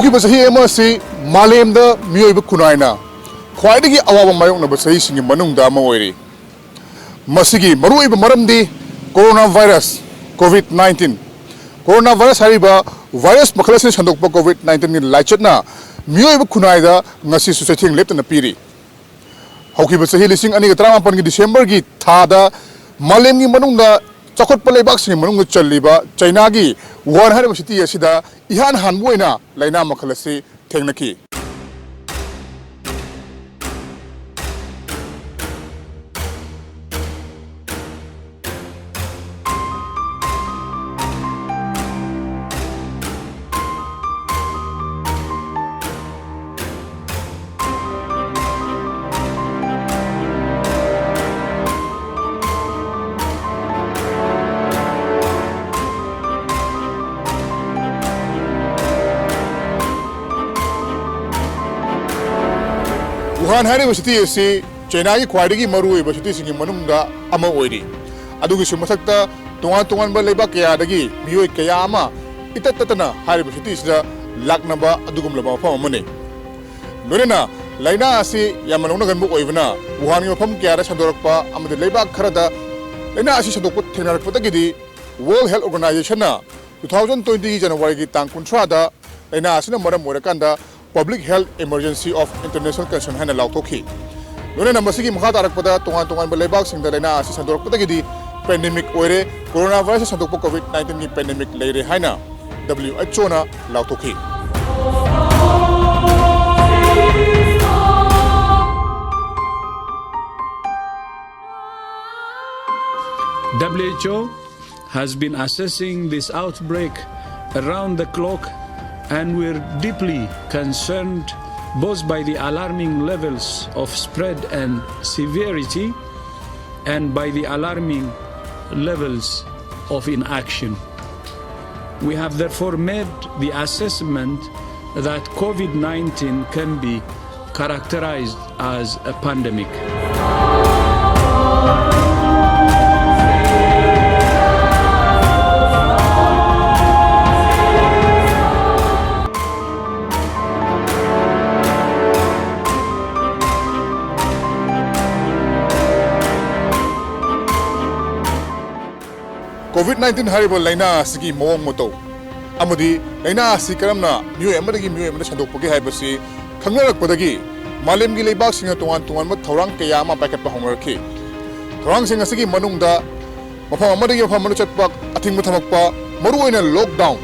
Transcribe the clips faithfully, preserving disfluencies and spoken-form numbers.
ꯍꯧꯈꯤꯕ ꯆꯍꯤ ꯑꯃ ꯑꯁꯤ ꯃꯥꯂꯦꯝꯗ ꯃꯤꯑꯣꯏꯕ ꯈꯨꯟꯅꯥꯏꯅ ꯈ꯭ꯋꯥꯏꯗꯒꯤ ꯑꯋꯥꯕ ꯃꯥꯌꯣꯛꯅꯕ ꯆꯍꯤꯁꯤꯡꯒꯤ ꯃꯅꯨꯡꯗ ꯑꯃ ꯑꯣꯏꯔꯤ꯫ ꯃꯁꯤꯒꯤ ꯃꯔꯨꯑꯣꯏꯕ ꯃꯔꯝꯗꯤ corona virus, COVID nineteen. Corona virus ꯍꯥꯏꯔꯤꯕ ꯚꯥꯏꯔꯁ ꯃꯈꯜ ꯑꯁꯤꯅ ꯁꯟꯗꯣꯛꯄ ꯀꯣꯚꯤꯗ ꯅꯥꯏꯟꯇꯤꯟꯒꯤ ꯂꯥꯏꯆꯠꯅ ꯃꯤꯑꯣꯏꯕ ꯈꯨꯟꯅꯥꯏꯗ ꯉꯁꯤꯁꯨ ꯆꯩꯊꯦꯡ ꯂꯦꯞꯇꯅ ꯄꯤꯔꯤ꯫ ꯍꯧꯈꯤꯕ ꯆꯍꯤ ꯂꯤꯁꯤꯡ ꯑꯅꯤꯒ ꯇꯔꯥꯃꯥꯄꯟꯒꯤ ꯗꯤꯁꯦꯝꯕꯔꯒꯤ ꯊꯥꯗ ꯃꯥꯂꯦꯝꯒꯤ ꯃꯅꯨꯡꯗ ꯆꯥꯎꯈꯠꯄ ꯂꯩꯕꯥꯛꯁꯤꯡꯒꯤ ꯃꯅꯨꯡꯗ ꯆꯜꯂꯤꯕ ꯆꯩꯅꯥꯒꯤ ꯋꯨꯍꯥꯟ ꯍꯥꯏꯔꯤꯕ ꯁꯤꯇꯤ ꯑꯁꯤꯗ ꯏꯍꯥꯟ ꯍꯥꯟꯕ ꯑꯣꯏꯅ ꯂꯥꯏꯅꯥ ꯃꯈꯜ ꯑꯁꯤ ꯊꯦꯡꯅꯈꯤ꯫ ꯋꯨꯍꯥꯟ ꯍꯥꯏꯔꯤꯕ ꯁꯤꯇꯤ ꯑꯁꯤ ꯆꯩꯅꯥꯒꯤ ꯈ꯭ꯋꯥꯏꯗꯒꯤ ꯃꯔꯨꯑꯣꯏꯕ ꯁꯤꯇꯤꯁꯤꯡꯒꯤ ꯃꯅꯨꯡꯗ ꯑꯃ ꯑꯣꯏꯔꯤ꯫ ꯑꯗꯨꯒꯤꯁꯨ ꯃꯊꯛꯇ ꯇꯣꯉꯥꯟ ꯇꯣꯉꯥꯟꯕ ꯂꯩꯕꯥꯛ ꯀꯌꯥꯗꯒꯤ ꯃꯤꯑꯣꯏ ꯀꯌꯥ ꯑꯃ ꯏꯇꯠ ꯇꯠꯇꯅ ꯍꯥꯏꯔꯤꯕ ꯁꯤꯇꯤꯁꯤꯗ ꯂꯥꯛꯅꯕ ꯑꯗꯨꯒꯨꯝꯂꯕ ꯃꯐꯝ ꯑꯃꯅꯤ꯫ ꯂꯣꯏꯅꯅ ꯂꯥꯏꯅꯥ ꯑꯁꯤ ꯌꯥꯝꯅ ꯂꯧꯅꯒꯟꯕ ꯑꯣꯏꯕꯅ ꯋꯨꯍꯥꯟꯒꯤ ꯃꯐꯝ ꯀꯌꯥꯗ ꯁꯟꯗꯣꯔꯛꯄ ꯑꯃꯗꯤ ꯂꯩꯕꯥꯛ ꯈꯔꯗ ꯂꯥꯏꯅꯥ ꯑꯁꯤ ꯁꯟꯗꯣꯛꯄ ꯊꯦꯡꯅꯔꯛꯄꯗꯒꯤꯗꯤ World Health Organizationꯅ two thousand twenty Januaryꯒꯤ ꯇꯥꯡ ꯀꯨꯟꯊ꯭ꯔꯥꯗ ꯂꯥꯏꯅꯥ ꯑꯁꯤꯅ ꯃꯔꯝ ꯑꯣꯏꯔꯀꯥꯟꯗ Public Health Emergency of International Concern ꯍꯥꯏꯅ ꯂꯥꯎꯊꯣꯛꯈꯤ꯫ ꯂꯣꯏꯅꯅ ꯃꯁꯤꯒꯤ ꯃꯈꯥ ꯇꯥꯔꯛꯄꯗ ꯇꯣꯉꯥꯟ ꯇꯣꯉꯥꯟꯕ ꯂꯩꯕꯥꯛꯁꯤꯡꯗ ꯂꯥꯏꯅꯥ ꯑꯁꯤ ꯁꯟꯗꯣꯔꯛꯄꯗꯒꯤꯗꯤ ꯄꯦꯟꯗꯦꯃꯤꯛ ꯑꯣꯏꯔꯦ꯫ ꯀꯣꯔꯣꯅꯥ ꯚꯥꯏꯔꯁ ꯁꯟꯗꯣꯛꯄ ꯀꯣꯚꯤꯗ ꯅꯥꯏꯟꯇꯤꯟꯒꯤ ꯄꯦꯟꯗꯦꯃꯤꯛ ꯂꯩꯔꯦ ꯍꯥꯏꯅ W H Oꯅ ꯂꯥꯎꯊꯣꯛꯈꯤ꯫ W H O has been assessing this outbreak around the clock, and we're deeply concerned both by the alarming levels of spread and severity and by the alarming levels of inaction. We have therefore made the assessment that COVID nineteen can be characterized as a pandemic. COVID nineteen ꯍꯥꯏꯔꯤꯕ ꯂꯥꯏꯅꯥ ꯑꯁꯤꯒꯤ ꯃꯑꯣꯡ ꯃꯇꯧ ꯑꯃꯗꯤ ꯂꯥꯏꯅꯥ ꯑꯁꯤ ꯀꯔꯝꯅ ꯃꯤꯑꯣꯏ ꯑꯃꯗꯒꯤ ꯃꯤꯑꯣꯏ ꯑꯃꯗ ꯁꯟꯗꯣꯛꯄꯒꯦ ꯍꯥꯏꯕꯁꯤ ꯈꯪꯅꯔꯛꯄꯗꯒꯤ ꯃꯥꯂꯦꯝꯒꯤ ꯂꯩꯕꯥꯛꯁꯤꯡꯅ ꯇꯣꯉꯥꯟ ꯇꯣꯉꯥꯟꯕ ꯊꯧꯔꯥꯡ ꯀꯌꯥ ꯑꯃ ꯄꯥꯏꯈꯠꯄ ꯍꯧꯅꯔꯛꯈꯤ꯫ ꯊꯧꯔꯥꯡꯁꯤꯡ ꯑꯁꯤꯒꯤ ꯃꯅꯨꯡꯗ ꯃꯐꯝ ꯑꯃꯗꯒꯤ ꯃꯐꯝ ꯑꯃꯗ ꯆꯠꯄ ꯑꯊꯤꯡꯕ ꯊꯝꯃꯛꯄ, ꯃꯔꯨꯑꯣꯏꯅ ꯂꯣꯛꯗꯥꯎꯟ,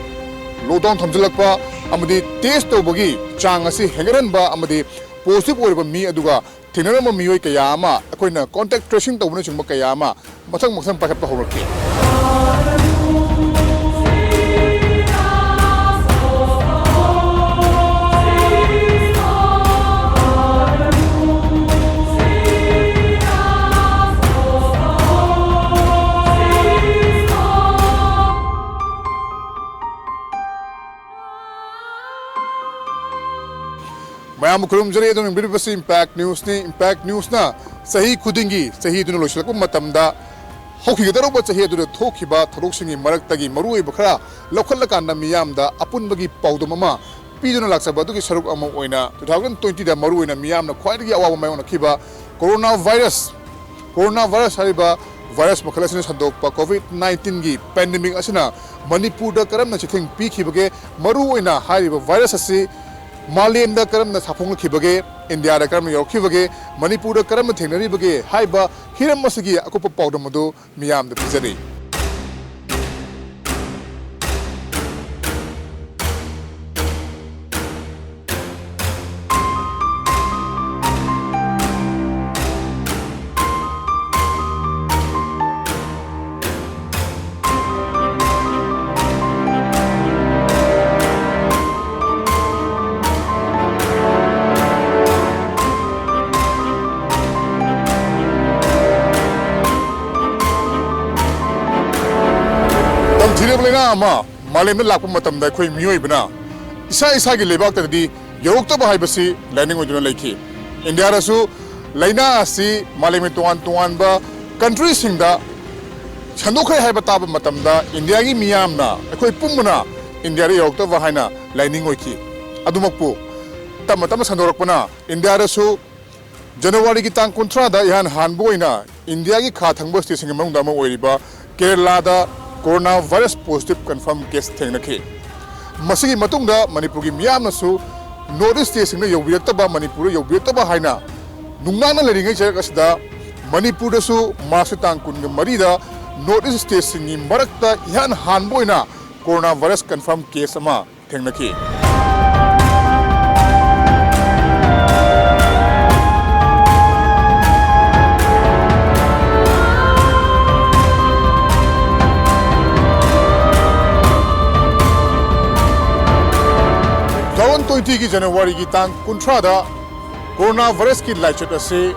ꯂꯣꯛꯗꯥꯎꯟ ꯊꯝꯖꯤꯜꯂꯛꯄ ꯑꯃꯗꯤ ꯇꯦꯁ ꯇꯧꯕꯒꯤ ꯆꯥꯡ ꯑꯁꯤ ꯍꯦꯟꯒꯠꯍꯟꯕ ꯑꯃꯗꯤ ꯄꯣꯖꯤꯇꯤꯚ ꯑꯣꯏꯔꯕ ꯃꯤ ꯑꯗꯨꯒ ꯊꯦꯡꯅꯔꯝꯕ ꯃꯤꯑꯣꯏ ꯀꯌꯥ ꯑꯃ ꯑꯩꯈꯣꯏꯅ ꯀꯣꯟꯇꯦꯛ ꯇ꯭ꯔꯦꯁꯤꯡ ꯇꯧꯕꯅꯆꯤꯡꯕ ꯀꯌꯥ ꯑꯃ ꯃꯊꯪ ꯃꯊꯪ ꯄꯥꯏꯈꯠꯄ ꯍꯧꯔꯛꯈꯤ꯫ ꯃꯌꯥꯝꯕꯨ ꯈꯨꯔꯨꯝꯖꯔꯤ꯫ ꯑꯗꯨꯝ ꯌꯦꯡꯕꯤꯔꯤꯕꯁꯤ ꯏꯝꯄꯦꯛ ꯅ꯭ꯌꯨꯁꯅꯤ꯫ ꯏꯝꯄꯦꯛ ꯅ꯭ꯌꯨꯁꯅ ꯆꯍꯤ ꯈꯨꯗꯤꯡꯒꯤ ꯆꯍꯤꯗꯨꯅ ꯂꯣꯏꯁꯤꯜꯂꯛꯄ ꯃꯇꯝꯗ ꯍꯧꯈꯤꯒꯗꯧꯔꯕ ꯆꯍꯤ ꯑꯗꯨꯗ ꯊꯣꯛꯈꯤꯕ ꯊꯧꯗꯣꯛꯁꯤꯡꯒꯤ ꯃꯔꯛꯇꯒꯤ ꯃꯔꯨꯑꯣꯏꯕ ꯈꯔ ꯂꯧꯈꯠꯂꯀꯥꯟꯗ ꯃꯤꯌꯥꯝꯗ ꯑꯄꯨꯟꯕꯒꯤ ꯄꯥꯎꯗꯝ ꯑꯃ ꯄꯤꯗꯨꯅ ꯂꯥꯛꯆꯕ ꯑꯗꯨꯒꯤ ꯁꯔꯨꯛ ꯑꯃ ꯑꯣꯏꯅ two thousand twenty ꯗ ꯃꯔꯨꯑꯣꯏꯅ ꯃꯤꯌꯥꯝꯅ ꯈ꯭ꯋꯥꯏꯗꯒꯤ ꯑꯋꯥꯕ ꯃꯥꯌꯣꯛꯅꯈꯤꯕ ꯀꯣꯔꯣꯅꯥ ꯚꯥꯏꯔꯁ, ꯀꯣꯔꯣꯅꯥ ꯚꯥꯏꯔꯁ ꯍꯥꯏꯔꯤꯕ ꯚꯥꯏꯔꯁ ꯃꯈꯜ ꯑꯁꯤꯅ ꯁꯟꯗꯣꯛꯄ ꯀꯣꯚꯤꯗ ꯅꯥꯏꯟꯇꯤꯟꯒꯤ ꯄꯦꯟꯗꯦꯃꯤꯛ ꯑꯁꯤꯅ ꯃꯅꯤꯄꯨꯔꯗ ꯀꯔꯝꯅ ꯆꯩꯊꯦꯡ ꯄꯤꯈꯤꯕꯒꯦ? ꯃꯔꯨꯑꯣꯏꯅ ꯍꯥꯏꯔꯤꯕ ꯚꯥꯏꯔꯁ ꯑꯁꯤ ꯃꯥꯂꯦꯝꯗ ꯀꯔꯝꯅ ꯁꯥꯐꯣꯡꯂꯛꯈꯤꯕꯒꯦ? ꯏꯟꯗꯤꯌꯥꯗ ꯀꯔꯝꯅ ꯌꯧꯔꯛꯈꯤꯕꯒꯦ? ꯃꯅꯤꯄꯨꯔꯗ ꯀꯔꯝꯅ ꯊꯦꯡꯅꯔꯤꯕꯒꯦ? ꯍꯥꯏꯕ ꯍꯤꯔꯝ ꯑꯁꯤꯒꯤ ꯑꯀꯨꯞꯄ ꯄꯥꯎꯗꯝ ꯑꯗꯨ ꯃꯤꯌꯥꯝꯗ ꯄꯤꯖꯔꯤ꯫ ꯇꯝꯊꯤꯔꯕ ꯂꯥꯏꯅꯥ ꯑꯃ ꯃꯥꯂꯦꯝꯗ ꯂꯥꯛꯄ ꯃꯇꯝꯗ ꯑꯩꯈꯣꯏ ꯃꯤꯑꯣꯏꯕꯅ ꯏꯁꯥ ꯏꯁꯥꯒꯤ ꯂꯩꯕꯥꯛꯇꯗꯤ ꯌꯧꯔꯛꯇꯕ ꯍꯥꯏꯕꯁꯤ ꯂꯥꯏꯅꯤꯡ ꯑꯣꯏꯗꯨꯅ ꯂꯩꯈꯤ꯫ ꯏꯟꯗꯤꯌꯥꯗꯁꯨ ꯂꯥꯏꯅꯥ ꯑꯁꯤ ꯃꯥꯂꯦꯝꯒꯤ ꯇꯣꯉꯥꯟ ꯇꯣꯉꯥꯟꯕ ꯀꯟꯇ꯭ꯔꯤꯁꯤꯡꯗ ꯁꯟꯗꯣꯛꯈ꯭ꯔꯦ ꯍꯥꯏꯕ ꯇꯥꯕ ꯃꯇꯝꯗ ꯏꯟꯗꯤꯌꯥꯒꯤ ꯃꯤꯌꯥꯝꯅ, ꯑꯩꯈꯣꯏ ꯄꯨꯝꯕꯅ ꯏꯟꯗꯤꯌꯥꯗ ꯌꯧꯔꯛꯇꯕ ꯍꯥꯏꯅ ꯂꯥꯏꯅꯤꯡ ꯑꯣꯏꯈꯤ꯫ ꯑꯗꯨꯃꯛꯄꯨ ꯇꯞꯅ ꯇꯞꯅ ꯁꯟꯗꯣꯔꯛꯄꯅ ꯏꯟꯗꯤꯌꯥꯗꯁꯨ ꯖꯅꯋꯥꯔꯤꯒꯤ ꯇꯥꯡ ꯀꯨꯟꯊ꯭ꯔꯥꯗ ꯏꯍꯥꯟ ꯍꯥꯟꯕ ꯑꯣꯏꯅ ꯏꯟꯗꯤꯌꯥꯒꯤ ꯈꯥ ꯊꯪꯕ ꯁ꯭ꯇꯦꯠꯁꯤꯡꯒꯤ ꯃꯅꯨꯡꯗ ꯑꯃ ꯑꯣꯏꯔꯤꯕ ꯀꯦꯔꯂꯥꯗ corona virus positive confirm case ꯊꯦꯡꯅꯈꯤ꯫ ꯃꯁꯤꯒꯤ ꯃꯇꯨꯡꯗ ꯃꯅꯤꯄꯨꯔꯒꯤ ꯃꯤꯌꯥꯝꯅꯁꯨ ꯅꯣꯔꯠ ꯏꯁ ꯁ꯭ꯇꯦꯠꯁꯤꯡꯗ ꯌꯧꯕꯤꯔꯛꯇꯕ, ꯃꯅꯤꯄꯨꯔꯗ ꯌꯧꯕꯤꯔꯛꯇꯕ ꯍꯥꯏꯅ ꯅꯨꯡꯅꯥꯡꯅ ꯂꯩꯔꯤꯉꯩ ꯆꯩꯔꯛ ꯑꯁꯤꯗ ꯃꯅꯤꯄꯨꯔꯗꯁꯨ ꯃꯥꯔꯆꯀꯤ ꯇꯥꯡ ꯀꯨꯟꯒ ꯃꯔꯤꯗ ꯅꯣꯔꯠ ꯏꯁ ꯁ꯭ꯇꯦꯠꯁꯤꯡꯒꯤ ꯃꯔꯛꯇ ꯏꯍꯥꯟ ꯍꯥꯟꯕ ꯑꯣꯏꯅ ꯀꯣꯔꯣꯅꯥ ꯚꯥꯏꯔꯁ ꯀꯟꯐꯥꯔꯝ ꯀꯦꯁ ꯑꯃ ꯊꯦꯡꯅꯈꯤ꯫ ꯇꯨ ꯊꯥꯎꯖꯟ ꯇ꯭ꯋꯦꯟꯇꯤꯒꯤ ꯖꯅꯋꯥꯔꯤꯒꯤ ꯇꯥꯡ ꯀꯨꯟꯊ꯭ꯔꯥꯗ ꯀꯣꯔꯣꯅꯥ ꯚꯥꯏꯔꯁꯀꯤ ꯂꯥꯏꯆꯠ ꯑꯁꯤ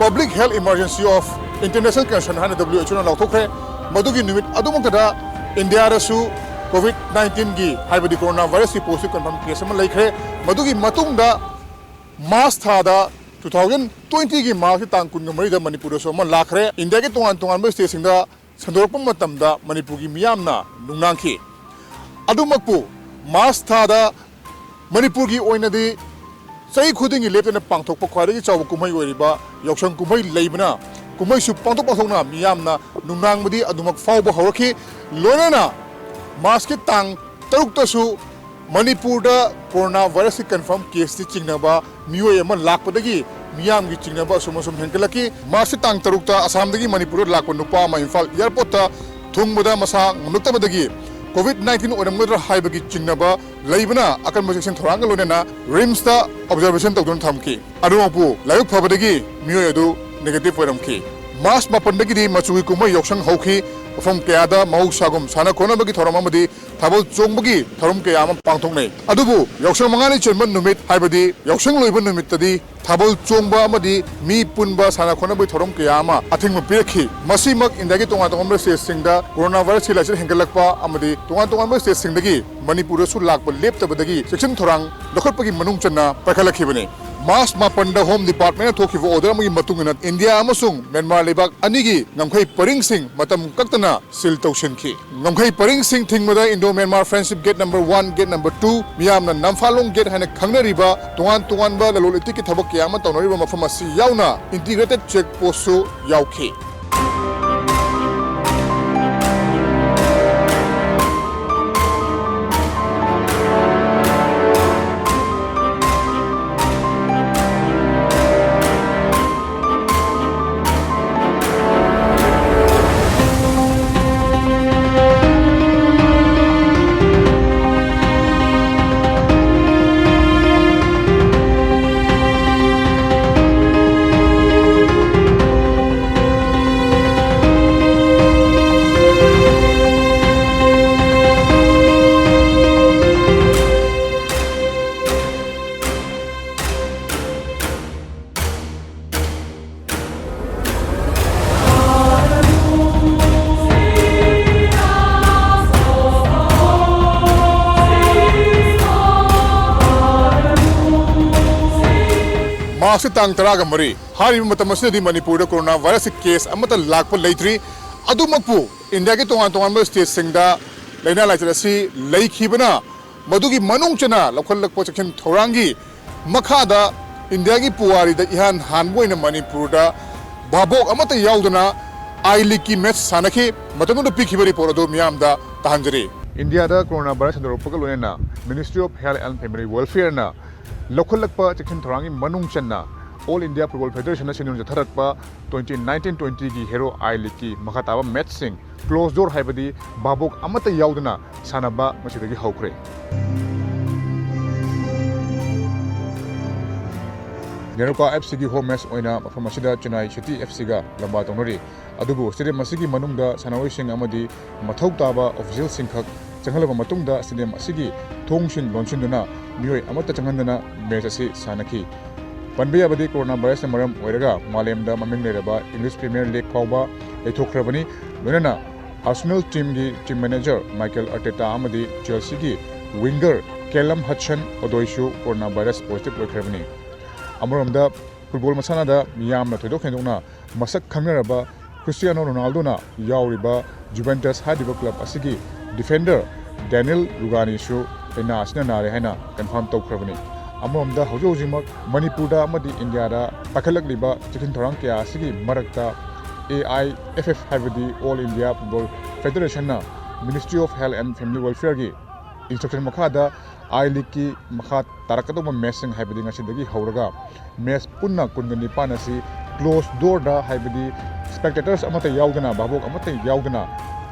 Public Health Emergency of International Concern ꯍꯥꯏꯅ W H O ꯅ ꯂꯥꯎꯊꯣꯛꯈ꯭ꯔꯦ꯫ ꯃꯗꯨꯒꯤ ꯅꯨꯃꯤꯠ ꯑꯗꯨꯃꯛꯇꯗ ꯏꯟꯗꯤꯌꯥꯗꯁꯨ ꯀꯣꯚꯤꯗ ꯅꯥꯏꯟꯇꯤꯟꯒꯤ, ꯍꯥꯏꯕꯗꯤ ꯀꯣꯔꯣꯅꯥ ꯚꯥꯏꯔꯁꯀꯤ ꯄꯣꯖꯤꯇꯤꯚ ꯀꯟꯐꯥꯔꯝ ꯀꯦꯁ ꯑꯃ ꯂꯩꯈ꯭ꯔꯦ꯫ ꯃꯗꯨꯒꯤ ꯃꯇꯨꯡꯗ ꯃꯥꯔꯆ ꯊꯥꯗ, ꯇꯨ ꯊꯥꯎꯖꯟ ꯇ꯭ꯋꯦꯟꯇꯤꯒꯤ ꯃꯥꯔꯆꯀꯤ ꯇꯥꯡ ꯀꯨꯟꯒ ꯃꯔꯤꯗ ꯃꯅꯤꯄꯨꯔꯗꯁꯨ ꯑꯃ ꯂꯥꯛꯈ꯭ꯔꯦ꯫ ꯏꯟꯗꯤꯌꯥꯒꯤ ꯇꯣꯉꯥꯟ ꯇꯣꯉꯥꯟꯕ ꯁ꯭ꯇꯦꯠꯁꯤꯡꯗ ꯁꯟꯗꯣꯔꯛꯄ ꯃꯇꯝꯗ ꯃꯅꯤꯄꯨꯔꯒꯤ ꯃꯤꯌꯥꯝꯅ ꯅꯨꯡꯅꯥꯡꯈꯤ꯫ ꯑꯗꯨꯃꯛꯄꯨ ꯃꯥꯔꯆ ꯊꯥꯗ ꯃꯅꯤꯄꯨꯔꯒꯤ ꯑꯣꯏꯅꯗꯤ ꯆꯍꯤ ꯈꯨꯗꯤꯡꯒꯤ ꯂꯦꯞꯇꯅ ꯄꯥꯡꯊꯣꯛꯄ ꯈ꯭ꯋꯥꯏꯗꯒꯤ ꯆꯥꯎꯕ ꯀꯨꯝꯍꯩ ꯑꯣꯏꯔꯤꯕ ꯌꯥꯎꯁꯪ ꯀꯨꯝꯍꯩ ꯂꯩꯕꯅ, ꯀꯨꯝꯍꯩꯁꯨ ꯄꯥꯡꯊꯣꯛ ꯄꯥꯡꯊꯣꯛꯅ ꯃꯤꯌꯥꯝꯅ ꯅꯨꯡꯅꯥꯡꯕꯗꯤ ꯑꯗꯨꯃꯛ ꯐꯥꯎꯕ ꯍꯧꯔꯛꯈꯤ꯫ ꯂꯣꯏꯅꯅ ꯃꯥꯔꯆꯀꯤ ꯇꯥꯡ ꯇꯔꯨꯛꯇꯁꯨ ꯃꯅꯤꯄꯨꯔꯗ ꯀꯣꯔꯣꯅꯥ ꯚꯥꯏꯔꯁꯀꯤ ꯀꯟꯐꯥꯔꯝ ꯀꯦꯁꯇꯤ ꯆꯤꯡꯅꯕ ꯃꯤꯑꯣꯏ ꯑꯃ ꯂꯥꯛꯄꯗꯒꯤ ꯃꯤꯌꯥꯝꯒꯤ ꯆꯤꯡꯅꯕ ꯑꯁꯨꯝ ꯑꯁꯨꯝ ꯍꯦꯟꯒꯠꯂꯛꯈꯤ꯫ ꯃꯥꯔꯆꯀꯤ ꯇꯥꯡ ꯇꯔꯨꯛꯇ ꯑꯁꯥꯝꯗꯒꯤ ꯃꯅꯤꯄꯨꯔꯗ ꯂꯥꯛꯄ ꯅꯨꯄꯥ ꯑꯃ ꯏꯝꯐꯥꯜ ꯑꯦꯌꯔꯄꯣꯔꯠꯇ ꯊꯨꯡꯕꯗ ꯃꯁꯥ ꯉꯝꯂꯛꯇꯕꯗꯒꯤ ꯀꯣꯚꯤꯗ ꯅꯥꯏꯟꯇꯤꯟ ꯑꯣꯏꯔꯝꯒꯗ꯭ꯔꯥ ꯍꯥꯏꯕꯒꯤ ꯆꯤꯡꯅꯕ ꯂꯩꯕꯅ ꯑꯀꯟꯕ ꯆꯦꯛꯁꯤꯟ ꯊꯧꯔꯥꯡꯒ ꯂꯣꯏꯅꯅ ꯔꯤꯝꯁꯇ ꯑꯣꯕꯖꯥꯔꯕꯦꯁꯟ ꯇꯧꯗꯨꯅ ꯊꯝꯈꯤ꯫ ꯑꯗꯨꯃꯛꯄꯨ ꯂꯥꯏꯕꯛ ꯐꯕꯗꯒꯤ ꯃꯤꯑꯣꯏ ꯑꯗꯨ ꯅꯦꯒꯦꯇꯤꯚ ꯑꯣꯏꯔꯝꯈꯤ꯫ ꯃꯥꯔꯆ ꯃꯥꯄꯟꯗꯒꯤꯗꯤ ꯃꯆꯨꯒꯤ ꯀꯨꯝꯍꯩ ꯌꯥꯎꯁꯪ ꯍꯧꯈꯤ꯫ ꯃꯐꯝ ꯀꯌꯥꯗ ꯃꯍꯧꯁꯥꯒꯨꯝ ꯁꯥꯟꯅ ꯈꯣꯠꯅꯕꯒꯤ ꯊꯧꯔꯝ ꯑꯃꯗꯤ ꯊꯥꯕꯜ ꯆꯣꯡꯕꯒꯤ ꯊꯧꯔꯝ ꯀꯌꯥ ꯑꯃ ꯄꯥꯡꯊꯣꯛꯅꯩ꯫ ꯑꯗꯨꯕꯨ ꯌꯥꯎꯁꯪ ꯃꯉꯥꯅꯤ ꯆꯟꯕ ꯅꯨꯃꯤꯠ, ꯍꯥꯏꯕꯗꯤ ꯌꯥꯎꯁꯪ ꯂꯣꯏꯕ ꯅꯨꯃꯤꯠꯇꯗꯤ ꯊꯥꯕꯜ ꯆꯣꯡꯕ ꯑꯃꯗꯤ ꯃꯤ ꯄꯨꯟꯕ, ꯁꯥꯟꯅ ꯈꯣꯠꯅꯕꯒꯤ ꯊꯧꯔꯝ ꯀꯌꯥ ꯑꯃ ꯑꯊꯤꯡꯕ ꯄꯤꯔꯛꯈꯤ꯫ ꯃꯁꯤꯃꯛ ꯏꯟꯗꯤꯌꯥꯒꯤ ꯇꯣꯉꯥꯟ ꯇꯣꯉꯥꯟꯕ ꯁ꯭ꯇꯦꯠꯁꯤꯡꯗ ꯀꯣꯔꯣꯅꯥ ꯚꯥꯏꯔꯁꯀꯤ ꯂꯥꯏꯆꯠ ꯍꯦꯟꯒꯠꯂꯛꯄ ꯑꯃꯗꯤ ꯇꯣꯉꯥꯟ ꯇꯣꯉꯥꯟꯕ ꯁ꯭ꯇꯦꯠꯁꯤꯡꯗꯒꯤ ꯃꯅꯤꯄꯨꯔꯗꯁꯨ ꯂꯥꯛꯄ ꯂꯦꯞꯇꯕꯗꯒꯤ ꯆꯦꯛꯁꯤꯟ ꯊꯧꯔꯥꯡ ꯂꯧꯈꯠꯄꯒꯤ ꯃꯅꯨꯡ ꯆꯟꯅ ꯄꯥꯏꯈꯠꯂꯛꯈꯤꯕꯅꯤ꯫ ꯃꯥꯔꯆ ꯃꯥꯄꯟꯗ ꯍꯣꯝ ꯗꯤꯄꯥꯔꯠꯃꯦꯟꯅ ꯊꯣꯛꯈꯤꯕ ꯑꯣꯔꯗꯔ ꯑꯃꯒꯤ ꯃꯇꯨꯡ ꯏꯟꯅ ꯏꯟꯗꯤꯌꯥ ꯑꯃꯁꯨꯡ ꯃ꯭ꯌꯥꯟꯃꯥꯔ ꯂꯩꯕꯥꯛ ꯑꯅꯤꯒꯤ ꯉꯝꯈꯩ ꯄꯔꯤꯡꯁꯤꯡ ꯃꯇꯝ ꯀꯛꯇꯅ ꯁꯤꯜ ꯇꯧꯁꯤꯟꯈꯤ꯫ ꯉꯝꯈꯩ ꯄꯔꯤꯡꯁꯤꯡ ꯊꯤꯡꯕꯗ Indo Myanmar friendship gate number one, gate number two, ꯃꯤꯌꯥꯝꯅ ꯅꯝꯐꯥꯂꯣꯡ ꯒꯦꯠ ꯍꯥꯏꯅ ꯈꯪꯅꯔꯤꯕ ꯇꯣꯉꯥꯟ ꯇꯣꯉꯥꯟꯕ ꯂꯂꯣꯟ ꯏꯇꯤꯛꯀꯤ ꯊꯕꯛ ꯀꯌꯥ ꯑꯃ ꯇꯧꯅꯔꯤꯕ ꯃꯐꯝ ꯑꯁꯤ ꯌꯥꯎꯅ ꯏꯟꯇꯤꯒ꯭ꯔꯦꯇꯦꯗ ꯆꯦꯛ ꯄꯣꯁꯁꯨ ꯌꯥꯎꯈꯤ꯫ ꯃꯥꯔꯆꯀꯤ ꯇꯥꯡ ꯇꯔꯥꯒ ꯃꯔꯤ꯫ ꯍꯥꯏꯔꯤꯕ ꯃꯇꯝ ꯑꯁꯤꯗꯗꯤ ꯃꯅꯤꯄꯨꯔꯗ ꯀꯣꯔꯣꯅꯥ ꯚꯥꯏꯔꯁꯀꯤ ꯀꯦꯁ ꯑꯃꯠꯇ ꯂꯥꯛꯄ ꯂꯩꯇ꯭ꯔꯤ꯫ ꯑꯗꯨꯃꯛꯄꯨ ꯏꯟꯗꯤꯌꯥꯒꯤ ꯇꯣꯉꯥꯟ ꯇꯣꯉꯥꯟꯕ ꯁ꯭ꯇꯦꯠꯁꯤꯡꯗ ꯂꯥꯏꯅꯥ ꯂꯥꯏꯆꯠ ꯑꯁꯤ ꯂꯩꯈꯤꯕꯅ, ꯃꯗꯨꯒꯤ ꯃꯅꯨꯡ ꯆꯟꯅ ꯂꯧꯈꯠꯂꯛꯄ ꯆꯦꯛꯁꯤꯟ ꯊꯧꯔꯥꯡꯒꯤ ꯃꯈꯥꯗ ꯏꯟꯗꯤꯌꯥꯒꯤ ꯄꯨꯋꯥꯔꯤꯗ ꯏꯍꯥꯟ ꯍꯥꯟꯕ ꯑꯣꯏꯅ ꯃꯅꯤꯄꯨꯔꯗ ꯚꯥꯕꯣꯛ ꯑꯃꯠꯇ ꯌꯥꯎꯗꯅ ꯑꯥꯏ ꯂꯤꯒꯀꯤ ꯃꯦꯠꯆ ꯁꯥꯟꯅꯈꯤ꯫ ꯃꯇꯝꯗꯨꯗ ꯄꯤꯈꯤꯕ ꯔꯤꯄꯣꯔꯠ ꯑꯗꯨ ꯃꯤꯌꯥꯝꯗ ꯇꯥꯍꯟꯖꯔꯤ꯫ ꯏꯟꯗꯤꯌꯥꯗ ꯀꯣꯔꯣꯅꯥ ꯚꯥꯏꯔꯁ ꯁꯟꯗꯣꯔꯛꯄꯒ ꯂꯣꯏꯅꯅ Ministry of Health and Family Welfareꯅ ꯂꯧꯈꯠꯂꯛꯄ ꯆꯦꯛꯁꯤꯟ ꯊꯧꯔꯥꯡꯒꯤ ꯃꯅꯨꯡ ꯆꯟꯅ All India Football Federationꯅ ꯁꯦꯟꯗꯨꯅ ꯆꯠꯊꯔꯛꯄ twenty nineteen twentyꯒꯤ Hero I Leagueꯀꯤ ꯃꯈꯥ ꯇꯥꯕ ꯃꯦꯠꯆꯁꯤꯡ closed door, ꯍꯥꯏꯕꯗꯤ ꯚꯥꯕꯣꯛ ꯑꯃꯠꯇ ꯌꯥꯎꯗꯅ ꯁꯥꯟꯅꯕ ꯉꯁꯤꯗꯒꯤ ꯍꯧꯈ꯭ꯔꯦ꯫ ꯅꯦꯔꯣꯀꯥ ꯑꯦꯐ ꯁꯤꯒꯤ ꯍꯣꯝ ꯃꯦꯠꯆ ꯑꯣꯏꯅ ꯃꯐꯝ ꯑꯁꯤꯗ ꯆꯦꯟꯅꯥꯏ ꯁꯤꯇꯤ ꯑꯦꯐ ꯁꯤꯒ ꯂꯝꯕꯥ ꯇꯧꯅꯔꯤ꯫ ꯑꯗꯨꯕꯨ ꯁ꯭ꯇꯦꯗꯤꯌꯝ ꯑꯁꯤꯒꯤ ꯃꯅꯨꯡꯗ ꯁꯥꯟꯅꯔꯣꯏꯁꯤꯡ ꯑꯃꯗꯤ ꯃꯊꯧ ꯇꯥꯕ ꯑꯣꯐꯤꯁꯤꯌꯦꯜꯁꯤꯡꯈꯛ ꯆꯪꯍꯜꯂꯕ ꯃꯇꯨꯡꯗ ꯁ꯭ꯇꯦꯗꯤꯌꯝ ꯑꯁꯤꯒꯤ ꯊꯣꯡꯁꯤꯡ ꯂꯣꯟꯁꯤꯟꯗꯨꯅ ꯃꯤꯑꯣꯏ ꯑꯃꯠꯇ ꯆꯪꯍꯟꯗꯅ ꯃꯦꯆ ꯑꯁꯤ ꯁꯥꯟꯅꯈꯤ꯫ ꯄꯟꯕ ꯌꯥꯕꯗꯤ, ꯀꯣꯔꯣꯅꯥ ꯚꯥꯏꯔꯁꯅ ꯃꯔꯝ ꯑꯣꯏꯔꯒ ꯃꯥꯂꯦꯝꯗ ꯃꯃꯤꯡ ꯂꯩꯔꯕ ꯏꯪꯂꯤꯁ ꯄ꯭ꯔꯤꯃꯤꯌꯔ ꯂꯤꯒ ꯐꯥꯎꯕ ꯌꯩꯊꯣꯛꯈ꯭ꯔꯕꯅꯤ꯫ ꯂꯣꯏꯅꯅ ꯑꯥꯔꯁꯦꯅꯦꯜ ꯇꯤꯝꯒꯤ ꯇꯤꯝ ꯃꯦꯅꯦꯖꯔ ꯃꯥꯏꯀꯦꯜ ꯑꯔꯇꯦꯇꯥ ꯑꯃꯗꯤ ꯆꯦꯜꯁꯤꯒꯤ ꯋꯤꯡꯒꯔ ꯀꯦꯂꯝ ꯍꯠꯁꯟ ꯑꯣꯗꯣꯏꯁꯨ ꯀꯣꯔꯣꯅꯥ ꯚꯥꯏꯔꯁ ꯄꯣꯖꯤꯇꯤꯚ ꯑꯣꯏꯈ꯭ꯔꯕꯅꯤ꯫ ꯑꯃꯔꯣꯝꯗ, ꯐꯨꯠꯕꯣꯜ ꯃꯁꯥꯟꯅꯗ ꯃꯤꯌꯥꯝꯅ ꯊꯣꯏꯗꯣꯛ ꯍꯦꯟꯗꯣꯛꯅ ꯃꯁꯛ ꯈꯪꯅꯔꯕ ꯈ꯭ꯔꯤꯁꯇꯤꯌꯥꯅꯣ ꯔꯣꯅꯥꯜꯗꯣꯅ ꯌꯥꯎꯔꯤꯕ ꯖꯨꯚꯦꯟꯇꯁ ꯍꯥꯏꯔꯤꯕ ꯀ꯭ꯂꯕ ꯑꯁꯤꯒꯤ ꯗꯤꯐꯦꯟꯗꯔ ꯗꯦꯅꯤꯜ ꯔꯨꯒꯥꯅꯤꯁꯨ ꯂꯥꯏꯅꯥ ꯑꯁꯤꯅ ꯅꯥꯔꯦ ꯍꯥꯏꯅ ꯀꯟꯐꯥꯔꯝ ꯇꯧꯈ꯭ꯔꯕꯅꯤ꯫ ꯑꯃꯔꯣꯝꯗ, ꯍꯧꯖꯤꯛ ꯍꯧꯖꯤꯛꯃꯛ ꯃꯅꯤꯄꯨꯔꯗ ꯑꯃꯗꯤ ꯏꯟꯗꯤꯌꯥꯗ ꯄꯥꯏꯈꯠꯂꯛꯂꯤꯕ ꯆꯦꯛꯁꯤꯟ ꯊꯧꯔꯥꯡ ꯀꯌꯥ ꯑꯁꯤꯒꯤ ꯃꯔꯛꯇ, ꯑꯦ ꯑꯥꯏ ꯑꯦꯐ ꯑꯦꯐ ꯍꯥꯏꯕꯗꯤ All India Football Federationꯅ Ministry of Health and Family Welfareꯒꯤ instruction ꯃꯈꯥꯗ ꯑꯥꯏ ꯂꯤꯒꯀꯤ ꯃꯈꯥ ꯇꯥꯔꯛꯀꯗꯧꯕ ꯃꯦꯠꯆꯁꯤꯡ, ꯍꯥꯏꯕꯗꯤ ꯉꯁꯤꯗꯒꯤ ꯍꯧꯔꯒ ꯃꯦꯠꯆ ꯄꯨꯟꯅ ꯀꯨꯟꯒ ꯅꯤꯄꯥꯟ ꯑꯁꯤ closed doorꯗ, ꯍꯥꯏꯕꯗꯤ spectators ꯑꯃꯠꯇ ꯌꯥꯎꯗꯅ, ꯚꯥꯕꯣꯛ ꯑꯃꯠꯇ ꯌꯥꯎꯗꯅ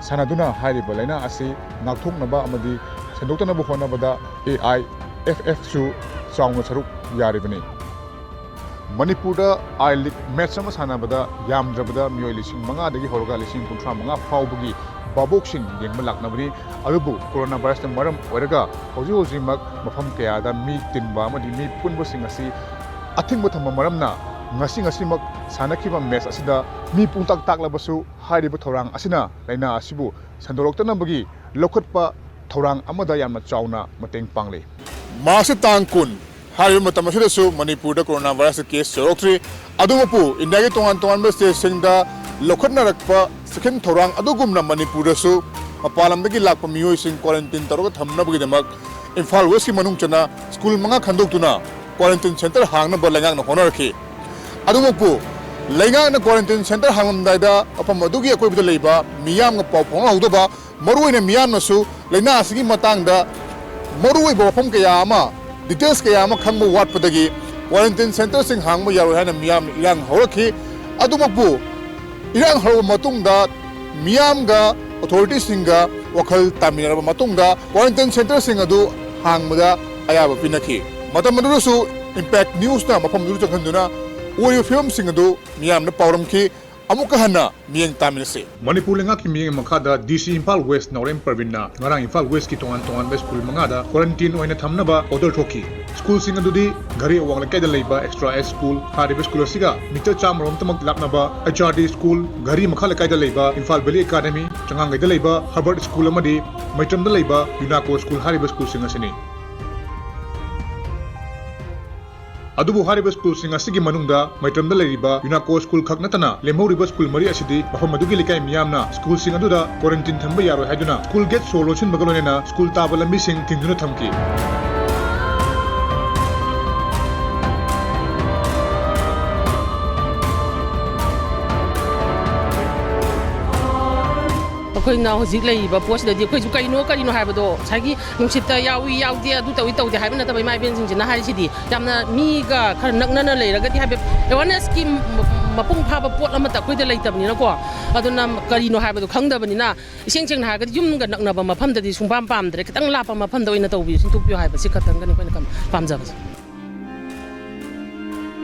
ꯁꯥꯟꯅꯗꯨꯅ ꯍꯥꯏꯔꯤꯕ ꯂꯥꯏꯅꯥ ꯑꯁꯤ ꯉꯥꯛꯊꯣꯛꯅꯕ ꯑꯃꯗꯤ ꯁꯟꯗꯣꯛꯇꯅꯕ ꯍꯣꯠꯅꯕꯗ ꯑꯦ ꯑꯥꯏ ꯑꯦꯐ ꯑꯦꯐꯁꯨ ꯆꯥꯎꯅ ꯁꯔꯨꯛ ꯌꯥꯔꯤꯕꯅꯤ꯫ ꯃꯅꯤꯄꯨꯔꯗ ꯑꯥꯏ ꯂꯤꯒ ꯃꯦꯠꯆ ꯑꯃ ꯁꯥꯟꯅꯕꯗ ꯌꯥꯝꯗ꯭ꯔꯕꯗ ꯃꯤꯑꯣꯏ ꯂꯤꯁꯤꯡ ꯃꯉꯥꯗꯒꯤ ꯍꯧꯔꯒ ꯂꯤꯁꯤꯡ ꯀꯨꯟꯊ꯭ꯔꯥ ꯃꯉꯥ ꯐꯥꯎꯕꯒꯤ ꯚꯥꯕꯣꯛꯁꯤꯡ ꯌꯦꯡꯕ ꯂꯥꯛꯅꯕꯅꯤ꯫ ꯑꯗꯨꯕꯨ ꯀꯣꯔꯣꯅꯥ ꯚꯥꯏꯔꯁꯅ ꯃꯔꯝ ꯑꯣꯏꯔꯒ ꯍꯧꯖꯤꯛ ꯍꯧꯖꯤꯛꯃꯛ ꯃꯐꯝ ꯀꯌꯥꯗ ꯃꯤ ꯇꯤꯟꯕ ꯑꯃꯗꯤ ꯃꯤ ꯄꯨꯟꯕꯁꯤꯡ ꯑꯁꯤ ꯑꯊꯤꯡꯕ ꯊꯝꯕ ꯃꯔꯝꯅ ꯉꯁꯤ ꯉꯁꯤꯃꯛ ꯁꯥꯟꯅꯈꯤꯕ ꯃꯦꯠꯆ ꯑꯁꯤꯗ ꯃꯤ ꯄꯨꯡꯇꯥꯛ ꯇꯥꯛꯂꯕꯁꯨ ꯍꯥꯏꯔꯤꯕ ꯊꯧꯔꯥꯡ ꯑꯁꯤꯅ ꯂꯥꯏꯅꯥ ꯑꯁꯤꯕꯨ ꯁꯟꯗꯣꯔꯛꯇꯅꯕꯒꯤ ꯂꯧꯈꯠꯄ ꯊꯧꯔꯥꯡ ꯑꯃꯗ ꯌꯥꯝꯅ ꯆꯥꯎꯅ ꯃꯇꯦꯡ ꯄꯥꯡꯂꯤ꯫ ꯃꯥꯔꯆꯀꯤ ꯇꯥꯡ ꯀꯨꯟ, ꯍꯥꯏꯔꯤꯕ ꯃꯇꯝ ꯑꯁꯤꯗꯁꯨ ꯃꯅꯤꯄꯨꯔꯗ ꯀꯣꯔꯣꯅꯥ ꯚꯥꯏꯔꯁꯀꯤ ꯀꯦꯁ ꯌꯧꯔꯛꯇ꯭ꯔꯤ꯫ ꯑꯗꯨꯃꯛꯄꯨ ꯏꯟꯗꯤꯌꯥꯒꯤ ꯇꯣꯉꯥꯟ ꯇꯣꯉꯥꯟꯕ ꯁ꯭ꯇꯦꯠꯁꯤꯡꯗ ꯂꯧꯈꯠꯅꯔꯛꯄ ꯆꯦꯛꯁꯤꯟ ꯊꯧꯔꯥꯡ ꯑꯗꯨꯒꯨꯝꯅ ꯃꯅꯤꯄꯨꯔꯗꯁꯨ ꯃꯄꯥꯟ ꯂꯝꯗꯒꯤ ꯂꯥꯛꯄ ꯃꯤꯑꯣꯏꯁꯤꯡ ꯀ꯭ꯋꯥꯔꯦꯟꯇꯤꯟ ꯇꯧꯔꯒ ꯊꯝꯅꯕꯒꯤꯗꯃꯛ ꯏꯝꯐꯥꯜ ꯋꯦꯁꯀꯤ ꯃꯅꯨꯡ ꯆꯟꯅ ꯁ꯭ꯀꯨꯜ ꯃꯉꯥ ꯈꯟꯗꯣꯛꯇꯨꯅ ꯀ꯭ꯋꯥꯔꯦꯟꯇꯤꯟ ꯁꯦꯟꯇꯔ ꯍꯥꯡꯅꯕ ꯂꯩꯉꯥꯛꯅ ꯍꯣꯠꯅꯔꯛꯈꯤ꯫ ꯑꯗꯨꯃꯛꯄꯨ ꯂꯩꯉꯥꯛꯅ ꯀ꯭ꯋꯥꯔꯦꯟꯇꯤꯟ ꯁꯦꯟꯇꯔ ꯍꯥꯡꯂꯝꯗꯥꯏꯗ ꯃꯐꯝ ꯑꯗꯨꯒꯤ ꯑꯀꯣꯏꯕꯗ ꯂꯩꯕ ꯃꯤꯌꯥꯝꯒ ꯄꯥꯎ ꯐꯥꯎꯅꯍꯧꯗꯕ, ꯃꯔꯨꯑꯣꯏꯅ ꯃꯤꯌꯥꯝꯅꯁꯨ ꯂꯥꯏꯅꯥ ꯑꯁꯤꯒꯤ ꯃꯇꯥꯡꯗ ꯃꯔꯨꯑꯣꯏꯕ ꯋꯥꯐꯝ ꯀꯌꯥ ꯑꯃ, ꯗꯤꯇꯦꯜꯁ ꯀꯌꯥ ꯑꯃ ꯈꯪꯕ ꯋꯥꯠꯄꯗꯒꯤ ꯀ꯭ꯋꯥꯔꯦꯟꯇꯤꯟ ꯁꯦꯟꯇꯔꯁꯤꯡ ꯍꯥꯡꯕ ꯌꯥꯔꯣꯏ ꯍꯥꯏꯅ ꯃꯤꯌꯥꯝꯅ ꯏꯔꯥꯡ ꯍꯧꯔꯛꯈꯤ꯫ ꯑꯗꯨꯃꯛꯄꯨ ꯏꯔꯥꯡ ꯍꯧꯔꯕ ꯃꯇꯨꯡꯗ ꯃꯤꯌꯥꯝꯒ ꯑꯣꯊꯣꯔꯤꯇꯤꯁꯤꯡꯒ ꯋꯥꯈꯜ ꯇꯥꯃꯤꯟꯅꯔꯕ ꯃꯇꯨꯡꯗ ꯀ꯭ꯋꯥꯔꯦꯟꯇꯤꯟ ꯁꯦꯟꯇꯔꯁꯤꯡ ꯑꯗꯨ ꯍꯥꯡꯕꯗ ꯑꯌꯥꯕ ꯄꯤꯅꯈꯤ꯫ ꯃꯇꯝ ꯑꯗꯨꯗꯁꯨ ꯏꯝꯄꯦꯛ ꯅ꯭ꯌꯨꯁꯅ ꯃꯐꯝ ꯑꯗꯨꯗ ꯆꯪꯍꯟꯗꯨꯅ ꯑꯣꯏꯔꯤꯕ ꯐꯤꯕꯝꯁꯤꯡ ꯑꯗꯨ ꯃꯤꯌꯥꯝꯅ ꯄꯥꯎꯔꯝꯈꯤ꯫ ꯑꯃꯨꯛꯀ ꯍꯟꯅ ꯃꯤꯠꯌꯦꯡ ꯇꯥꯃꯤꯟꯅꯁꯤ꯫ ꯃꯅꯤꯄꯨꯔ ꯂꯩꯉꯥꯛꯀꯤ ꯃꯤꯠꯌꯦꯡ ꯃꯈꯥꯗ ꯗꯤ ꯁꯤ ꯏꯝꯐꯥꯜ ꯋꯦꯁ ꯅꯥꯎꯔꯦꯝ ꯄ꯭ꯔꯕꯤꯟꯅ ꯉꯔꯥꯡ ꯏꯝꯐꯥꯜ ꯋꯦꯁꯀꯤ ꯇꯣꯉꯥꯟ ꯇꯣꯉꯥꯟꯕ ꯁ꯭ꯀꯨꯜ ꯃꯉꯥꯗ ꯀ꯭ꯋꯥꯔꯦꯟꯇꯤꯟ ꯑꯣꯏꯅ ꯊꯝꯅꯕ ꯑꯣꯔꯗꯔ ꯊꯣꯛꯈꯤ꯫ ꯁ꯭ꯀꯨꯜꯁꯤꯡ ꯑꯗꯨꯗꯤ ꯘꯔꯤ ꯑꯋꯥꯡ ꯂꯩꯀꯥꯏꯗ ꯂꯩꯕ ꯑꯦꯛꯁꯇ꯭ꯔꯥ ꯑꯦꯁ ꯁ꯭ꯀꯨꯜ, ꯍꯥꯏꯔꯤꯕ ꯁ꯭ꯀꯨꯜ ꯑꯁꯤꯒ ꯃꯤꯇꯔ ꯆꯥꯝꯃꯔꯣꯝꯇꯃꯛ ꯂꯥꯞꯅꯕ ꯑꯩꯆ ꯑꯥꯔ ꯗꯤ ꯁ꯭ꯀꯨꯜ, ꯘꯔꯤ ꯃꯈꯥ ꯂꯩꯀꯥꯏꯗ ꯂꯩꯕ ꯏꯝꯐꯥꯜ ꯚꯦꯂꯤ ꯑꯦꯀꯥꯗꯃꯤ, ꯆꯉꯥꯡꯒꯩꯗ ꯂꯩꯕ ꯍꯔꯕꯔꯠ ꯁ꯭ꯀꯨꯜ ꯑꯃꯗꯤ ꯃꯩꯇ꯭ꯔꯝꯗ ꯂꯩꯕ ꯌꯨꯅꯥꯀꯣ ꯁ꯭ꯀꯨꯜ ꯍꯥꯏꯔꯤꯕ ꯁ꯭ꯀꯨꯜꯁꯤꯡ ꯑꯁꯤꯅꯤ꯫ ꯑꯗꯨꯕꯨ ꯍꯥꯏꯔꯤꯕ ꯁ꯭ꯀꯨꯜꯁꯤꯡ ꯑꯁꯤꯒꯤ ꯃꯅꯨꯡꯗ ꯃꯩꯇ꯭ꯔꯝꯗ ꯂꯩꯔꯤꯕ ꯌꯨꯅꯥꯀꯣ ꯁ꯭ꯀꯨꯜ ꯈꯛ ꯅꯠꯇꯅ ꯂꯦꯝꯍꯧꯔꯤꯕ ꯁ꯭ꯀꯨꯜ ꯃꯔꯤ ꯑꯁꯤꯗꯤ ꯃꯐꯝ ꯑꯗꯨꯒꯤ ꯂꯩꯀꯥꯏ ꯃꯤꯌꯥꯝꯅ ꯁ꯭ꯀꯨꯜꯁꯤꯡ ꯑꯗꯨꯗ ꯀ꯭ꯋꯥꯔꯦꯟꯇꯤꯟ ꯊꯝꯕ ꯌꯥꯔꯣꯏ ꯍꯥꯏꯗꯨꯅ ꯁ꯭ꯀꯨꯜ ꯒꯦꯠ ꯁꯣ ꯂꯣꯟꯁꯤꯟꯕꯒ ꯂꯣꯏꯅꯅ ꯁ꯭ꯀꯨꯜ ꯇꯥꯕ ꯂꯝꯕꯤꯁꯤꯡ ꯊꯤꯡꯗꯨꯅ ꯊꯝꯈꯤ꯫ ꯑꯩꯈꯣꯏꯅ ꯍꯧꯖꯤꯛ ꯂꯩꯔꯤꯕ ꯄꯣꯠꯁꯤꯗꯗꯤ ꯑꯩꯈꯣꯏꯁꯨ ꯀꯩꯅꯣ ꯀꯔꯤꯅꯣ ꯍꯥꯏꯕꯗꯣ ꯉꯁꯥꯏꯒꯤ ꯅꯨꯡꯁꯤꯠꯇ ꯌꯥꯎꯏ ꯌꯥꯎꯗꯦ ꯑꯗꯨ ꯇꯧꯏ ꯇꯧꯗꯦ ꯍꯥꯏꯕ ꯅꯠꯇꯕ ꯏꯃꯥ ꯏꯕꯦꯟꯁꯤꯡꯁꯤꯅ ꯍꯥꯏꯔꯤꯁꯤꯗꯤ ꯌꯥꯝꯅ ꯃꯤꯒ ꯈꯔ ꯅꯛꯅꯅ ꯂꯩꯔꯒꯗꯤ ꯍꯥꯏꯕ ꯑꯦꯋꯥꯔꯅꯦꯁꯀꯤ ꯃꯄꯨꯡ ꯐꯥꯕ ꯄꯣꯠ ꯑꯃꯠꯇ ꯑꯩꯈꯣꯏꯗ ꯂꯩꯇꯕꯅꯤꯅꯀꯣ꯫ ꯑꯗꯨꯅ ꯀꯔꯤꯅꯣ ꯍꯥꯏꯕꯗꯣ ꯈꯪꯗꯕꯅꯤꯅ ꯏꯁꯦꯡ ꯁꯦꯡꯅ ꯍꯥꯏꯔꯒꯗꯤ ꯌꯨꯝꯒ ꯅꯛꯅꯕ ꯃꯐꯝꯗꯗꯤ ꯁꯨꯡꯄꯥꯝ ꯄꯥꯝꯗ꯭ꯔꯦ꯫ ꯈꯤꯇꯪ ꯂꯥꯞꯄ ꯃꯐꯝꯗ ꯑꯣꯏꯅ ꯇꯧꯕꯤꯌꯨ, ꯁꯤꯟꯗꯣꯛꯄꯤꯌꯨ ꯍꯥꯏꯕꯁꯤ ꯈꯛꯇꯪꯒꯅꯤ ꯑꯩꯈꯣꯏꯅ ꯀꯝ-, ꯄꯥꯝꯖꯕꯁꯦ꯫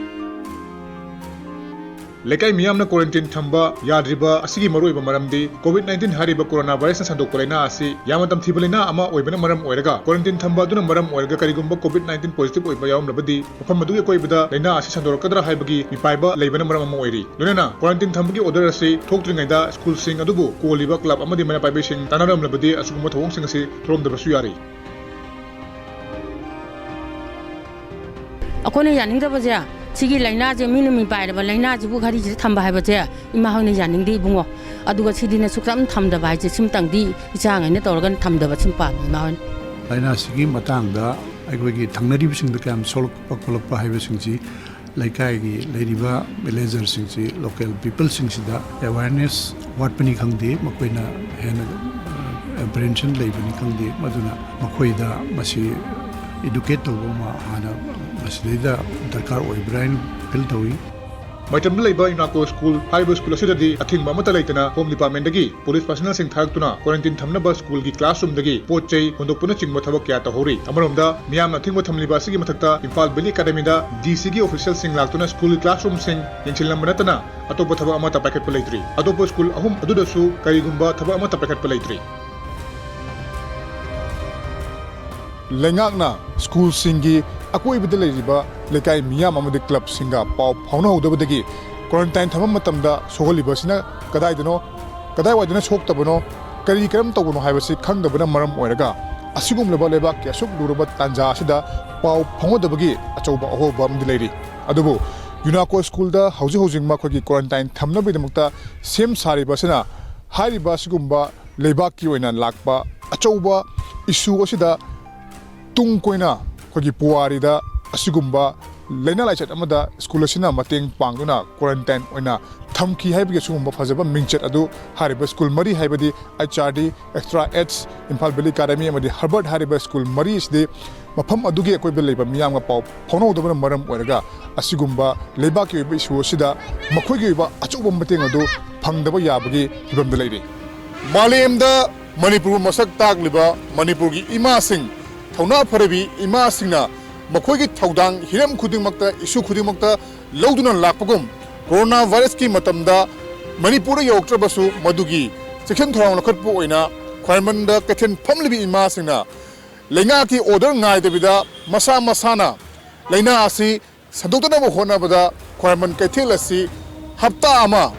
ꯂꯩꯀꯥꯏ ꯃꯤꯌꯥꯝꯅ ꯀ꯭ꯋꯥꯔꯦꯟꯇꯤꯟ ꯊꯝꯕ ꯌꯥꯗ꯭ꯔꯤꯕ ꯑꯁꯤꯒꯤ ꯃꯔꯨꯑꯣꯏꯕ ꯃꯔꯝꯗꯤ ꯀꯣꯚꯤꯗ ꯅꯥꯏꯟꯇꯤꯟ ꯍꯥꯏꯔꯤꯕ ꯀꯣꯔꯣꯅꯥ ꯚꯥꯏꯔꯁꯅ ꯁꯟꯗꯣꯛꯄ ꯂꯥꯏꯅꯥ ꯑꯁꯤ ꯌꯥꯝꯅ ꯇꯝꯊꯤꯕ ꯂꯥꯏꯅꯥ ꯑꯃ ꯑꯣꯏꯕꯅ ꯃꯔꯝ ꯑꯣꯏꯔꯒ, ꯀ꯭ꯋꯥꯔꯦꯟꯇꯤꯟ ꯊꯝꯕ ꯑꯗꯨꯅ ꯃꯔꯝ ꯑꯣꯏꯔꯒ ꯀꯔꯤꯒꯨꯝꯕ ꯀꯣꯚꯤꯗ ꯅꯥꯏꯟꯇꯤꯟ ꯄꯣꯖꯤꯇꯤꯚ ꯑꯣꯏꯕ ꯌꯥꯎꯔꯝꯂꯕꯗꯤ ꯃꯐꯝ ꯑꯗꯨꯒꯤ ꯑꯀꯣꯏꯕꯗ ꯂꯥꯏꯅꯥ ꯑꯁꯤ ꯁꯟꯗꯣꯔꯛꯀꯗ꯭ꯔꯥ ꯍꯥꯏꯕꯒꯤ ꯃꯤꯄꯥꯏꯕ ꯂꯩꯕꯅ ꯃꯔꯝ ꯑꯃ ꯑꯣꯏꯔꯤ꯫ ꯂꯣꯏꯅꯅ ꯀ꯭ꯋꯥꯔꯦꯟꯇꯤꯟ ꯊꯝꯕꯒꯤ ꯑꯣꯔꯗꯔ ꯑꯁꯤ ꯊꯣꯛꯇ꯭ꯔꯤꯉꯩꯗ ꯁ꯭ꯀꯨꯜꯁꯤꯡ ꯑꯗꯨꯕꯨ ꯀꯣꯜꯂꯤꯕ ꯀ꯭ꯂꯕ ꯑꯃꯗꯤ ꯃꯩꯔꯥ ꯄꯥꯏꯕꯤꯁꯤꯡ ꯇꯥꯟꯅꯔꯝꯂꯕꯗꯤ ꯑꯁꯤꯒꯨꯝꯕ ꯊꯧꯑꯣꯡꯁꯤꯡ ꯑꯁꯤ ꯊꯣꯛꯂꯝꯗꯕꯁꯨ ꯌꯥꯔꯤ꯫ ꯑꯩꯈꯣꯏꯅ ꯌꯥꯅꯤꯡꯗꯕꯁꯦ, ꯁꯤꯒꯤ ꯂꯥꯏꯅꯥꯁꯦ, ꯃꯤꯅ ꯃꯤ ꯄꯥꯏꯔꯕ ꯂꯥꯏꯅꯥꯁꯤꯕꯨ ꯘꯔꯤꯁꯤꯗ ꯊꯝꯕ ꯍꯥꯏꯕꯁꯦ ꯏꯃꯥ ꯍꯣꯏꯅ ꯌꯥꯅꯤꯡꯗꯦ ꯏꯕꯨꯡꯉꯣ꯫ ꯑꯗꯨꯒ ꯁꯤꯗꯤꯅꯦ, ꯁꯨꯛꯊꯝ ꯊꯝꯗꯕ ꯍꯥꯏꯁꯦ, ꯁꯤꯝꯇꯪꯗꯤ ꯏꯆꯥꯉꯩꯅ ꯇꯧꯔꯒ ꯊꯝꯗꯕ ꯁꯤꯝ ꯄꯥꯝꯃꯤ ꯏꯃꯥ ꯍꯣꯏꯅ꯫ ꯂꯥꯏꯅꯥꯁꯤꯒꯤ ꯃꯇꯥꯡꯗ ꯑꯩꯈꯣꯏꯒꯤ ꯊꯪꯅꯔꯤꯕꯁꯤꯡꯗ ꯀꯌꯥꯝ ꯁꯣꯛꯂꯛꯄ ꯈꯣꯠꯂꯛꯄ ꯍꯥꯏꯕꯁꯤꯡꯁꯤ ꯂꯩꯀꯥꯏꯒꯤ ꯂꯩꯔꯤꯕ villagerꯁꯤꯡꯁꯤ, local peopleꯁꯤꯡꯁꯤꯗ awareness ꯋꯥꯠꯄꯅꯤ ꯈꯪꯗꯦ, ꯃꯈꯣꯏꯅ ꯍꯦꯟꯅ, ꯑ, apprehension ꯂꯩꯕꯅꯤ ꯈꯪꯗꯦ, ꯃꯗꯨꯅ ꯃꯈꯣꯏꯗ ꯃꯁꯤ educate ꯇꯧꯕ ꯑꯃ ꯍꯥꯟꯅ ꯃꯁꯤꯗꯩꯗ ꯗꯔꯀꯥꯔ ꯑꯣꯏꯕ꯭ꯔꯥ ꯍꯥꯏꯅ feel ꯇꯧꯏ꯫ ꯃꯥꯏꯇꯝꯗ ꯂꯩꯕ ꯌꯨꯅꯥꯀꯣ ꯁ꯭ꯀꯨꯜ ꯍꯥꯏꯔꯤꯕ ꯁ꯭ꯀꯨꯜ ꯑꯁꯤꯗꯗꯤ ꯑꯊꯤꯡꯕ ꯑꯃꯠꯇ ꯂꯩꯇꯅ Home Departmentꯗꯒꯤ police personnelꯁꯤꯡ ꯊꯥꯔꯛꯇꯨꯅ quarantine ꯊꯝꯅꯕ ꯁ꯭ꯀꯨꯜꯒꯤ classroomꯗꯒꯤ ꯄꯣꯠ ꯆꯩ ꯍꯣꯟꯗꯣꯛꯄꯅꯆꯤꯡꯕ ꯊꯕꯛ ꯀꯌꯥ ꯇꯧꯍꯧꯔꯤ꯫ ꯑꯃꯔꯣꯝꯗ, ꯃꯤꯌꯥꯝꯅ ꯑꯊꯤꯡꯕ ꯊꯝꯂꯤꯕ ꯑꯁꯤꯒꯤ ꯃꯊꯛꯇ ꯏꯝꯐꯥꯜ Valley Academyꯗ DCꯒꯤ officialꯁꯤꯡ ꯂꯥꯛꯇꯨꯅ ꯁ꯭ꯀꯨꯜꯒꯤ classroomꯁꯤꯡ ꯌꯦꯡꯁꯤꯜꯂꯝꯕ ꯅꯠꯇꯅ ꯑꯇꯣꯞꯄ ꯊꯕꯛ ꯑꯃꯠꯇ ꯄꯥꯏꯈꯠꯄ ꯂꯩꯇ꯭ꯔꯤ꯫ ꯑꯇꯣꯞꯄ ꯁ꯭ꯀꯨꯜ ꯑꯍꯨꯝ ꯑꯗꯨꯗꯁꯨ ꯀꯔꯤꯒꯨꯝꯕ ꯊꯕꯛ ꯑꯃꯠꯇ ꯄꯥꯏꯈꯠꯄ ꯂꯩꯇ꯭ꯔꯤ꯫ ꯂꯩꯉꯥꯛꯅ ꯁ꯭ꯀꯨꯜꯁꯤꯡꯒꯤ ꯑꯀꯣꯏꯕꯗ ꯂꯩꯔꯤꯕ ꯂꯩꯀꯥꯏ ꯃꯤꯌꯥꯝ ꯑꯃꯗꯤ clubꯁꯤꯡꯒ ꯄꯥꯎ ꯐꯥꯎꯅꯍꯧꯗꯕꯗꯒꯤ quarantine ꯊꯝꯕ ꯃꯇꯝꯗ ꯁꯣꯛꯍꯜꯂꯤꯕ ꯑꯁꯤꯅ ꯀꯗꯥꯏꯗꯅꯣ, ꯀꯗꯥꯏꯋꯥꯏꯗꯅ ꯁꯣꯛꯇꯕꯅꯣ, ꯀꯔꯤ ꯀꯔꯝ ꯇꯧꯕꯅꯣ ꯍꯥꯏꯕꯁꯤ ꯈꯪꯗꯕꯅ ꯃꯔꯝ ꯑꯣꯏꯔꯒ ꯑꯁꯤꯒꯨꯝꯂꯕ ꯂꯩꯕꯥꯛꯀꯤ ꯑꯁꯨꯛ ꯂꯨꯔꯕ ꯇꯥꯟꯖꯥ ꯑꯁꯤꯗ ꯄꯥꯎ ꯐꯥꯎꯅꯗꯕꯒꯤ ꯑꯆꯧꯕ ꯑꯍꯣꯕ ꯑꯃꯗꯤ ꯂꯩꯔꯤ꯫ ꯑꯗꯨꯕꯨ ꯌꯨꯅꯥꯀꯣ ꯁ꯭ꯀꯨꯜꯗ ꯍꯧꯖꯤꯛ ꯍꯧꯖꯤꯛ ꯃꯈꯣꯏꯒꯤ quarantine ꯊꯝꯅꯕꯒꯤꯗꯃꯛꯇ ꯁꯦꯝ ꯁꯥꯔꯤꯕ ꯑꯁꯤꯅ ꯍꯥꯏꯔꯤꯕ ꯑꯁꯤꯒꯨꯝꯕ ꯂꯩꯕꯥꯛꯀꯤ ꯑꯣꯏꯅ ꯂꯥꯛꯄ ꯑꯆꯧꯕ issue ꯑꯁꯤꯗ ꯇꯨꯡ ꯀꯣꯏꯅ ꯑꯩꯈꯣꯏꯒꯤ ꯄꯨꯋꯥꯔꯤꯗ ꯑꯁꯤꯒꯨꯝꯕ ꯂꯥꯏꯅꯥ ꯂꯥꯏꯆꯠ ꯑꯃꯗ ꯁ꯭ꯀꯨꯜ ꯑꯁꯤꯅ ꯃꯇꯦꯡ ꯄꯥꯡꯗꯨꯅ quarantine ꯑꯣꯏꯅ ꯊꯝꯈꯤ ꯍꯥꯏꯕꯒꯤ ꯑꯁꯤꯒꯨꯝꯕ ꯐꯖꯕ ꯃꯤꯡꯆꯠ ꯑꯗꯨ ꯍꯥꯏꯔꯤꯕ ꯁ꯭ꯀꯨꯜ ꯃꯔꯤ ꯍꯥꯏꯕꯗꯤ HRD, Extra Eds, Imphal Valley Academy ꯑꯃꯗꯤ Herbert ꯍꯥꯏꯔꯤꯕ ꯁ꯭ꯀꯨꯜ ꯃꯔꯤ ꯑꯁꯤꯗꯤ ꯃꯐꯝ ꯑꯗꯨꯒꯤ ꯑꯀꯣꯏꯕꯗ ꯂꯩꯕ ꯃꯤꯌꯥꯝꯒ ꯄꯥꯎ ꯐꯥꯎꯅꯍꯧꯗꯕꯅ ꯃꯔꯝ ꯑꯣꯏꯔꯒ ꯑꯁꯤꯒꯨꯝꯕ ꯂꯩꯕꯥꯛꯀꯤ ꯑꯣꯏꯕ issue ꯑꯁꯤꯗ ꯃꯈꯣꯏꯒꯤ ꯑꯣꯏꯕ ꯑꯆꯧꯕ ꯃꯇꯦꯡ ꯑꯗꯨ ꯐꯪꯗꯕ ꯌꯥꯕꯒꯤ ꯐꯤꯕꯝꯗ ꯂꯩꯔꯤ꯫ ꯃꯥꯂꯦꯝꯗ ꯃꯅꯤꯄꯨꯔꯕꯨ ꯃꯁꯛ ꯇꯥꯛꯂꯤꯕ ꯃꯅꯤꯄꯨꯔꯒꯤ ꯏꯃꯥꯁꯤꯡ, ꯊꯧꯅꯥ ꯐꯔꯕꯤ ꯏꯃꯥꯁꯤꯡꯅ ꯃꯈꯣꯏꯒꯤ ꯊꯧꯗꯥꯡ ꯍꯤꯔꯝ ꯈꯨꯗꯤꯡꯃꯛꯇ, issue ꯈꯨꯗꯤꯡꯃꯛꯇ ꯂꯧꯗꯨꯅ ꯂꯥꯛꯄꯒꯨꯝ, corona virusꯀꯤ ꯃꯇꯝꯗ ꯃꯅꯤꯄꯨꯔꯗ ꯌꯧꯔꯛꯇ꯭ꯔꯕꯁꯨ ꯃꯗꯨꯒꯤ ꯆꯦꯛꯁꯤꯟ ꯊꯧꯔꯥꯡ ꯂꯧꯈꯠꯄ ꯑꯣꯏꯅ ꯈ꯭ꯋꯥꯏꯔꯝꯕꯟꯗ ꯀꯩꯊꯦꯜ ꯐꯝꯂꯤꯕ ꯏꯃꯥꯁꯤꯡꯅ ꯂꯩꯉꯥꯛꯀꯤ order ꯉꯥꯏꯗꯕꯤꯗ ꯃꯁꯥ ꯃꯁꯥꯅ ꯂꯥꯏꯅꯥ ꯑꯁꯤ ꯁꯟꯗꯣꯛꯇꯅꯕ ꯍꯣꯠꯅꯕꯗ ꯈ꯭ꯋꯥꯏꯔꯝꯕꯟ ꯀꯩꯊꯦꯜ ꯑꯁꯤ ꯍꯞꯇꯥ ꯑꯃ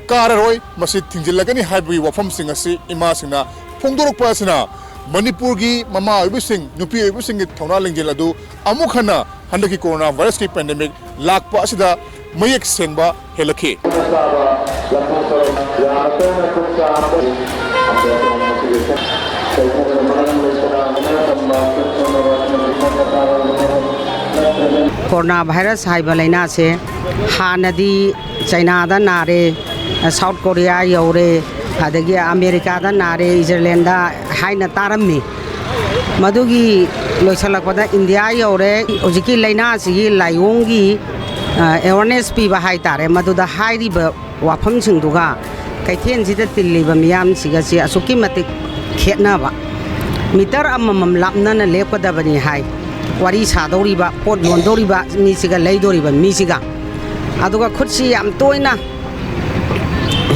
ꯀꯥꯔꯔꯣꯏ, ꯃꯁꯤ ꯊꯤꯡꯖꯤꯜꯂꯒꯅꯤ ꯍꯥꯏꯕꯒꯤ ꯋꯥꯐꯝꯁꯤꯡ ꯑꯁꯤ ꯏꯃꯥꯁꯤꯡꯅ ꯐꯣꯡꯗꯣꯔꯛꯄ ꯑꯁꯤꯅ ꯃꯅꯤꯄꯨꯔꯒꯤ ꯃꯃꯥ ꯑꯣꯏꯕꯁꯤꯡ, ꯅꯨꯄꯤ ꯑꯣꯏꯕꯁꯤꯡꯒꯤ ꯊꯧꯅꯥ ꯂꯤꯡꯖꯦꯜ ꯑꯗꯨ ꯑꯃꯨꯛ ꯍꯟꯅ ꯍꯟꯗꯛꯀꯤ corona virus ꯀꯤ pandemic ꯂꯥꯛꯄ ꯑꯁꯤꯗ ꯃꯌꯦꯛ ꯁꯦꯡꯕ ꯍꯦꯜꯂꯛꯈꯤ꯫ Corona virus ꯍꯥꯏꯕ ꯂꯥꯏꯅꯥꯁꯦ ꯍꯥꯟꯅꯗꯤ ꯆꯩꯅꯥꯗ ꯅꯥꯔꯦ, ꯁꯥꯎꯠ ꯀꯣꯔꯤꯌꯥ ꯌꯧꯔꯦ, ꯑꯗꯒꯤ ꯑꯃꯦꯔꯤꯀꯥꯗ ꯅꯥꯔꯦ, ꯏꯖꯔꯂꯦꯟꯗ ꯍꯥꯏꯅ ꯇꯥꯔꯝꯃꯤ꯫ ꯃꯗꯨꯒꯤ ꯂꯣꯏꯁꯤꯜꯂꯛꯄꯗ ꯏꯟꯗꯤꯌꯥ ꯌꯧꯔꯦ꯫ ꯍꯧꯖꯤꯛꯀꯤ ꯂꯥꯏꯅꯥꯁꯤꯒꯤ ꯂꯥꯏꯑꯣꯡꯒꯤ, ꯑ, awareness ꯄꯤꯕ ꯍꯥꯏꯇꯥꯔꯦ, ꯃꯗꯨꯗ ꯍꯥꯏꯔꯤꯕ ꯋꯥꯐꯝꯁꯤꯡꯗꯨꯒ ꯀꯩꯊꯦꯜꯁꯤꯗ ꯇꯤꯜꯂꯤꯕ ꯃꯤꯌꯥꯝꯁꯤꯒꯁꯤ ꯑꯁꯨꯛꯀꯤ ꯃꯇꯤꯛ ꯈꯦꯠꯅꯕ꯫ ꯃꯤꯇꯔ ꯑꯃꯃꯝ ꯂꯥꯞꯅꯅ ꯂꯦꯞꯀꯗꯕꯅꯤ ꯍꯥꯏ꯫ ꯋꯥꯔꯤ ꯁꯥꯗꯧꯔꯤꯕ, ꯄꯣꯠ ꯌꯣꯟꯗꯧꯔꯤꯕ ꯃꯤꯁꯤꯒ ꯂꯩꯗꯧꯔꯤꯕ ꯃꯤꯁꯤꯒ꯫ ꯑꯗꯨꯒ ꯈꯨꯠꯁꯤ ꯌꯥꯝ ꯇꯣꯏꯅ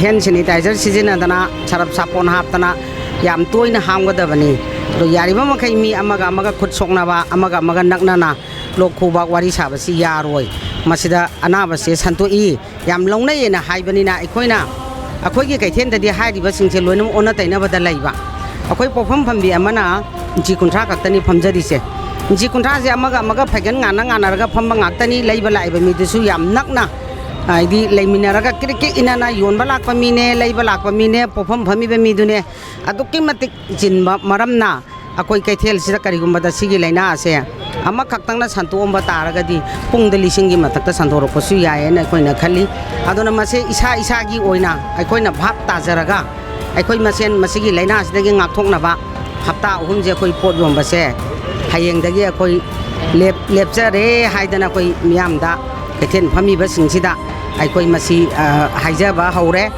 hand sanitizer ꯁꯤꯖꯤꯟꯅꯗꯅ, ꯁꯔꯞ ꯁꯥꯄꯣꯟ ꯍꯥꯞꯇꯅ ꯌꯥꯝ ꯇꯣꯏꯅ ꯍꯥꯝꯒꯗꯕꯅꯤ꯫ ꯑꯗꯣ ꯌꯥꯔꯤꯕ ꯃꯈꯩ ꯃꯤ ꯑꯃꯒ ꯑꯃꯒ ꯈꯨꯠ ꯁꯣꯛꯅꯕ, ꯑꯃꯒ ꯑꯃꯒ ꯅꯛꯅꯅ ꯂꯣꯛ ꯈꯨꯕ, ꯋꯥꯔꯤ ꯁꯥꯕꯁꯤ ꯌꯥꯔꯣꯏ꯫ ꯃꯁꯤꯗ ꯑꯅꯥꯕꯁꯦ ꯁꯟꯗꯣꯛꯏ꯫ ꯌꯥꯝ ꯂꯧꯅꯩꯌꯦꯅ ꯍꯥꯏꯕꯅꯤꯅ ꯑꯩꯈꯣꯏꯅ, ꯑꯩꯈꯣꯏꯒꯤ ꯀꯩꯊꯦꯜꯗꯗꯤ ꯍꯥꯏꯔꯤꯕꯁꯤꯡꯁꯦ ꯂꯣꯏꯅꯃꯛ ꯑꯣꯟꯅ ꯇꯩꯅꯕꯗ ꯂꯩꯕ꯫ ꯑꯩꯈꯣꯏ ꯄꯣꯠꯐꯝ ꯐꯝꯕꯤ ꯑꯃꯅ ꯏꯟꯆꯤ ꯀꯨꯟꯊ꯭ꯔꯥ ꯈꯛꯇꯅꯤ ꯐꯝꯖꯔꯤꯁꯦ꯫ ꯏꯟꯆꯤ ꯀꯨꯟꯊ꯭ꯔꯥꯁꯦ ꯑꯃꯒ ꯑꯃꯒ ꯐꯩꯒꯟ ꯉꯥꯟꯅ ꯉꯥꯟꯅꯔꯒ ꯐꯝꯕ ꯉꯥꯛꯇꯅꯤ꯫ ꯂꯩꯕ ꯂꯥꯛꯏꯕ ꯃꯤꯗꯨꯁꯨ ꯌꯥꯝ ꯅꯛꯅ, ꯍꯥꯏꯗꯤ, ꯂꯩꯃꯤꯟꯅꯔꯒ ꯀ꯭ꯔꯤꯛ ꯀ꯭ꯔꯤꯛ ꯏꯟꯅꯅ ꯌꯣꯟꯕ ꯂꯥꯛꯄ ꯃꯤꯅꯦ, ꯂꯩꯕ ꯂꯥꯛꯄ ꯃꯤꯅꯦ, ꯄꯣꯠꯐꯝ ꯐꯝꯃꯤꯕ ꯃꯤꯗꯨꯅꯦ, ꯑꯗꯨꯛꯀꯤ ꯃꯇꯤꯛ ꯆꯤꯟꯕ ꯃꯔꯝꯅ ꯑꯩꯈꯣꯏ ꯀꯩꯊꯦꯜꯁꯤꯗ ꯀꯔꯤꯒꯨꯝꯕꯗ ꯁꯤꯒꯤ ꯂꯥꯏꯅꯥ ꯑꯁꯦ ꯑꯃꯈꯛꯇꯪꯅ ꯁꯟꯗꯣꯛꯑꯝꯕ ꯇꯥꯔꯒꯗꯤ ꯄꯨꯡꯗ ꯂꯤꯁꯤꯡꯒꯤ ꯃꯊꯛꯇ ꯁꯟꯗꯣꯔꯛꯄꯁꯨ ꯌꯥꯏꯌꯦꯅ ꯑꯩꯈꯣꯏꯅ ꯈꯜꯂꯤ꯫ ꯑꯗꯨꯅ ꯃꯁꯤ ꯏꯁꯥ ꯏꯁꯥꯒꯤ ꯑꯣꯏꯅ ꯑꯩꯈꯣꯏꯅ ꯚꯥꯞ ꯇꯥꯖꯔꯒ ꯑꯩꯈꯣꯏ ꯃꯁꯦꯟ ꯃꯁꯤꯒꯤ ꯂꯥꯏꯅꯥꯁꯤꯗꯒꯤ ꯉꯥꯛꯊꯣꯛꯅꯕ ꯍꯞꯇꯥ ꯑꯍꯨꯝꯁꯦ ꯑꯩꯈꯣꯏ ꯄꯣꯠ ꯌꯣꯟꯕꯁꯦ ꯍꯌꯦꯡꯗꯒꯤ ꯑꯩꯈꯣꯏ ꯂꯦꯞ-, ꯂꯦꯞꯆꯔꯦ ꯍꯥꯏꯗꯅ ꯑꯩꯈꯣꯏ ꯃꯤꯌꯥꯝꯗ, ꯀꯩꯊꯦꯜ ꯐꯝꯃꯤꯕꯁꯤꯡꯁꯤꯗ ꯑꯩꯈꯣꯏ ꯃꯁꯤ, ꯑ, ꯍꯥꯏꯖꯕ ꯍꯧꯔꯦ꯫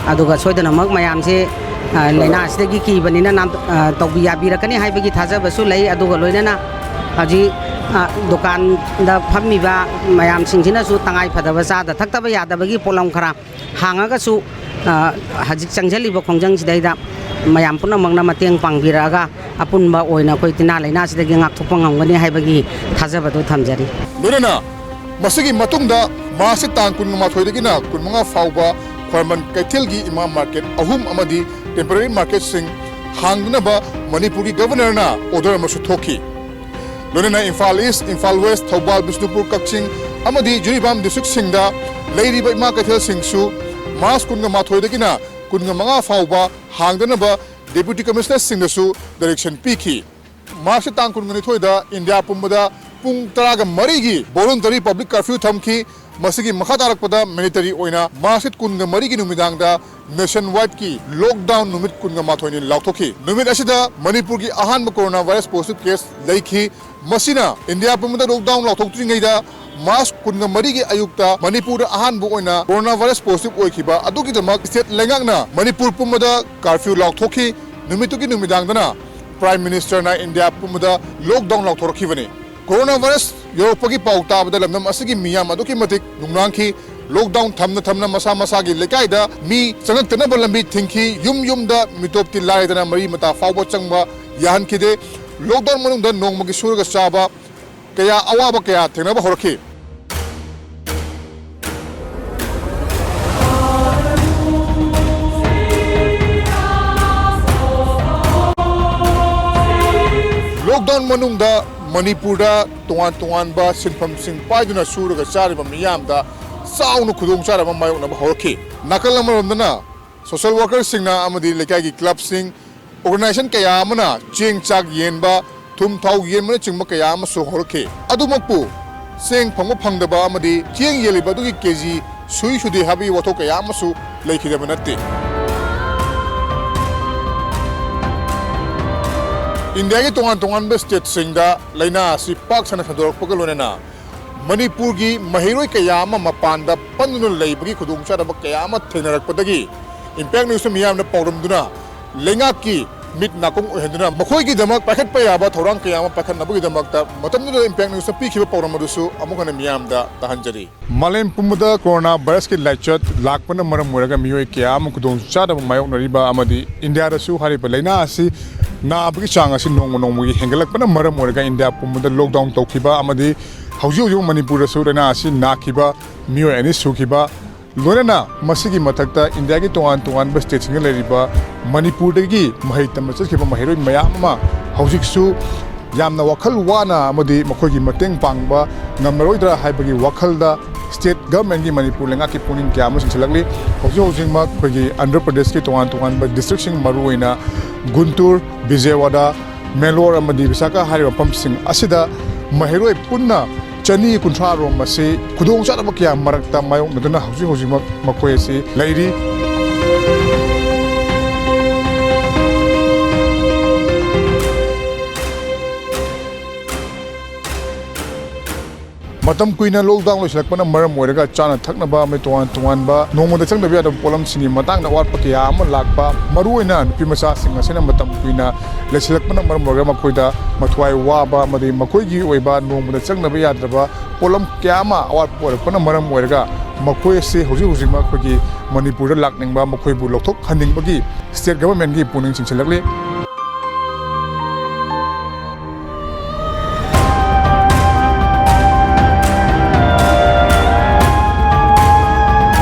ꯑꯗꯨꯒ ꯁꯣꯏꯗꯅꯃꯛ ꯃꯌꯥꯝꯁꯦ, ꯑ, ꯂꯥꯏꯅꯥ ꯑꯁꯤꯗꯒꯤ ꯀꯤꯕꯅꯤꯅ ꯅꯥꯟ-, ꯑ, ꯇꯧꯕꯤ ꯌꯥꯕꯤꯔꯛꯀꯅꯤ ꯍꯥꯏꯕꯒꯤ ꯊꯥꯖꯕꯁꯨ ꯂꯩ꯫ ꯑꯗꯨꯒ ꯂꯣꯏꯅꯅ ꯍꯧꯖꯤꯛ, ꯑ, ꯗꯨꯀꯥꯟꯗ ꯐꯝꯃꯤꯕ ꯃꯌꯥꯝꯁꯤꯡꯁꯤꯅꯁꯨ ꯇꯉꯥꯏ ꯐꯗꯕ ꯆꯥꯗ ꯊꯛꯇꯕ ꯌꯥꯗꯕꯒꯤ ꯄꯣꯠꯂꯝ ꯈꯔ ꯍꯥꯡꯉꯒꯁꯨ, ꯑ, ꯍꯧꯖꯤꯛ ꯆꯪꯁꯤꯜꯂꯤꯕ ꯈꯣꯡꯖꯪꯁꯤꯗꯩꯗ ꯃꯌꯥꯝ ꯄꯨꯝꯅꯃꯛꯅ ꯃꯇꯦꯡ ꯄꯥꯡꯕꯤꯔꯛꯑꯒ ꯑꯄꯨꯟꯕ ꯑꯣꯏꯅ ꯑꯩꯈꯣꯏ ꯇꯤꯟꯅꯥ ꯂꯥꯏꯅꯥꯁꯤꯗꯒꯤ ꯉꯥꯛꯊꯣꯛꯄ ꯉꯝꯒꯅꯤ ꯍꯥꯏꯕꯒꯤ ꯊꯥꯖꯕꯗꯨ ꯊꯝꯖꯔꯤ꯫ ꯂꯣꯏꯅꯅ ꯃꯁꯤꯒꯤ ꯃꯇꯨꯡꯗ ꯃꯥꯔꯆꯀꯤ ꯇꯥꯡ ꯀꯨꯟꯃꯥꯊꯣꯏꯗꯒꯤꯅ ꯀꯨꯟꯃꯉꯥ ꯐꯥꯎꯕ ꯈ꯭ꯋꯥꯏꯔꯝꯕꯟ ꯀꯩꯊꯦꯜꯒꯤ ꯏꯃꯥ market ꯑꯍꯨꯝ ꯑꯃꯗꯤ temporary marketꯁꯤꯡ ꯍꯥꯡꯗꯅꯕ ꯃꯅꯤꯄꯨꯔꯒꯤ ꯒꯕꯔꯅꯔꯅ ꯑꯣꯔꯗꯔ ꯑꯃꯁꯨ ꯊꯣꯛꯈꯤ꯫ ꯂꯣꯏꯅꯅ ꯏꯝꯐꯥꯜ ꯏꯁ, ꯏꯝꯐꯥꯜ ꯋꯦꯁ, ꯊꯧꯕꯥꯜ, ꯕꯤꯁꯅꯨꯄꯨꯔ, ꯀꯛꯆꯤꯡ ꯑꯃꯗꯤ ꯖꯤꯔꯤꯕꯥꯝ ꯗꯤꯁꯇ꯭ꯔꯤꯛꯁꯤꯡꯗ ꯂꯩꯔꯤꯕ ꯏꯃꯥ ꯀꯩꯊꯦꯜꯁꯤꯡꯁꯨ ꯃꯥꯔꯆ ꯀꯨꯟꯒ ꯃꯥꯊꯣꯏꯗꯒꯤꯅ ꯀꯨꯟꯒ ꯃꯉꯥ ꯐꯥꯎꯕ ꯍꯥꯡꯗꯅꯕ ꯗꯦꯄ꯭ꯌꯨꯇꯤ ꯀꯃꯤꯁꯅꯔꯁꯤꯡꯗꯁꯨ ꯗꯥꯏꯔꯦꯛꯁꯟ ꯄꯤꯈꯤ꯫ ꯃꯥꯔꯆꯀꯤ ꯇꯥꯡ ꯀꯨꯟꯒ ꯅꯤꯊꯣꯏꯗ ꯏꯟꯗꯤꯌꯥ ꯄꯨꯝꯕꯗ ꯄꯨꯡ ꯇꯔꯥꯒ ꯃꯔꯤꯒꯤ voluntary public curfew ꯊꯝꯈꯤ꯫ ꯃꯁꯤꯒꯤ ꯃꯈꯥ ꯇꯥꯔꯛꯄꯗ ꯃꯤꯂꯤꯇꯔꯤ ꯑꯣꯏꯅ ꯃꯥꯔꯆ ꯀꯨꯟꯒ ꯃꯔꯤꯒꯤ ꯅꯨꯃꯤꯗꯥꯡꯗ ꯅꯦꯁꯟ ꯋꯥꯏꯗꯀꯤ ꯂꯣꯛꯗꯥꯎꯟ ꯅꯨꯃꯤꯠ ꯀꯨꯟꯒ ꯃꯥꯊꯣꯏꯅꯤ ꯂꯥꯎꯊꯣꯛꯈꯤ꯫ ꯅꯨꯃꯤꯠ ꯑꯁꯤꯗ ꯃꯅꯤꯄꯨꯔꯒꯤ ꯑꯍꯥꯟꯕ ꯀꯣꯔꯣꯅꯥ ꯚꯥꯏꯔꯁ ꯄꯣꯖꯤꯇꯤꯚ ꯀꯦꯁ ꯂꯩꯈꯤ꯫ ꯃꯁꯤꯅ ꯏꯟꯗꯤꯌꯥ ꯄꯨꯝꯕꯗ ꯂꯣꯛꯗꯥꯎꯟ ꯂꯥꯎꯊꯣꯛꯇ꯭ꯔꯤꯉꯩꯗ ꯃꯥꯔꯆ ꯀꯨꯟꯒ ꯃꯔꯤꯒꯤ ꯑꯌꯨꯛꯇ ꯃꯅꯤꯄꯨꯔꯗ ꯑꯍꯥꯟꯕ ꯑꯣꯏꯅ ꯀꯣꯔꯣꯅꯥ ꯚꯥꯏꯔꯁ ꯄꯣꯖꯤꯇꯤꯚ ꯑꯣꯏꯈꯤꯕ ꯑꯗꯨꯒꯤꯗꯃꯛ ꯁ꯭ꯇꯦꯠ ꯂꯩꯉꯥꯛꯅ ꯃꯅꯤꯄꯨꯔ ꯄꯨꯝꯕꯗ ꯀꯥꯔꯐ꯭ꯌꯨ ꯂꯥꯎꯊꯣꯛꯈꯤ꯫ ꯅꯨꯃꯤꯠꯇꯨꯒꯤ ꯅꯨꯃꯤꯗꯥꯡꯗꯅ ꯄ꯭ꯔꯥꯏꯝ ꯃꯤꯅꯤꯁꯇꯔꯅ ꯏꯟꯗꯤꯌꯥ ꯄꯨꯝꯕꯗ ꯂꯣꯛꯗꯥꯎꯟ ꯂꯥꯎꯊꯣꯔꯛꯈꯤꯕꯅꯤ꯫ ꯀꯣꯔꯣꯅꯥ ꯚꯥꯏꯔꯁ ꯌꯧꯔꯛꯄꯒꯤ ꯄꯥꯎ ꯇꯥꯕꯗ ꯂꯝꯗꯝ ꯑꯁꯤꯒꯤ ꯃꯤꯌꯥꯝ ꯑꯗꯨꯛꯀꯤ ꯃꯇꯤꯛ ꯅꯨꯡꯅꯥꯡꯈꯤ꯫ ꯂꯣꯛꯗꯥꯎꯟ ꯊꯝꯅ ꯊꯝꯅ ꯃꯁꯥ ꯃꯁꯥꯒꯤ ꯂꯩꯀꯥꯏꯗ ꯃꯤ ꯆꯪꯂꯛꯇꯅꯕ ꯂꯝꯕꯤ ꯊꯤꯡꯈꯤ꯫ ꯌꯨꯝ ꯌꯨꯝꯗ ꯃꯤꯇꯣꯞꯇꯤ ꯂꯥꯏꯔꯗꯅ ꯃꯔꯤ ꯃꯇꯥ ꯐꯥꯎꯕ ꯆꯪꯕ ꯌꯥꯍꯟꯈꯤꯗꯦ꯫ ꯂꯣꯛꯗꯥꯎꯟ ꯃꯅꯨꯡꯗ ꯅꯣꯡꯃꯒꯤ ꯁꯨꯔꯒ ꯆꯥꯕ ꯀꯌꯥ, ꯑꯋꯥꯕ ꯀꯌꯥ ꯊꯦꯡꯅꯕ ꯍꯧꯔꯛꯈꯤ꯫ ꯂꯣꯛꯗꯥꯎꯟ ꯃꯅꯨꯡꯗ ꯃꯅꯤꯄꯨꯔꯗ ꯇꯣꯉꯥꯟ ꯇꯣꯉꯥꯟꯕ ꯁꯤꯟꯐꯝꯁꯤꯡ ꯄꯥꯏꯗꯨꯅ ꯁꯨꯔꯒ ꯆꯥꯔꯤꯕ ꯃꯤꯌꯥꯝꯗ ꯆꯥꯎꯅ ꯈꯨꯗꯣꯡꯆꯥꯗꯕ ꯃꯥꯌꯣꯛꯅꯕ ꯍꯧꯔꯛꯈꯤ꯫ ꯅꯥꯀꯜ ꯑꯃꯔꯣꯝꯗꯅ ꯁꯣꯁꯦꯜ ꯋꯥꯔꯀꯔꯁꯤꯡꯅ ꯑꯃꯗꯤ ꯂꯩꯀꯥꯏꯒꯤ ꯀ꯭ꯂꯕꯁꯤꯡ, ꯑꯣꯔꯒꯅꯥꯏꯖꯦꯁꯟ ꯀꯌꯥ ꯑꯃꯅ ꯆꯦꯡ ꯆꯥꯛ ꯌꯦꯟꯕ, ꯊꯨꯝ ꯊꯥꯎ ꯌꯦꯟꯕꯅꯆꯤꯡꯕ ꯀꯌꯥ ꯑꯃꯁꯨ ꯍꯧꯔꯛꯈꯤ꯫ ꯑꯗꯨꯃꯛꯄꯨ ꯆꯦꯡ ꯐꯪꯕ ꯐꯪꯗꯕ ꯑꯃꯗꯤ ꯆꯦꯡ ꯌꯦꯜꯂꯤꯕ ꯑꯗꯨꯒꯤ ꯀꯦ ꯖꯤ ꯁꯨꯏ ꯁꯨꯗꯦ ꯍꯥꯏꯕꯒꯤ ꯋꯥꯊꯣꯛ ꯀꯌꯥ ꯑꯃꯁꯨ ꯂꯩꯈꯤꯗꯕ ꯅꯠꯇꯦ꯫ ꯏꯟꯗꯤꯌꯥꯒꯤ ꯇꯣꯉꯥꯟ ꯇꯣꯉꯥꯟꯕ ꯁ꯭ꯇꯦꯠꯁꯤꯡꯗ ꯂꯥꯏꯅꯥ ꯑꯁꯤ ꯄꯥꯛ ꯁꯟꯅ ꯁꯟꯗꯣꯔꯛꯄꯒ ꯂꯣꯏꯅꯅ ꯃꯅꯤꯄꯨꯔꯒꯤ ꯃꯍꯩꯔꯣꯏ ꯀꯌꯥ ꯑꯃ ꯃꯄꯥꯟꯗ ꯄꯟꯗꯨꯅ ꯂꯩꯕꯒꯤ ꯈꯨꯗꯣꯡꯆꯥꯗꯕ ꯀꯌꯥ ꯑꯃ ꯊꯦꯡꯅꯔꯛꯄꯗꯒꯤ ꯏꯝꯄꯦꯛ ꯅ꯭ꯌꯨꯁꯅ ꯃꯤꯌꯥꯝꯅ ꯄꯥꯎꯗꯝꯗꯨꯅ ꯂꯩꯉꯥꯛꯀꯤ ꯃꯤꯠ ꯅꯥꯀꯣꯡ ꯑꯣꯏꯍꯟꯗꯨꯅ ꯃꯈꯣꯏꯒꯤꯗꯃꯛ ꯄꯥꯏꯈꯠꯄ ꯌꯥꯕ ꯊꯧꯔꯥꯡ ꯀꯌꯥ ꯑꯃ ꯄꯥꯏꯈꯠꯅꯕꯒꯤꯗꯃꯛꯇ ꯃꯇꯝꯗꯨꯗ ꯏꯝꯄꯦꯛ ꯅ꯭ꯌꯨꯁꯅ ꯄꯤꯈꯤꯕ ꯄꯥꯎꯗꯝ ꯑꯗꯨꯁꯨ ꯑꯃꯨꯛ ꯍꯟꯅ ꯃꯤꯌꯥꯝꯗ ꯇꯥꯍꯟꯖꯔꯤ꯫ ꯃꯥꯂꯦꯝ ꯄꯨꯝꯕꯗ ꯀꯣꯔꯣꯅꯥ ꯚꯥꯏꯔꯁꯀꯤ ꯂꯥꯏꯆꯠ ꯂꯥꯛꯄꯅ ꯃꯔꯝ ꯑꯣꯏꯔꯒ ꯃꯤꯑꯣꯏ ꯀꯌꯥ ꯑꯃ ꯈꯨꯗꯣꯡꯆꯥꯗꯕ ꯃꯥꯌꯣꯛꯅꯔꯤꯕ ꯑꯃꯗꯤ ꯏꯟꯗꯤꯌꯥꯗꯁꯨ ꯍꯥꯏꯔꯤꯕ ꯂꯥꯏꯅꯥ ꯑꯁꯤ ꯅꯥꯕꯒꯤ ꯆꯥꯡ ꯑꯁꯤ ꯅꯣꯡꯃ ꯅꯣꯡꯃꯒꯤ ꯍꯦꯟꯒꯠꯂꯛꯄꯅ ꯃꯔꯝ ꯑꯣꯏꯔꯒ ꯏꯟꯗꯤꯌꯥ ꯄꯨꯝꯕꯗ ꯂꯣꯛꯗꯥꯎꯟ ꯇꯧꯈꯤꯕ ꯑꯃꯗꯤ ꯍꯧꯖꯤꯛ ꯍꯧꯖꯤꯛ ꯃꯅꯤꯄꯨꯔꯗꯁꯨ ꯂꯥꯏꯅꯥ ꯑꯁꯤ ꯅꯥꯈꯤꯕ ꯃꯤꯑꯣꯏ ꯑꯅꯤ ꯁꯨꯈꯤꯕ, ꯂꯣꯏꯅꯅ ꯃꯁꯤꯒꯤ ꯃꯊꯛꯇ ꯏꯟꯗꯤꯌꯥꯒꯤ ꯇꯣꯉꯥꯟ ꯇꯣꯉꯥꯟꯕ ꯁ꯭ꯇꯦꯠꯁꯤꯡꯗ ꯂꯩꯔꯤꯕ ꯃꯅꯤꯄꯨꯔꯗꯒꯤ ꯃꯍꯩ ꯇꯝꯕ ꯆꯠꯈꯤꯕ ꯃꯍꯩꯔꯣꯏ ꯃꯌꯥꯝ ꯑꯃ ꯍꯧꯖꯤꯛꯁꯨ ꯌꯥꯝꯅ ꯋꯥꯈꯜ ꯋꯥꯅ ꯑꯃꯗꯤ ꯃꯈꯣꯏꯒꯤ ꯃꯇꯦꯡ ꯄꯥꯡꯕ ꯉꯝꯂꯔꯣꯏꯗ꯭ꯔꯥ ꯍꯥꯏꯕꯒꯤ ꯋꯥꯈꯜꯗ state government ꯀꯤ, ꯃꯅꯤꯄꯨꯔ ꯂꯩꯉꯥꯛꯀꯤ ꯄꯨꯛꯅꯤꯡ ꯀꯌꯥ ꯑꯃ ꯆꯤꯡꯁꯤꯜꯂꯛꯂꯤ꯫ ꯍꯧꯖꯤꯛ ꯍꯧꯖꯤꯛꯃꯛ ꯑꯩꯈꯣꯏꯒꯤ ꯑꯟꯙ꯭ꯔ ꯄ꯭ꯔꯗꯦꯁꯀꯤ ꯇꯣꯉꯥꯟ ꯇꯣꯉꯥꯟꯕ district ꯁꯤꯡ, ꯃꯔꯨꯑꯣꯏꯅ ꯒꯨꯟꯇꯨꯔ, ꯕꯤꯖꯌꯋꯥꯗꯥ, ꯃꯦꯂꯣꯔ ꯑꯃꯗꯤ ꯕꯤꯁꯥꯈꯥ ꯍꯥꯏꯔꯤꯕ ꯃꯐꯝꯁꯤꯡ ꯑꯁꯤꯗ ꯃꯍꯩꯔꯣꯏ ꯄꯨꯟꯅ ꯆꯅꯤ ꯀꯨꯟꯊ꯭ꯔꯥ ꯔꯣꯝ ꯑꯁꯤ ꯈꯨꯗꯣꯡꯆꯥꯗꯕ ꯀꯌꯥ ꯃꯔꯛꯇ ꯃꯥꯌꯣꯛꯅꯗꯨꯅ ꯍꯧꯖꯤꯛ ꯍꯧꯖꯤꯛꯃꯛ ꯃꯈꯣꯏ ꯑꯁꯤ ꯂꯩꯔꯤ꯫ ꯃꯇꯝ ꯀꯨꯏꯅ lockdown ꯂꯣꯏꯁꯤꯜꯂꯛꯄꯅ ꯃꯔꯝ ꯑꯣꯏꯔꯒ ꯆꯥꯅ ꯊꯛꯅꯕ ꯑꯃꯗꯤ ꯇꯣꯉꯥꯟ ꯇꯣꯉꯥꯟꯕ ꯅꯣꯡꯃꯗ ꯆꯪꯗꯕ ꯌꯥꯗꯕ ꯄꯣꯠꯂꯝꯁꯤꯡꯒꯤ ꯃꯇꯥꯡꯗ ꯑꯋꯥꯠꯄ ꯀꯌꯥ ꯑꯃ ꯂꯥꯛꯄ, ꯃꯔꯨꯑꯣꯏꯅ ꯅꯨꯄꯤ ꯃꯆꯥꯁꯤꯡ ꯑꯁꯤꯅ ꯃꯇꯝ ꯀꯨꯏꯅ ꯂꯩꯁꯤꯜꯂꯛꯄꯅ ꯃꯔꯝ ꯑꯣꯏꯔꯒ ꯃꯈꯣꯏꯗ ꯃꯊ꯭ꯋꯥꯏ ꯋꯥꯕ ꯑꯃꯗꯤ ꯃꯈꯣꯏꯒꯤ ꯑꯣꯏꯕ ꯅꯣꯡꯃꯗ ꯆꯪꯗꯕ ꯌꯥꯗ꯭ꯔꯕ ꯄꯣꯠꯂꯝ ꯀꯌꯥ ꯑꯃ ꯑꯋꯥꯠꯄ ꯑꯣꯏꯔꯛꯄꯅ ꯃꯔꯝ ꯑꯣꯏꯔꯒ ꯃꯈꯣꯏ ꯑꯁꯤ ꯍꯧꯖꯤꯛ ꯍꯧꯖꯤꯛꯃꯛ ꯑꯩꯈꯣꯏꯒꯤ ꯃꯅꯤꯄꯨꯔꯗ ꯂꯥꯛꯅꯤꯡꯕ, ꯃꯈꯣꯏꯕꯨ ꯂꯧꯊꯣꯛꯍꯟꯅꯤꯡꯕꯒꯤ state government ꯀꯤ ꯄꯨꯛꯅꯤꯡ ꯆꯤꯡꯁꯤꯜꯂꯛꯂꯤ꯫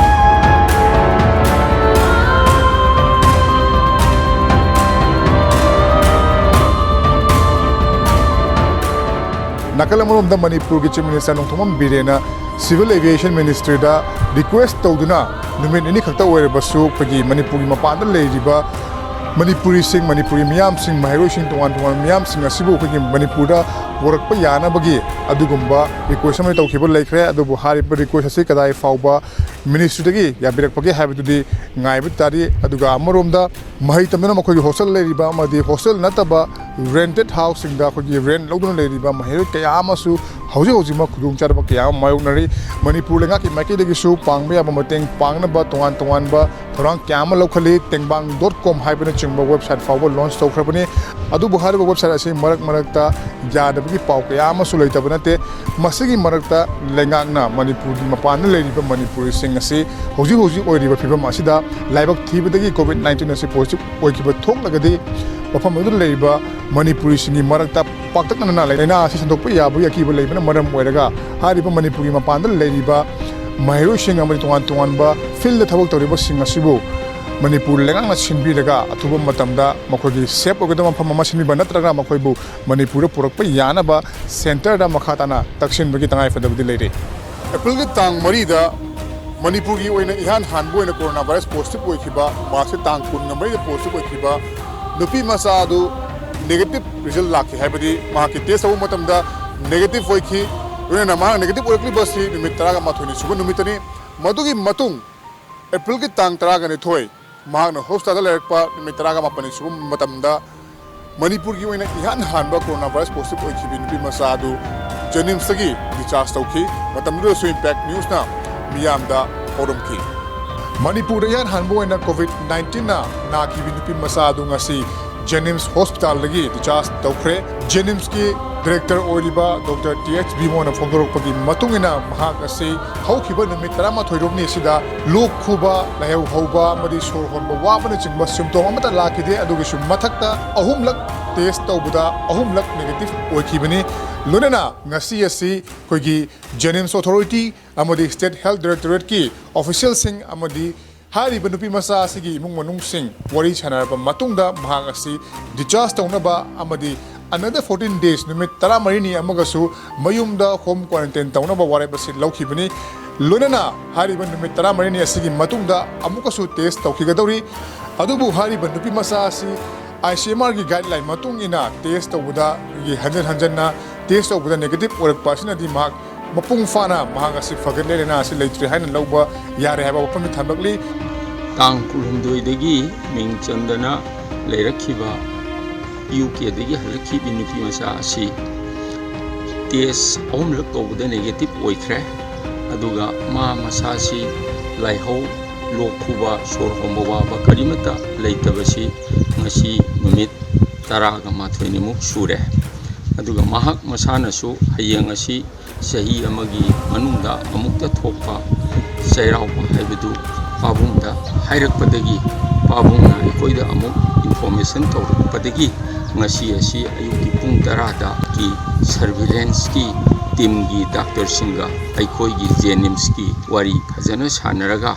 ꯅꯥꯀꯜ ꯑꯃꯔꯣꯝꯗ ꯃꯅꯤꯄꯨꯔꯒꯤ Chief Minister Nongthombam ꯕꯤꯔꯦꯟꯅ Civil Aviation Ministry ꯗ request ꯇꯧꯗꯨꯅ ꯅꯨꯃꯤꯠ ꯅꯤꯅꯤ ꯈꯛꯇ ꯑꯣꯏꯔꯕꯁꯨ ꯑꯩꯈꯣꯏꯒꯤ ꯃꯅꯤꯄꯨꯔꯒꯤ ꯃꯄꯥꯟꯗ ꯂꯩꯔꯤꯕ ꯃꯅꯤꯄꯨꯔꯤꯁꯤꯡ, ꯃꯅꯤꯄꯨꯔꯤ ꯃꯤꯌꯥꯝꯁꯤꯡ, ꯃꯍꯩꯔꯣꯏꯁꯤꯡ, ꯇꯣꯉꯥꯟ ꯇꯣꯉꯥꯟꯕ ꯃꯤꯌꯥꯝꯁꯤꯡ ꯑꯁꯤꯕꯨ ꯑꯩꯈꯣꯏꯒꯤ ꯃꯅꯤꯄꯨꯔꯗ ꯄꯨꯔꯛꯄ ꯌꯥꯅꯕꯒꯤ ꯑꯗꯨꯒꯨꯝꯕ request ꯑꯃ ꯇꯧꯈꯤꯕ ꯂꯩꯈ꯭ꯔꯦ꯫ ꯑꯗꯨꯕꯨ ꯍꯥꯏꯔꯤꯕ request ꯑꯁꯤ ꯀꯗꯥꯏ ꯐꯥꯎꯕ ministry ꯗꯒꯤ ꯌꯥꯕꯤꯔꯛꯄꯒꯦ ꯍꯥꯏꯕꯗꯨꯗꯤ ꯉꯥꯏꯕ ꯇꯥꯔꯤ꯫ ꯑꯗꯨꯒ ꯑꯃꯔꯣꯝꯗ ꯃꯍꯩ ꯇꯝꯗꯨꯅ ꯃꯈꯣꯏꯒꯤ hostel ꯂꯩꯔꯤꯕ ꯑꯃꯗꯤ hostel ꯅꯠꯇꯕ rented house ꯁꯤꯡꯗ ꯑꯩꯈꯣꯏꯒꯤ rent ꯂꯧꯗꯨꯅ ꯂꯩꯔꯤꯕ ꯃꯍꯩꯔꯣꯏ ꯀꯌꯥ ꯑꯃꯁꯨ ꯍꯧꯖꯤꯛ ꯍꯧꯖꯤꯛꯃꯛ ꯈꯨꯗꯣꯡꯆꯥꯗꯕ ꯀꯌꯥ ꯑꯃ ꯃꯥꯌꯣꯛꯅꯔꯤ꯫ ꯃꯅꯤꯄꯨꯔ ꯂꯩꯉꯥꯛꯀꯤ ꯃꯥꯏꯀꯩꯗꯒꯤꯁꯨ ꯄꯥꯡꯕ ꯌꯥꯕ ꯃꯇꯦꯡ ꯄꯥꯡꯅꯕ ꯇꯣꯉꯥꯟ ꯇꯣꯉꯥꯟꯕ ꯊꯧꯔꯥꯡ ꯀꯌꯥ ꯑꯃ ꯂꯧꯈꯠꯂꯤ꯫ ꯇꯦꯡꯕꯥꯡ dot com ꯍꯥꯏꯕꯅꯆꯤꯡꯕ website ꯐꯥꯎꯕ launch ꯇꯧꯈ꯭ꯔꯕꯅꯤ꯫ ꯑꯗꯨꯕꯨ ꯍꯥꯏꯔꯤꯕ website ꯑꯁꯤ ꯃꯔꯛ ꯃꯔꯛꯇ ꯌꯥꯗꯕꯒꯤ ꯄꯥꯎ ꯀꯌꯥ ꯑꯃꯁꯨ ꯂꯩꯇꯕ ꯅꯠꯇꯦ꯫ ꯃꯁꯤꯒꯤ ꯃꯔꯛꯇ ꯂꯩꯉꯥꯛꯅ ꯃꯅꯤꯄꯨꯔꯒꯤ ꯃꯄꯥꯟꯗ ꯂꯩꯔꯤꯕ ꯃꯅꯤꯄꯨꯔꯤꯁꯤꯡ ꯑꯁꯤ ꯍꯧꯖꯤꯛ ꯍꯧꯖꯤꯛ ꯑꯣꯏꯔꯤꯕ ꯐꯤꯕꯝ ꯑꯁꯤꯗ ꯂꯥꯏꯕꯛ ꯊꯤꯕꯗꯒꯤ COVID nineteen ꯑꯁꯤ positive ꯑꯣꯏꯈꯤꯕ ꯊꯣꯛꯂꯒꯗꯤ ꯃꯐꯝ ꯑꯗꯨꯗ ꯂꯩꯔꯤꯕ ꯃꯅꯤꯄꯨꯔꯤꯁꯤꯡꯒꯤ ꯃꯔꯛꯇ ꯄꯥꯛꯇꯛꯅꯅ ꯂꯥꯏꯅꯥ ꯑꯁꯤ ꯁꯟꯗꯣꯛꯄ ꯌꯥꯕꯒꯤ ꯑꯀꯤꯕ ꯂꯩꯕꯅ ꯃꯔꯝ ꯑꯣꯏꯔꯒ ꯍꯥꯏꯔꯤꯕ ꯃꯅꯤꯄꯨꯔꯒꯤ ꯃꯄꯥꯟꯗ ꯂꯩꯔꯤꯕ ꯃꯍꯩꯔꯣꯏꯁꯤꯡ ꯑꯃꯗꯤ ꯇꯣꯉꯥꯟ ꯇꯣꯉꯥꯟꯕ field ꯊꯕꯛ ꯇꯧꯔꯤꯕꯁꯤꯡ ꯑꯁꯤꯕꯨ ꯃꯅꯤꯄꯨꯔ ꯂꯩꯉꯥꯛꯅ ꯁꯤꯟꯕꯤꯔꯒ ꯑꯊꯨꯕ ꯃꯇꯝꯗ ꯃꯈꯣꯏꯒꯤ ꯁꯦꯐ ꯑꯣꯏꯒꯗꯕ ꯃꯐꯝ ꯑꯃ ꯁꯤꯟꯕꯤꯕ ꯅꯠꯇ꯭ꯔꯒ ꯃꯈꯣꯏꯕꯨ ꯃꯅꯤꯄꯨꯔꯗ ꯄꯨꯔꯛꯄ ꯌꯥꯅꯕ ꯁꯦꯟꯇꯔꯗ ꯃꯈꯥ ꯇꯥꯅ ꯇꯛꯁꯤꯟꯕꯒꯤ ꯇꯉꯥꯏꯐꯗꯕꯗꯤ ꯂꯩꯔꯤ꯫ ꯑꯦꯄ꯭ꯔꯤꯜꯒꯤ ꯇꯥꯡ ꯃꯔꯤꯗ ꯃꯅꯤꯄꯨꯔꯒꯤ ꯑꯣꯏꯅ ꯏꯍꯥꯟ ꯍꯥꯟꯕ ꯑꯣꯏꯅ ꯀꯣꯔꯣꯅꯥ ꯚꯥꯏꯔꯁ ꯄꯣꯖꯤꯇꯤꯚ ꯑꯣꯏꯈꯤꯕ, ꯃꯥꯔꯆꯀꯤ ꯇꯥꯡ ꯀꯨꯟꯒ ꯃꯔꯤꯗ ꯄꯣꯖꯤꯇꯤꯚ ꯑꯣꯏꯈꯤꯕ ꯅꯨꯄꯤ ꯃꯆꯥ ꯑꯗꯨ ꯅꯦꯒꯦꯇꯤꯚ ꯔꯤꯖꯜ ꯂꯥꯛꯈꯤ, ꯍꯥꯏꯕꯗꯤ ꯃꯍꯥꯛꯀꯤ ꯇꯦꯁ ꯇꯧꯕ ꯃꯇꯝꯗ ꯅꯦꯒꯦꯇꯤꯚ ꯑꯣꯏꯈꯤ꯫ ꯂꯣꯏꯅꯅ ꯃꯍꯥꯛ ꯅꯦꯒꯦꯇꯤꯚ ꯑꯣꯏꯔꯛꯂꯤꯕ ꯑꯁꯤ ꯅꯨꯃꯤꯠ ꯇꯔꯥꯒ ꯃꯥꯊꯣꯏꯅꯤ ꯁꯨꯕ ꯅꯨꯃꯤꯠꯇꯅꯤ꯫ ꯃꯗꯨꯒꯤ ꯃꯇꯨꯡ ꯑꯦꯄ꯭ꯔꯤꯜꯒꯤ ꯇꯥꯡ ꯇꯔꯥꯒ ꯅꯤꯊꯣꯏ ꯃꯍꯥꯛꯅ ꯍꯣꯁꯄꯤꯇꯥꯜꯗ ꯂꯩꯔꯛꯄ ꯅꯨꯃꯤꯠ ꯇꯔꯥꯒ ꯃꯥꯄꯟꯅꯤ ꯁꯨꯕ ꯃꯇꯝꯗ ꯃꯅꯤꯄꯨꯔꯒꯤ ꯑꯣꯏꯅ ꯏꯍꯥꯟ ꯍꯥꯟꯕ ꯀꯣꯔꯣꯅꯥ ꯚꯥꯏꯔꯁ ꯄꯣꯖꯤꯇꯤꯚ ꯑꯣꯏꯈꯤꯕꯤ ꯅꯨꯄꯤ ꯃꯆꯥ ꯑꯗꯨ ꯖꯦꯅꯤꯝꯁꯇꯒꯤ ꯗꯤꯁꯆꯥꯔꯖ ꯇꯧꯈꯤ꯫ ꯃꯇꯝꯗꯨꯗꯁꯨ ꯏꯝꯄꯦꯛ ꯅ꯭ꯌꯨꯁꯅ ꯃꯤꯌꯥꯝꯗ ꯄꯥꯎꯗꯝꯈꯤ꯫ ꯃꯅꯤꯄꯨꯔꯗ ꯏꯍꯥꯟ ꯍꯥꯟꯕ ꯑꯣꯏꯅ ꯀꯣꯚꯤꯗ ꯅꯥꯏꯟꯇꯤꯟꯅ ꯅꯥꯈꯤꯕꯤ ꯅꯨꯄꯤ ꯃꯆꯥ ꯑꯗꯨ ꯉꯁꯤ ꯖꯦꯅꯤꯝꯁ ꯍꯣꯁꯄꯤꯇꯥꯜꯗꯒꯤ ꯗꯤꯁꯆꯥꯔꯖ ꯇꯧꯈ꯭ꯔꯦ꯫ ꯖꯦꯅꯤꯝꯁꯀꯤ ꯗꯤꯔꯦꯛꯇꯔ ꯑꯣꯏꯔꯤꯕ ꯗꯣꯛꯇꯔ ꯇꯤ ꯑꯩꯆ ꯕꯤꯃꯣꯅ ꯐꯣꯡꯗꯣꯔꯛꯄꯒꯤ ꯃꯇꯨꯡ ꯏꯟꯅ, ꯃꯍꯥꯛ ꯑꯁꯤ ꯍꯧꯈꯤꯕ ꯅꯨꯃꯤꯠ ꯇꯔꯥꯃꯥꯊꯣꯏꯔꯣꯝꯅꯤ ꯑꯁꯤꯗ ꯂꯣꯛ ꯈꯨꯕ, ꯂꯥꯏꯍꯧ ꯍꯧꯕ ꯑꯃꯗꯤ ꯁꯣꯔ ꯍꯣꯟꯕ ꯋꯥꯕꯅꯆꯤꯡꯕ ꯁꯤꯝꯇꯣꯝ ꯑꯃꯠꯇ ꯂꯥꯛꯈꯤꯗꯦ꯫ ꯑꯗꯨꯒꯤꯁꯨ ꯃꯊꯛꯇ ꯑꯍꯨꯝꯂꯛ ꯇꯦꯁ ꯇꯧꯕꯗ ꯑꯍꯨꯝꯂꯛ ꯅꯦꯒꯦꯇꯤꯚ ꯑꯣꯏꯈꯤꯕꯅꯤ꯫ ꯂꯣꯏꯅꯅ ꯉꯁꯤ ꯑꯁꯤ ꯑꯩꯈꯣꯏꯒꯤ ꯖꯦꯅꯤꯝꯁ ꯑꯣꯊꯣꯔꯤꯇꯤ ꯑꯃꯗꯤ ꯁ꯭ꯇꯦꯠ ꯍꯦꯜꯊ ꯗꯥꯏꯔꯦꯛꯇꯣꯔꯦꯠꯀꯤ ꯑꯣꯐꯤꯁꯤꯌꯦꯜꯁꯤꯡ ꯑꯃꯗꯤ ꯍꯥꯏꯔꯤꯕ ꯅꯨꯄꯤ ꯃꯆꯥ ꯑꯁꯤꯒꯤ ꯏꯃꯨꯡ ꯃꯅꯨꯡꯁꯤꯡ ꯋꯥꯔꯤ ꯁꯥꯟꯅꯔꯕ ꯃꯇꯨꯡꯗ, ꯃꯍꯥꯛ ꯑꯁꯤ ꯗꯤꯁꯆꯥꯔꯖ ꯇꯧꯅꯕ ꯑꯃꯗꯤ another fourteen days, ꯅꯨꯃꯤꯠ ꯇꯔꯥꯃꯔꯤꯅꯤ ꯑꯃꯒꯁꯨ ꯃꯌꯨꯝꯗ ꯍꯣꯝ ꯀ꯭ꯋꯥꯔꯦꯟꯇꯥꯏꯟ ꯇꯧꯅꯕ ꯋꯥꯔꯦꯞ ꯑꯁꯤ ꯂꯧꯈꯤꯕꯅꯤ꯫ ꯂꯣꯏꯅꯅ ꯍꯥꯏꯔꯤꯕ ꯅꯨꯃꯤꯠ ꯇꯔꯥꯃꯔꯤꯅꯤ ꯑꯁꯤꯒꯤ ꯃꯇꯨꯡꯗ ꯑꯃꯨꯛꯀꯁꯨ ꯇꯦꯁ ꯇꯧꯈꯤꯒꯗꯧꯔꯤ꯫ ꯑꯗꯨꯕꯨ ꯍꯥꯏꯔꯤꯕ ꯅꯨꯄꯤ ꯃꯆꯥ ꯑꯁꯤ ꯑꯥꯏ ꯁꯤ ꯑꯦꯝ ꯑꯥꯔꯒꯤ ꯒꯥꯏꯗꯂꯥꯏꯟ ꯃꯇꯨꯡ ꯏꯟꯅ ꯇꯦꯁ ꯇꯧꯕꯗ, ꯑꯩꯈꯣꯏꯒꯤ ꯍꯟꯖꯟ ꯍꯟꯖꯟꯅ ꯇꯦꯁ ꯇꯧꯕꯗ ꯅꯦꯒꯦꯇꯤꯚ ꯑꯣꯏꯔꯛꯄ ꯑꯁꯤꯅꯗꯤ ꯃꯍꯥꯛ ꯃꯄꯨꯡ ꯐꯥꯅ ꯃꯍꯥꯛ ꯑꯁꯤ ꯐꯒꯠꯂꯦ, ꯂꯥꯏꯅꯥ ꯑꯁꯤ ꯂꯩꯇ꯭ꯔꯦ ꯍꯥꯏꯅ ꯂꯧꯕ ꯌꯥꯔꯦ ꯍꯥꯏꯕ ꯋꯥꯐꯝꯁꯤ ꯊꯝꯂꯛꯂꯤ꯫ ꯇꯥꯡ ꯀꯨꯟꯍꯨꯝꯗꯣꯏꯗꯒꯤ ꯃꯤꯡ ꯆꯟꯗꯅ ꯂꯩꯔꯛꯈꯤꯕ ꯌꯨ ꯀꯦꯗꯒꯤ ꯍꯜꯂꯛꯈꯤꯕꯤ ꯅꯨꯄꯤ ꯃꯆꯥ ꯑꯁꯤ ꯇꯦꯁ ꯑꯍꯨꯝꯂꯛ ꯇꯧꯕꯗ ꯅꯦꯒꯦꯇꯤꯚ ꯑꯣꯏꯈ꯭ꯔꯦ꯫ ꯑꯗꯨꯒ ꯃꯥ ꯃꯁꯥꯁꯤ ꯂꯥꯏꯍꯧ, ꯂꯣꯛ ꯈꯨꯕ, ꯁꯣꯔ ꯍꯣꯟꯕ ꯋꯥꯕ ꯀꯔꯤꯃꯠꯇ ꯂꯩꯇꯕꯁꯤ ꯉꯁꯤ ꯅꯨꯃꯤꯠ ꯇꯔꯥꯒ ꯃꯥꯊꯣꯏꯅꯤꯃꯨꯛ ꯁꯨꯔꯦ꯫ ꯑꯗꯨꯒ ꯃꯍꯥꯛ ꯃꯁꯥꯅꯁꯨ ꯍꯌꯦꯡ ꯑꯁꯤ ꯆꯍꯤ ꯑꯃꯒꯤ ꯃꯅꯨꯡꯗ ꯑꯃꯨꯛꯇ ꯊꯣꯛꯄ ꯆꯩꯔꯥꯎꯕ ꯍꯥꯏꯕꯗꯨ ꯄꯥꯕꯨꯡꯗ ꯍꯥꯏꯔꯛꯄꯗꯒꯤ, ꯄꯥꯕꯨꯡꯅ ꯑꯩꯈꯣꯏꯗ ꯑꯃꯨꯛ ꯏꯟꯐꯣꯔꯃꯦꯁꯟ ꯇꯧꯔꯛꯄꯗꯒꯤ, ꯉꯁꯤ ꯑꯁꯤ ꯑꯌꯨꯛꯀꯤ ꯄꯨꯡ ꯇꯔꯥꯗꯒꯤ ꯁꯔꯚꯤꯂꯦꯟꯁꯀꯤ ꯇꯤꯝꯒꯤ ꯗꯥꯛꯇꯔꯁꯤꯡꯒ ꯑꯩꯈꯣꯏꯒꯤ ꯖꯦꯅꯤꯝꯁꯀꯤ ꯋꯥꯔꯤ ꯐꯖꯅ ꯁꯥꯟꯅꯔꯒ,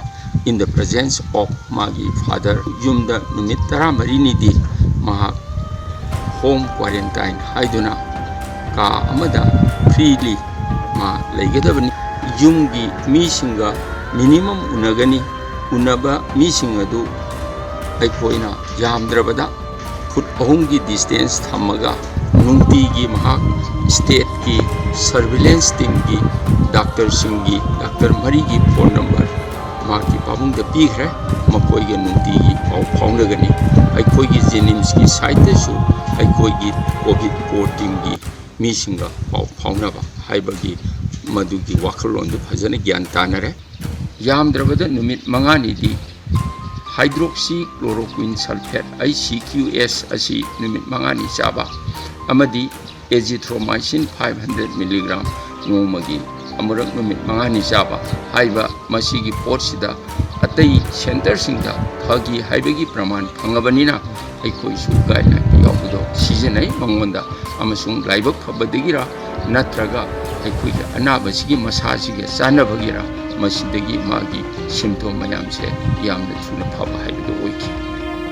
In the presence of ꯃꯥꯒꯤ father, ꯌꯨꯝꯗ ꯅꯨꯃꯤꯠ ꯇꯔꯥꯃꯔꯤꯅꯤꯗꯤ ꯃꯍꯥꯛ home quarantine ꯍꯥꯏꯗꯨꯅ ꯀꯥ ꯑꯃꯗ freely ꯃꯥ ꯂꯩꯒꯗꯕꯅꯤ꯫ ꯌꯨꯝꯒꯤ ꯃꯤꯁꯤꯡꯒ minimum ꯎꯅꯒꯅꯤ꯫ ꯎꯅꯕ ꯃꯤꯁꯤꯡ ꯑꯗꯨ ꯑꯩꯈꯣꯏꯅ ꯌꯥꯝꯗ꯭ꯔꯕꯗ ꯐꯨꯠ ꯑꯍꯨꯝꯒꯤ distance ꯊꯝꯃꯒ ꯅꯨꯡꯇꯤꯒꯤ ꯃꯍꯥꯛ stateꯀꯤ surveillance teamꯒꯤ doctorꯁꯤꯡꯒꯤ, doctor ꯃꯔꯤꯒꯤ phone number, ꯃꯍꯥꯛꯀꯤ ꯄꯥꯕꯨꯡꯗ ꯄꯤꯈ꯭ꯔꯦ꯫ ꯃꯈꯣꯏꯒ ꯅꯨꯡꯇꯤꯒꯤ ꯄꯥꯎ ꯐꯥꯎꯅꯒꯅꯤ꯫ ꯑꯩꯈꯣꯏꯒꯤ JNIMSꯀꯤ sideꯇꯁꯨ ꯑꯩꯈꯣꯏꯒꯤ COVID core teamꯒꯤ ꯃꯤꯁꯤꯡꯒ ꯄꯥꯎ ꯐꯥꯎꯅꯕ ꯍꯥꯏꯕꯒꯤ ꯃꯗꯨꯒꯤ ꯋꯥꯈꯜꯂꯣꯟꯗꯨ ꯐꯖꯅ ꯒ꯭ꯌꯥꯟ ꯇꯥꯅꯔꯦ꯫ ꯌꯥꯝꯗ꯭ꯔꯕꯗ ꯅꯨꯃꯤꯠ ꯃꯉꯥꯅꯤꯗꯤ hydroxychloroquine sulfate, ICQS, ꯑꯁꯤ ꯅꯨꯃꯤꯠ ꯃꯉꯥꯅꯤ ꯆꯥꯕ ꯑꯃꯗꯤ azithromycin five hundred milligram ꯅꯣꯡꯃꯒꯤ ꯑꯃꯨꯔꯛ ꯅꯨꯃꯤꯠ ꯃꯉꯥꯅꯤ ꯆꯥꯕ ꯍꯥꯏꯕ ꯃꯁꯤꯒꯤ ꯄꯣꯠꯁꯤꯗ ꯑꯇꯩ centreꯁꯤꯡꯗ ꯐꯈꯤ ꯍꯥꯏꯕꯒꯤ ꯄ꯭ꯔꯃꯥꯟ ꯐꯪꯉꯕꯅꯤꯅ ꯑꯩꯈꯣꯏꯁꯨ guideline ꯌꯥꯎꯕꯗꯣ ꯁꯤꯖꯤꯟꯅꯩ ꯃꯉꯣꯟꯗ꯫ ꯑꯃꯁꯨꯡ ꯂꯥꯏꯕꯛ ꯐꯕꯗꯒꯤꯔ ꯅꯠꯇ꯭ꯔꯒ ꯑꯩꯈꯣꯏꯒꯤ ꯑꯅꯥꯕꯁꯤꯒꯤ ꯃꯁꯥꯁꯤꯒ ꯆꯥꯟꯅꯕꯒꯤꯔ ꯃꯁꯤꯗꯒꯤ ꯃꯥꯒꯤ symptom ꯃꯌꯥꯝꯁꯦ ꯌꯥꯝꯅ ꯊꯨꯅ ꯐꯕ ꯍꯥꯏꯕꯗꯨ ꯑꯣꯏꯈꯤ꯫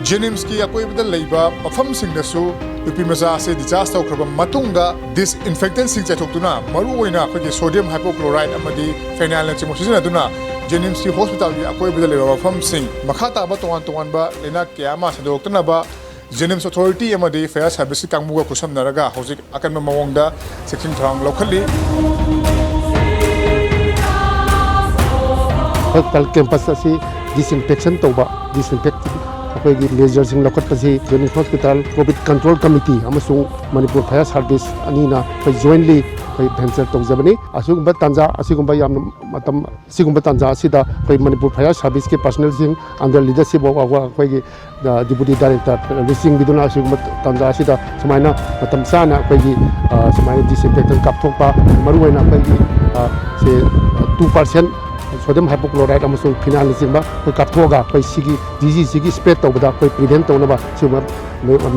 JNIMSꯀꯤ ꯑꯀꯣꯏꯕꯗ ꯂꯩꯕ ꯃꯐꯝꯁꯤꯡꯗꯁꯨ ꯅꯨꯄꯤ ꯃꯆꯥ ꯑꯁꯤ discharge ꯇꯧꯈ꯭ꯔꯕ ꯃꯇꯨꯡꯗ disinfectantꯁꯤꯡ ꯆꯥꯏꯊꯣꯛꯇꯨꯅ, ꯃꯔꯨꯑꯣꯏꯅ ꯑꯩꯈꯣꯏꯒꯤ sodium hypochlorite ꯑꯃꯗꯤ phenylꯅꯆꯤꯡꯕ ꯁꯤꯖꯤꯟꯅꯗꯨꯅ JNIMSꯀꯤ hospitalꯒꯤ ꯑꯀꯣꯏꯕꯗ ꯂꯩꯕ ꯃꯐꯝꯁꯤꯡ, ꯃꯈꯥ ꯇꯥꯕ ꯇꯣꯉꯥꯟ ꯇꯣꯉꯥꯟꯕ ꯂꯩꯅꯥ ꯀꯌꯥ ꯑꯃ ꯁꯟꯗꯣꯔꯛꯇꯅꯕ JNIMS authority ꯑꯃꯗꯤ fire serviceꯀꯤ ꯀꯥꯡꯕꯨꯒ ꯈꯨꯠꯁꯝꯅꯔꯒ ꯍꯧꯖꯤꯛ ꯑꯀꯟꯕ ꯃꯑꯣꯡꯗ ꯆꯦꯛꯁꯤꯟ ꯊꯧꯔꯥꯡ ꯂꯧꯈꯠꯂꯤ꯫ Hospital campus ꯑꯁꯤ disinfection ꯇꯧꯕ, disinfect ꯑꯩꯈꯣꯏꯒꯤ measureꯁꯤꯡ ꯂꯧꯈꯠꯄꯁꯤ JNIMS hospital, COVID control committee ꯑꯃꯁꯨꯡ ꯃꯅꯤꯄꯨꯔ fire service ꯑꯅꯤꯅ ꯑꯩꯈꯣꯏ jointly ꯑꯩꯈꯣꯏ venture ꯇꯧꯖꯕꯅꯤ꯫ ꯑꯁꯤꯒꯨꯝꯕ ꯇꯥꯟꯖꯥ, ꯑꯁꯤꯒꯨꯝꯕ ꯌꯥꯝꯅ ꯃꯇꯝ, ꯑꯁꯤꯒꯨꯝꯕ ꯇꯥꯟꯖꯥ ꯑꯁꯤꯗ ꯑꯩꯈꯣꯏ Manipur fire serviceꯀꯤ personnelꯁꯤꯡ under leadership of our ꯑꯩꯈꯣꯏꯒꯤ ꯗꯤꯄꯨꯇꯤ ꯗꯥꯏꯔꯦꯛꯇꯔ ꯂꯨꯆꯤꯡꯕꯤꯗꯨꯅ ꯑꯁꯤꯒꯨꯝꯕ ꯇꯥꯟꯖꯥ ꯑꯁꯤꯗ ꯁꯨꯃꯥꯏꯅ ꯃꯇꯝ ꯆꯥꯅ ꯑꯩꯈꯣꯏꯒꯤ, ꯑ, ꯁꯨꯃꯥꯏꯅ disinfectant ꯀꯥꯞꯊꯣꯛꯄ, ꯃꯔꯨꯑꯣꯏꯅ ꯑꯩꯈꯣꯏꯒꯤ, ꯑ, ꯁꯦ, two percent sodium hypochlorite ꯑꯃꯁꯨꯡ phenylꯅꯆꯤꯡꯕ ꯑꯩꯈꯣꯏ ꯀꯥꯞꯊꯣꯛꯑꯒ ꯑꯩꯈꯣꯏ ꯁꯤꯒꯤ diseaseꯁꯤꯒꯤ spread ꯇꯧꯕꯗ ꯑꯩꯈꯣꯏ prevent ꯇꯧꯅꯕ ꯁꯤꯒꯨꯝꯕ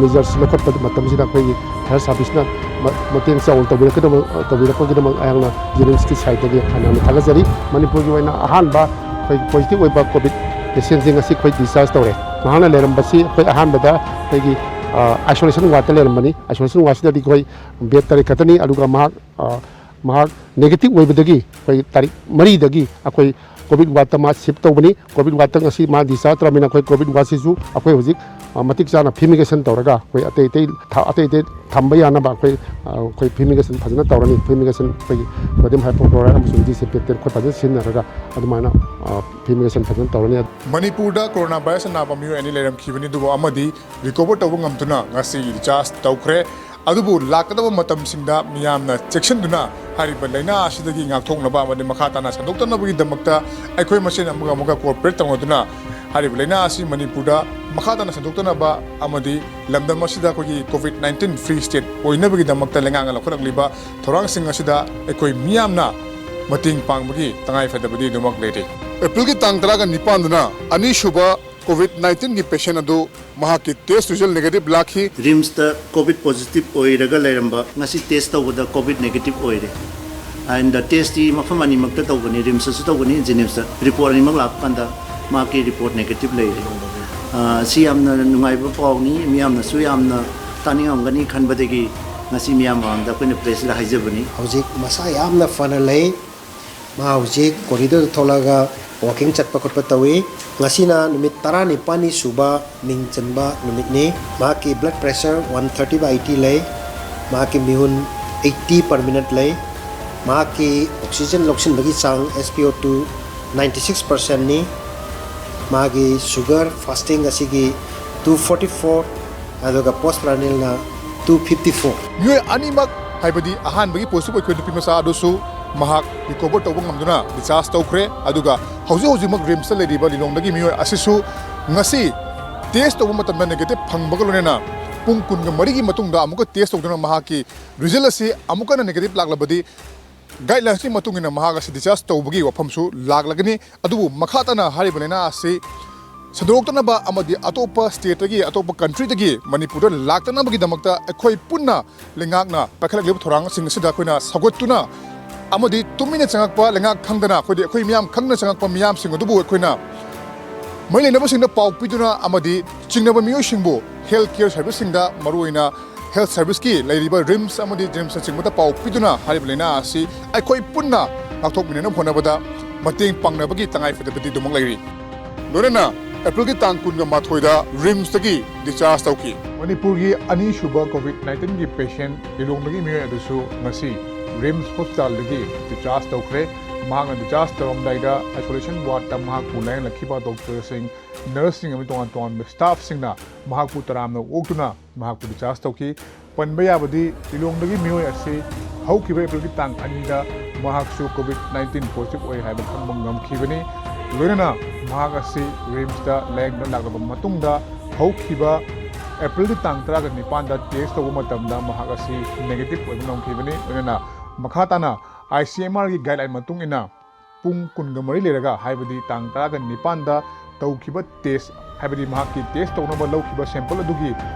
measures ꯂꯧꯈꯠꯄ ꯃꯇꯝꯁꯤꯗ ꯑꯩꯈꯣꯏꯒꯤ fire serviceꯅ ꯃ-, ꯃꯇꯦꯡ ꯆꯥꯎꯅ ꯇꯧꯕꯤꯔꯛꯀꯗꯕ, ꯇꯧꯕꯤꯔꯛꯄꯒꯤꯗꯃꯛ ꯑꯩꯍꯥꯛꯅ JNIMSꯀꯤ sideꯇꯒꯤ ꯍꯥꯟꯅ ꯍꯥꯟꯅ ꯊꯥꯒꯠꯆꯔꯤ꯫ ꯃꯅꯤꯄꯨꯔꯒꯤ ꯑꯣꯏꯅ ꯑꯍꯥꯟꯕ ꯑꯩꯈꯣꯏ ꯄꯣꯖꯤꯇꯤꯚ ꯑꯣꯏꯕ ꯀꯣꯚꯤꯗ ꯄꯦꯁꯦꯟꯁꯤꯡ ꯑꯁꯤ ꯑꯩꯈꯣꯏ ꯗꯤꯁꯆꯥꯔꯖ ꯇꯧꯔꯦ꯫ ꯃꯍꯥꯛꯅ ꯂꯩꯔꯝꯕꯁꯤ ꯑꯩꯈꯣꯏ ꯑꯍꯥꯟꯕꯗ ꯑꯩꯈꯣꯏꯒꯤ ꯑꯥꯏꯁꯣꯂꯦꯁꯟ ꯋꯥꯔꯗꯇ ꯂꯩꯔꯝꯕꯅꯤ꯫ ꯑꯥꯏꯁꯣꯂꯦꯁꯟ ꯋꯥꯔꯗꯁꯤꯗꯗꯤ ꯑꯩꯈꯣꯏ ꯕꯦꯗ ꯇꯔꯦꯠ ꯈꯛꯇꯅꯤ꯫ ꯑꯗꯨꯒ ꯃꯍꯥꯛ ꯃꯍꯥꯛ ꯅꯦꯒꯦꯇꯤꯚ ꯑꯣꯏꯕꯗꯒꯤ ꯑꯩꯈꯣꯏ ꯇꯥꯔꯤꯛ ꯃꯔꯤꯗꯒꯤ ꯑꯩꯈꯣꯏ ꯀꯣꯚꯤꯗ ꯋꯥꯔꯗꯇ ꯃꯥ ꯁꯤꯐ ꯇꯧꯕꯅꯤ꯫ ꯀꯣꯚꯤꯗ ꯋꯥꯔꯗꯇ ꯉꯁꯤ ꯃꯥ ꯗꯤꯁꯆꯥꯔꯖ ꯇꯧꯔꯝꯃꯤꯅ ꯑꯩꯈꯣꯏ ꯀꯣꯚꯤꯗ ꯋꯥꯔꯗꯁꯤꯁꯨ ꯑꯩꯈꯣꯏ ꯍꯧꯖꯤꯛ ꯃꯇꯤꯛ ꯆꯥꯅ ꯐꯤꯃꯤꯒꯦꯁꯟ ꯇꯧꯔꯒ ꯑꯩꯈꯣꯏ ꯑꯇꯩ ꯑꯇꯩ ꯑꯇꯩ ꯑꯇꯩ ꯊꯝꯕ ꯌꯥꯅꯕ ꯑꯩꯈꯣꯏ ꯑꯩꯈꯣꯏ ꯐꯤꯃꯤꯒꯦꯁꯟ ꯐꯖꯅ ꯇꯧꯔꯅꯤ꯫ ꯐꯤꯃꯤꯒꯦꯁꯟ ꯑꯩꯈꯣꯏꯒꯤ ꯁꯣꯗꯤꯌꯝ ꯍꯥꯏꯄꯣꯀ꯭ꯂꯣꯔꯥꯏꯗ ꯑꯃꯁꯨꯡ ꯗꯤꯁꯏꯟꯐꯦꯛꯇꯦꯟ ꯑꯩꯈꯣꯏ ꯐꯖꯅ ꯁꯤꯖꯤꯟꯅꯔꯒ ꯑꯗꯨꯃꯥꯏꯅ ꯐꯤꯃꯤꯒꯦꯁꯟ ꯐꯖꯅ ꯇꯧꯔꯅꯤ꯫ ꯃꯅꯤꯄꯨꯔꯗ ꯀꯣꯔꯣꯅꯥ ꯚꯥꯏꯔꯁꯅ ꯅꯥꯕ ꯃꯤꯑꯣꯏ ꯑꯅꯤ ꯂꯩꯔꯝꯈꯤꯕꯅꯤ, ꯑꯗꯨꯕꯨ ꯑꯃꯗꯤ ꯔꯤꯀꯣꯚꯔ ꯇꯧꯕ ꯉꯝꯗꯨꯅ ꯉꯁꯤ ꯗꯤꯁꯆꯥꯔꯖ ꯇꯧꯈ꯭ꯔꯦ꯫ ꯑꯗꯨꯕꯨ ꯂꯥꯛꯀꯗꯕ ꯃꯇꯝꯁꯤꯡꯗ ꯃꯤꯌꯥꯝꯅ ꯆꯦꯛꯁꯤꯟꯗꯨꯅ ꯍꯥꯏꯔꯤꯕ ꯂꯥꯏꯅꯥ ꯑꯁꯤꯗꯒꯤ ꯉꯥꯛꯊꯣꯛꯅꯕ ꯑꯃꯗꯤ ꯃꯈꯥ ꯇꯥꯅ ꯁꯟꯗꯣꯛꯇꯅꯕꯒꯤꯗꯃꯛꯇ ꯑꯩꯈꯣꯏ ꯃꯁꯦꯟ ꯑꯃꯒ ꯑꯃꯒ ꯀꯣꯑꯣꯄꯔꯦꯠ ꯇꯧꯅꯗꯨꯅ ꯍꯥꯏꯔꯤꯕ ꯂꯥꯏꯅꯥ ꯑꯁꯤ ꯃꯅꯤꯄꯨꯔꯗ ꯃꯈꯥ ꯇꯥꯅ ꯁꯟꯗꯣꯛꯇꯅꯕ ꯑꯃꯗꯤ ꯂꯝꯗꯝ ꯑꯁꯤꯗ ꯑꯩꯈꯣꯏꯒꯤ ꯀꯣꯚꯤꯗ ꯅꯥꯏꯟꯇꯤꯟ ꯐ꯭ꯔꯤ ꯁ꯭ꯇꯦꯠ ꯑꯣꯏꯅꯕꯒꯤꯗꯃꯛꯇ ꯂꯩꯉꯥꯛꯅ ꯂꯧꯈꯠꯂꯛꯂꯤꯕ ꯊꯧꯔꯥꯡꯁꯤꯡ ꯑꯁꯤꯗ ꯑꯩꯈꯣꯏ ꯃꯤꯌꯥꯝꯅ ꯃꯇꯦꯡ ꯄꯥꯡꯕꯒꯤ ꯇꯉꯥꯏꯐꯗꯕꯗꯤ ꯑꯗꯨꯃꯛ ꯂꯩꯔꯤ꯫ ꯑꯦꯄ꯭ꯔꯤꯜꯒꯤ ꯇꯥꯡ ꯇꯔꯥꯒ ꯅꯤꯄꯥꯟꯗꯅ ꯑꯅꯤꯁꯨꯕ ꯀꯣꯚꯤꯗ ꯅꯥꯏꯟꯇꯤꯟꯒꯤ ꯄꯦꯁꯦꯟ ꯑꯗꯨ ꯃꯍꯥꯛꯀꯤ ꯇꯦꯁ ꯔꯤꯖꯜ ꯅꯦꯒꯦꯇꯤꯚ ꯂꯥꯛꯈꯤ꯫ ꯔꯤꯝꯁꯇ ꯀꯣꯚꯤꯗ ꯄꯣꯖꯤꯇꯤꯚ ꯑꯣꯏꯔꯒ ꯂꯩꯔꯝꯕ, ꯉꯁꯤ ꯇꯦꯁ ꯇꯧꯕꯗ ꯀꯣꯚꯤꯗ ꯅꯦꯒꯦꯇꯤꯚ ꯑꯣꯏꯔꯦ꯫ ꯑꯦꯟꯗ ꯇꯦꯁꯇꯤ ꯃꯐꯝ ꯑꯅꯤꯃꯛꯇ ꯇꯧꯒꯅꯤ, ꯔꯤꯝꯁꯇꯁꯨ ꯇꯧꯒꯅꯤ, ꯖꯦꯅꯤꯝꯁꯇ꯫ ꯔꯤꯄꯣꯔꯠ ꯑꯅꯤꯃꯛ ꯂꯥꯛꯄ ꯀꯥꯟꯗ ꯃꯍꯥꯛꯀꯤ ꯔꯤꯄꯣꯔꯠ ꯅꯦꯒꯦꯇꯤꯚ ꯂꯩꯔꯦ꯫ ꯑ, ꯁꯤ ꯌꯥꯝꯅ ꯅꯨꯡꯉꯥꯏꯕ ꯄꯥꯎꯅꯤ, ꯃꯤꯌꯥꯝꯅꯁꯨ ꯌꯥꯝꯅ ꯇꯥꯅꯤꯡꯉꯝꯒꯅꯤ ꯈꯟꯕꯗꯒꯤ ꯉꯁꯤ ꯃꯤꯌꯥꯝ ꯃꯃꯥꯡꯗ ꯑꯩꯈꯣꯏꯅ ꯄ꯭ꯔꯦꯁꯁꯤꯗ ꯍꯥꯏꯖꯕꯅꯤ꯫ ꯍꯧꯖꯤꯛ ꯃꯁꯥ ꯌꯥꯝꯅ ꯐꯅ ꯂꯩ꯫ ꯃꯥ ꯍꯧꯖꯤꯛ ꯀꯣꯔꯤꯗꯣꯔꯗ ꯊꯣꯛꯂꯛꯑꯒ ꯋꯥꯀꯤꯡ ꯆꯠꯄ ꯈꯣꯠꯄ ꯇꯧꯏ꯫ ꯉꯁꯤꯅ ꯅꯨꯃꯤꯠ ꯇꯔꯥꯅꯤꯄꯥꯜꯅꯤ ꯁꯨꯕ ꯃꯤꯡ ꯆꯟꯕ ꯅꯨꯃꯤꯠꯅꯤ꯫ ꯃꯍꯥꯛꯀꯤ ꯕ꯭ꯂꯗ ꯄ꯭ꯔꯦꯁꯔ ꯋꯥꯟ ꯊꯥꯔꯇꯤ ꯕꯥꯏ ꯑꯩꯠꯇꯤ ꯂꯩ꯫ ꯃꯍꯥꯛꯀꯤ ꯃꯤꯍꯨꯟ ꯑꯩꯠꯇꯤ ꯄꯔ ꯃꯤꯅꯠ ꯂꯩ꯫ ꯃꯍꯥꯛꯀꯤ ꯑꯣꯛꯁꯤꯖꯦꯟ ꯂꯧꯁꯤꯟꯕꯒꯤ ꯆꯥꯡ, ꯑꯦꯁ ꯄꯤ ꯑꯣ ꯇꯨ, ꯅꯥꯏꯟꯇꯤ ꯁꯤꯛꯁ ꯄꯥꯔꯁꯦꯟꯅꯤ꯫ ꯃꯥꯒꯤ ꯁꯨꯒꯔ ꯐꯥꯁꯇꯤꯡ ꯑꯁꯤꯒꯤ ꯇꯨ ꯐꯣꯔꯇꯤ ꯐꯣꯔ, ꯑꯗꯨꯒ ꯄꯣꯁ ꯄ꯭ꯔꯥꯅꯦꯜꯅ ꯇꯨ ꯐꯤꯐꯇꯤ ꯐꯣꯔ꯫ ꯃꯤꯑꯣꯏ ꯑꯅꯤꯃꯛ, ꯍꯥꯏꯕꯗꯤ ꯑꯍꯥꯟꯕꯒꯤ ꯄꯣꯖꯤꯇꯤꯚ ꯑꯣꯏꯈꯤꯕ ꯅꯨꯄꯤ ꯃꯆꯥ ꯑꯗꯨꯁꯨ ꯃꯍꯥꯛ ꯔꯤꯀꯣꯚꯔ ꯇꯧꯕ ꯉꯝꯗꯨꯅ ꯗꯤꯁꯆꯥꯔꯖ ꯇꯧꯈ꯭ꯔꯦ꯫ ꯑꯗꯨꯒ ꯍꯧꯖꯤꯛ ꯍꯧꯖꯤꯛꯃꯛ ꯔꯤꯝꯁꯇ ꯂꯩꯔꯤꯕ ꯂꯤꯂꯣꯡꯗꯒꯤ ꯃꯤꯑꯣꯏ ꯑꯁꯤꯁꯨ ꯉꯁꯤ ꯇꯦꯁ ꯇꯧꯕ ꯃꯇꯝꯗ ꯅꯦꯒꯦꯇꯤꯚ ꯐꯪꯕꯒ ꯂꯣꯏꯅꯅ ꯄꯨꯡ ꯀꯨꯟꯒ ꯃꯔꯤꯒꯤ ꯃꯇꯨꯡꯗ ꯑꯃꯨꯛꯀ ꯇꯦꯁ ꯇꯧꯗꯨꯅ ꯃꯍꯥꯛꯀꯤ ꯔꯤꯖꯜ ꯑꯁꯤ ꯑꯃꯨꯛꯀ ꯍꯟꯅ ꯅꯦꯒꯦꯇꯤꯚ ꯂꯥꯛꯂꯕꯗꯤ ꯒꯥꯏꯗꯂꯥꯏꯟꯁꯀꯤ ꯃꯇꯨꯡ ꯏꯟꯅ ꯃꯍꯥꯛ ꯑꯁꯤ ꯗꯤꯁꯆꯥꯔꯖ ꯇꯧꯕꯒꯤ ꯋꯥꯐꯝꯁꯨ ꯂꯥꯛꯂꯒꯅꯤ꯫ ꯑꯗꯨꯕꯨ ꯃꯈꯥ ꯇꯥꯅ ꯍꯥꯏꯔꯤꯕ ꯂꯥꯏꯅꯥ ꯑꯁꯤ ꯁꯟꯗꯣꯔꯛꯇꯅꯕ ꯑꯃꯗꯤ ꯑꯇꯣꯞꯄ ꯁ꯭ꯇꯦꯠꯇꯒꯤ, ꯑꯇꯣꯞꯄ ꯀꯟꯇ꯭ꯔꯤꯗꯒꯤ ꯃꯅꯤꯄꯨꯔꯗ ꯂꯥꯛꯇꯅꯕꯒꯤꯗꯃꯛꯇ ꯑꯩꯈꯣꯏ ꯄꯨꯟꯅ ꯂꯩꯉꯥꯛꯅ ꯄꯥꯏꯈꯠꯂꯛꯂꯤꯕ ꯊꯧꯔꯥꯡꯁꯤꯡ ꯑꯁꯤꯗ ꯑꯩꯈꯣꯏꯅ ꯁꯧꯒꯠꯇꯨꯅ ꯑꯃꯗꯤ ꯇꯨꯃꯤꯟꯅ ꯆꯪꯉꯛꯄ, ꯂꯩꯉꯥꯛ ꯈꯪꯗꯅ, ꯑꯩꯈꯣꯏꯗꯤ ꯑꯩꯈꯣꯏ ꯃꯤꯌꯥꯝ ꯈꯪꯗꯅ ꯆꯪꯉꯛꯄ ꯃꯤꯌꯥꯝꯁꯤꯡ ꯑꯗꯨꯕꯨ ꯑꯩꯈꯣꯏꯅ ꯃꯔꯤ ꯂꯩꯅꯕꯁꯤꯡꯗ ꯄꯥꯎ ꯄꯤꯗꯨꯅ ꯑꯃꯗꯤ ꯆꯤꯡꯅꯕ ꯃꯤꯑꯣꯏꯁꯤꯡꯕꯨ health care service ꯁꯤꯡꯗ, ꯃꯔꯨꯑꯣꯏꯅ health service ꯀꯤ ꯂꯩꯔꯤꯕ RIMS ꯑꯃꯗꯤ JNIMS ꯅꯆꯤꯡꯕꯗ ꯄꯥꯎ ꯄꯤꯗꯨꯅ ꯍꯥꯏꯔꯤꯕ ꯂꯥꯏꯅꯥ ꯑꯁꯤ ꯑꯩꯈꯣꯏ ꯄꯨꯟꯅ ꯉꯥꯛꯊꯣꯛꯃꯤꯟꯅꯅꯕ ꯍꯣꯠꯅꯕꯗ ꯃꯇꯦꯡ ꯄꯥꯡꯅꯕꯒꯤ ꯇꯉꯥꯏ ꯐꯗꯕꯗꯤ ꯑꯗꯨꯃꯛ ꯂꯩꯔꯤ꯫ ꯂꯣꯏꯅꯅ ꯑꯦꯄ꯭ꯔꯤꯜꯒꯤ ꯇꯥꯡ ꯀꯨꯟꯒ ꯃꯥꯊꯣꯏꯗ RIMS ꯇꯒꯤ discharge ꯇꯧꯈꯤ꯫ ꯃꯅꯤꯄꯨꯔꯒꯤ ꯑꯅꯤꯁꯨꯕ COVID nineteen ꯒꯤ patient ꯂꯤꯂꯣꯡꯗꯒꯤ ꯃꯤꯑꯣꯏ ꯑꯗꯨꯁꯨ ꯉꯁꯤ RIMS hospital ꯗꯒꯤ discharge ꯇꯧꯈ꯭ꯔꯦ꯫ ꯃꯍꯥꯛꯅ discharge ꯇꯧꯔꯝꯗꯥꯏꯗ isolation ward ꯇ ꯃꯍꯥꯛꯄꯨ ꯂꯥꯌꯦꯡꯂꯛꯈꯤꯕ doctor ꯁꯤꯡ, nurse ꯁꯤꯡ ꯑꯃꯗꯤ ꯇꯣꯉꯥꯟ ꯇꯣꯉꯥꯟꯕ staff ꯁꯤꯡꯅ ꯃꯍꯥꯛꯄꯨ ꯇꯔꯥꯝꯅ ꯑꯣꯛꯇꯨꯅ ꯃꯍꯥꯛꯄꯨ discharge ꯇꯧꯈꯤ꯫ ꯄꯟꯕ ꯌꯥꯕꯗꯤ, ꯂꯤꯂꯣꯡꯗꯒꯤ ꯃꯤꯑꯣꯏ ꯑꯁꯤ ꯍꯧꯈꯤꯕ ꯑꯦꯄ꯭ꯔꯤꯜꯒꯤ ꯇꯥꯡ ꯑꯅꯤꯗ ꯃꯍꯥꯛꯁꯨ COVID nineteen positive ꯑꯣꯏ ꯍꯥꯏꯕ ꯈꯪꯕ ꯉꯝꯈꯤꯕꯅꯤ꯫ ꯂꯣꯏꯅꯅ ꯃꯍꯥꯛ ꯑꯁꯤ RIMS ꯇ ꯂꯥꯌꯦꯡꯗꯨꯅ ꯂꯥꯛꯂꯕ ꯃꯇꯨꯡꯗ, ꯍꯧꯈꯤꯕ ꯑꯦꯄ꯭ꯔꯤꯜꯒꯤ ꯇꯥꯡ ꯇꯔꯥꯒ ꯅꯤꯄꯥꯟꯗ test ꯇꯧꯕ ꯃꯇꯝꯗ ꯃꯍꯥꯛ ꯑꯁꯤ negative ꯑꯣꯏꯕ ꯉꯝꯈꯤꯕꯅꯤ꯫ ꯂꯣꯏꯅꯅ ꯃꯈꯥ ꯇꯥꯅ ICMR ꯒꯤ guideline ꯃꯇꯨꯡ ꯏꯟꯅ ꯄꯨꯡ ꯀꯨꯟꯒ ꯃꯔꯤ ꯂꯩꯔꯒ, ꯍꯥꯏꯕꯗꯤ ꯇꯥꯡ ꯇꯔꯥꯒ ꯅꯤꯄꯥꯟꯗ ꯇꯧꯈꯤꯕ test, ꯍꯥꯏꯕꯗꯤ ꯃꯍꯥꯛꯀꯤ test ꯇꯧꯅꯕ ꯂꯧꯈꯤꯕ sample ꯑꯗꯨꯒꯤ